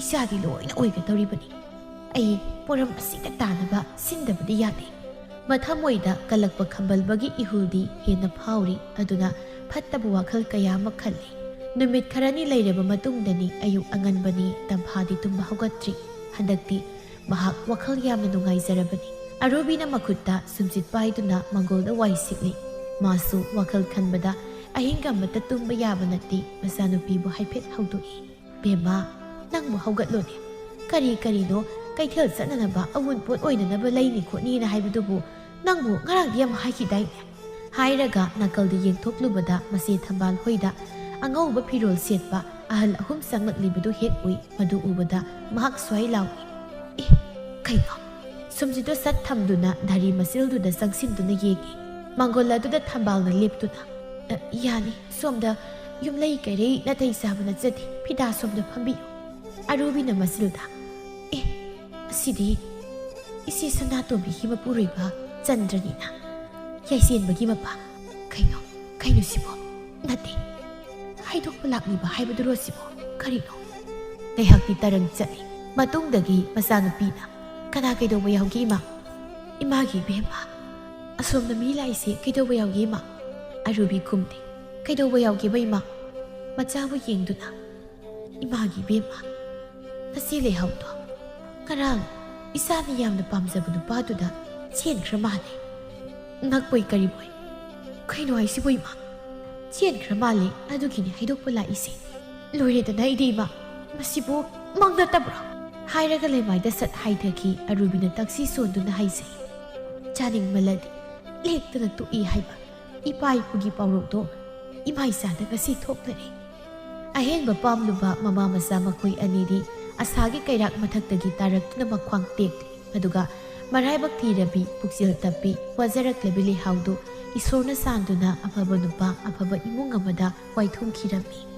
ꯏꯆꯥꯒꯤ ꯂꯣꯏꯅ ꯑꯣꯏꯒꯗꯧꯔꯤꯕꯅꯤ꯫ ꯑꯩ ꯄꯣꯔꯝ ꯑꯁꯤꯗ ꯇꯥꯅꯕ ꯁꯤꯟꯗꯕꯗꯤ ꯌꯥꯗꯦ꯫ ꯃꯊꯃꯣꯏꯗ ꯀꯜꯂꯛꯄ ꯈꯝꯕꯜꯕꯒꯤ ꯏꯍꯨꯜꯗꯤ ꯍꯦꯟꯅ ꯐꯥꯎꯔꯤ꯫ ꯑꯗꯨꯅ ꯐꯠꯇꯕ ꯋꯥꯈꯜ ꯀꯌꯥ ꯑꯃ ꯈꯜꯂꯤ꯫ ꯅꯨꯃꯤꯠ ꯈꯔꯅꯤ ꯂꯩꯔꯕ ꯃꯇꯨꯡꯗꯅꯤ꯫ ꯑꯌꯨꯛ ꯑꯉꯟꯕꯅꯤ꯫ ꯇꯝꯐꯥꯗꯤ ꯇꯨꯝꯕ ꯍꯧꯒꯠꯇ꯭ꯔꯤ꯫ ꯍꯟꯗꯛꯇꯤ ꯃꯍꯥꯛ ꯋꯥꯈꯜ ꯌꯥꯝꯅ ꯅꯨꯡꯉꯥꯏꯖꯔꯕꯅꯤ꯫ ꯑꯔꯨꯕꯤꯅ ꯃꯈꯨꯠꯇ ꯁꯨꯝꯖꯤꯠ ꯄꯥꯏꯗꯨꯅ ꯃꯪꯒꯣꯜꯗ ꯋꯥꯏ ꯁꯤꯠꯂꯤ꯫ ꯃꯥꯁꯨ ꯋꯥꯈꯜ ꯈꯟꯕꯗ ꯑꯍꯤꯡ ꯑꯃꯠꯇ ꯇꯨꯝꯕ ꯌꯥꯕ ꯅꯠꯇꯦ꯫ ꯃꯆꯥꯅꯨꯄꯤꯕꯨ ꯍꯥꯏꯐꯦꯠ ꯍꯧꯗꯣꯛꯏ꯫ "ꯕꯦꯝꯃ, ꯅꯪꯕꯨ ꯍꯧꯒꯠꯂꯣꯅꯦ꯫ ꯀꯔꯤ ꯀꯔꯤꯅꯣ ꯀꯩꯊꯦꯜ ꯆꯠꯅꯅꯕ ꯑꯋꯨꯟꯄꯣꯠ ꯑꯣꯏꯅꯅꯕ ꯂꯩꯅꯤ ꯈꯣꯠꯅꯤꯅ ꯍꯥꯏꯕꯗꯨꯕꯨ ꯅꯪꯕꯨ ꯉꯔꯥꯡꯗꯤ ꯑꯃ ꯍꯥꯏꯈꯤꯗꯥꯏꯅꯦ?" ꯍꯥꯏꯔꯒ ꯅꯥꯀꯜꯗ ꯌꯦꯡꯊꯣꯛꯂꯨꯕꯗ ꯃꯆꯦ ꯊꯝꯕꯥꯜ ꯍꯣꯏꯗ ꯑꯉꯧꯕ ꯐꯤꯔꯣꯜ ꯁꯦꯠꯄ ꯑꯍꯜ ꯑꯍꯨꯝ ꯆꯪꯂꯛꯂꯤꯕꯗꯨ ꯍꯦꯛ ꯎꯏ꯫ ꯃꯗꯨ ꯎꯕꯗ ꯃꯍꯥꯛ ꯁ꯭ꯋꯥꯏ ꯂꯥꯎꯏ, "ꯑꯦ, ꯀꯩꯅꯣ?" ꯁꯨꯝꯖꯤꯠꯇꯨ ꯁꯠ ꯊꯝꯗꯨꯅ ꯙꯔꯤ ꯃꯆꯤꯜꯗꯨꯗ ꯆꯪꯁꯤꯟꯗꯨꯅ ꯌꯦꯡꯉꯤ꯫ ꯃꯪꯒꯣꯜ ꯑꯗꯨꯗ ꯊꯝꯕꯥꯜꯅ ꯂꯦꯞꯇꯨꯅ, "ꯑ, ꯌꯥꯅꯤ, ꯁꯣꯝꯗ ꯌꯨꯝꯂꯩ ꯀꯩꯔꯩ ꯅꯥꯇꯩ ꯆꯥꯕ ꯅꯠꯆꯗꯦ, ꯐꯤꯗꯥ ꯁꯣꯝꯗ ꯐꯝꯕꯤꯌꯨ"꯫ ꯑꯔꯨꯕꯤꯅ ꯃꯆꯤꯜꯗ, "ꯑꯦ, ꯑꯁꯤꯗꯤ ꯏꯆꯦ ꯁꯅꯥꯇꯣꯝꯕꯤꯒꯤ ꯃꯄꯨꯔꯣꯏꯕ ꯆꯟꯗ꯭ꯔꯅꯤꯅ, ꯌꯥꯏꯁꯦꯟꯕꯒꯤ ꯃꯄꯥ꯫ ꯀꯩꯅꯣ, ꯀꯩꯅꯣ ꯁꯤꯕꯣ? ꯅꯠꯇꯦ, ꯍꯥꯏꯗꯣꯛꯄ ꯂꯥꯛꯂꯤꯕ ꯍꯥꯏꯕꯗꯨꯔꯣ ꯁꯤꯕꯣ? ꯀꯔꯤꯅꯣ?" ꯉꯥꯏꯍꯥꯛꯇꯤ ꯇꯔꯪ ꯆꯠꯂꯤ꯫ ꯃꯇꯨꯡꯗꯒꯤ ꯃꯆꯥꯅꯨꯄꯤꯅ, "ꯀꯅꯥ ꯀꯩꯗꯧꯕ ꯌꯥꯎꯒꯦ, ꯏꯃꯥ?" "ꯏꯃꯥꯒꯤ ꯏꯕꯦꯝꯃ, ꯑꯁꯣꯝꯗ ꯃꯤ ꯂꯥꯛꯏꯁꯦ ꯀꯩꯗꯧꯕ ꯌꯥꯎꯒꯦ, ꯏꯃꯥ?" ꯑꯔꯨꯕꯤ ꯈꯨꯝꯗꯦ꯫ "ꯀꯩꯗꯧꯕ ꯌꯥꯎꯒꯦꯕ, ꯏꯃꯥ?" ꯃꯆꯥꯕꯨ ꯌꯦꯡꯗꯨꯅ, "ꯏꯃꯥꯒꯤ ꯏꯕꯦꯝꯃ, "ꯑꯁꯤ ꯂꯩꯍꯥꯎꯗꯣ ꯉꯔꯥꯡ ꯏꯆꯥꯅ ꯌꯥꯝꯅ ꯄꯥꯝꯖꯕ ꯅꯨꯄꯥꯗꯨꯗ ꯆꯦꯟꯈ꯭ꯔ ꯃꯥꯜꯂꯦ꯫ ꯉꯛꯄꯣꯏ ꯀꯔꯤꯕꯣꯏ꯫ ꯀꯩꯅꯣ ꯍꯥꯏꯁꯤꯕꯨ ꯏꯃꯥ? ꯆꯦꯟꯈ꯭ꯔ ꯃꯥꯜꯂꯦ, ꯑꯗꯨꯒꯤꯅꯤ ꯍꯥꯏꯗꯣꯛꯄ ꯂꯥꯛꯏꯁꯦ꯫ ꯂꯣꯏꯔꯦꯗꯅ ꯑꯩꯗꯤ ꯏꯃꯥ, ꯃꯁꯤꯕꯨ ꯃꯪ ꯅꯠꯇꯕ꯭ꯔꯣ?" ꯍꯥꯏꯔꯒ ꯂꯩꯃꯥꯏꯗ ꯁꯠ ꯍꯥꯏꯊꯈꯤ꯫ ꯑꯔꯨꯕꯤꯅ ꯇꯛꯁꯤ ꯁꯣꯟꯗꯨꯅ ꯍꯥꯏꯖꯩ, "ꯆꯥꯅꯤꯡꯃꯜꯂꯗꯤ ꯂꯦꯛꯇꯅ ꯇꯣꯛꯏ ꯍꯥꯏꯕ ꯏꯄꯥ ꯏꯄꯨꯒꯤ ꯄꯥꯎꯔꯧꯗꯣ ꯏꯃꯥ ꯏꯆꯥꯗ ꯉꯁꯤ ꯊꯣꯛꯂꯔꯦ꯫" ꯑꯍꯦꯟꯕ ꯄꯥꯝꯂꯨꯕ ꯃꯃꯥ ꯃꯆꯥ ꯃꯈꯣꯏ ꯑꯅꯤꯗꯤ ꯑꯁꯥꯒꯤ ꯀꯩꯔꯥꯛ ꯃꯊꯛꯇꯒꯤ ꯇꯥꯔꯛꯇꯨꯅ ꯃꯈ꯭ꯋꯥꯡ ꯇꯦꯛꯂꯤ꯫ ꯑꯗꯨꯒ ꯃꯔꯥꯏꯕꯛ ꯊꯤꯔꯕꯤ, ꯄꯨꯛꯆꯦꯜ ꯇꯞꯄꯤ, ꯋꯥꯖꯔꯛꯂꯕꯤ ꯂꯩꯍꯥꯎꯗꯨ ꯏꯁꯣꯔꯅ ꯆꯥꯟꯗꯨꯅ ꯑꯐꯕ ꯅꯨꯄꯥ, ꯑꯐꯕ ꯏꯃꯨꯡ ꯑꯃꯗ ꯋꯥꯏꯊꯨꯡꯈꯤꯔꯝꯃꯤ꯫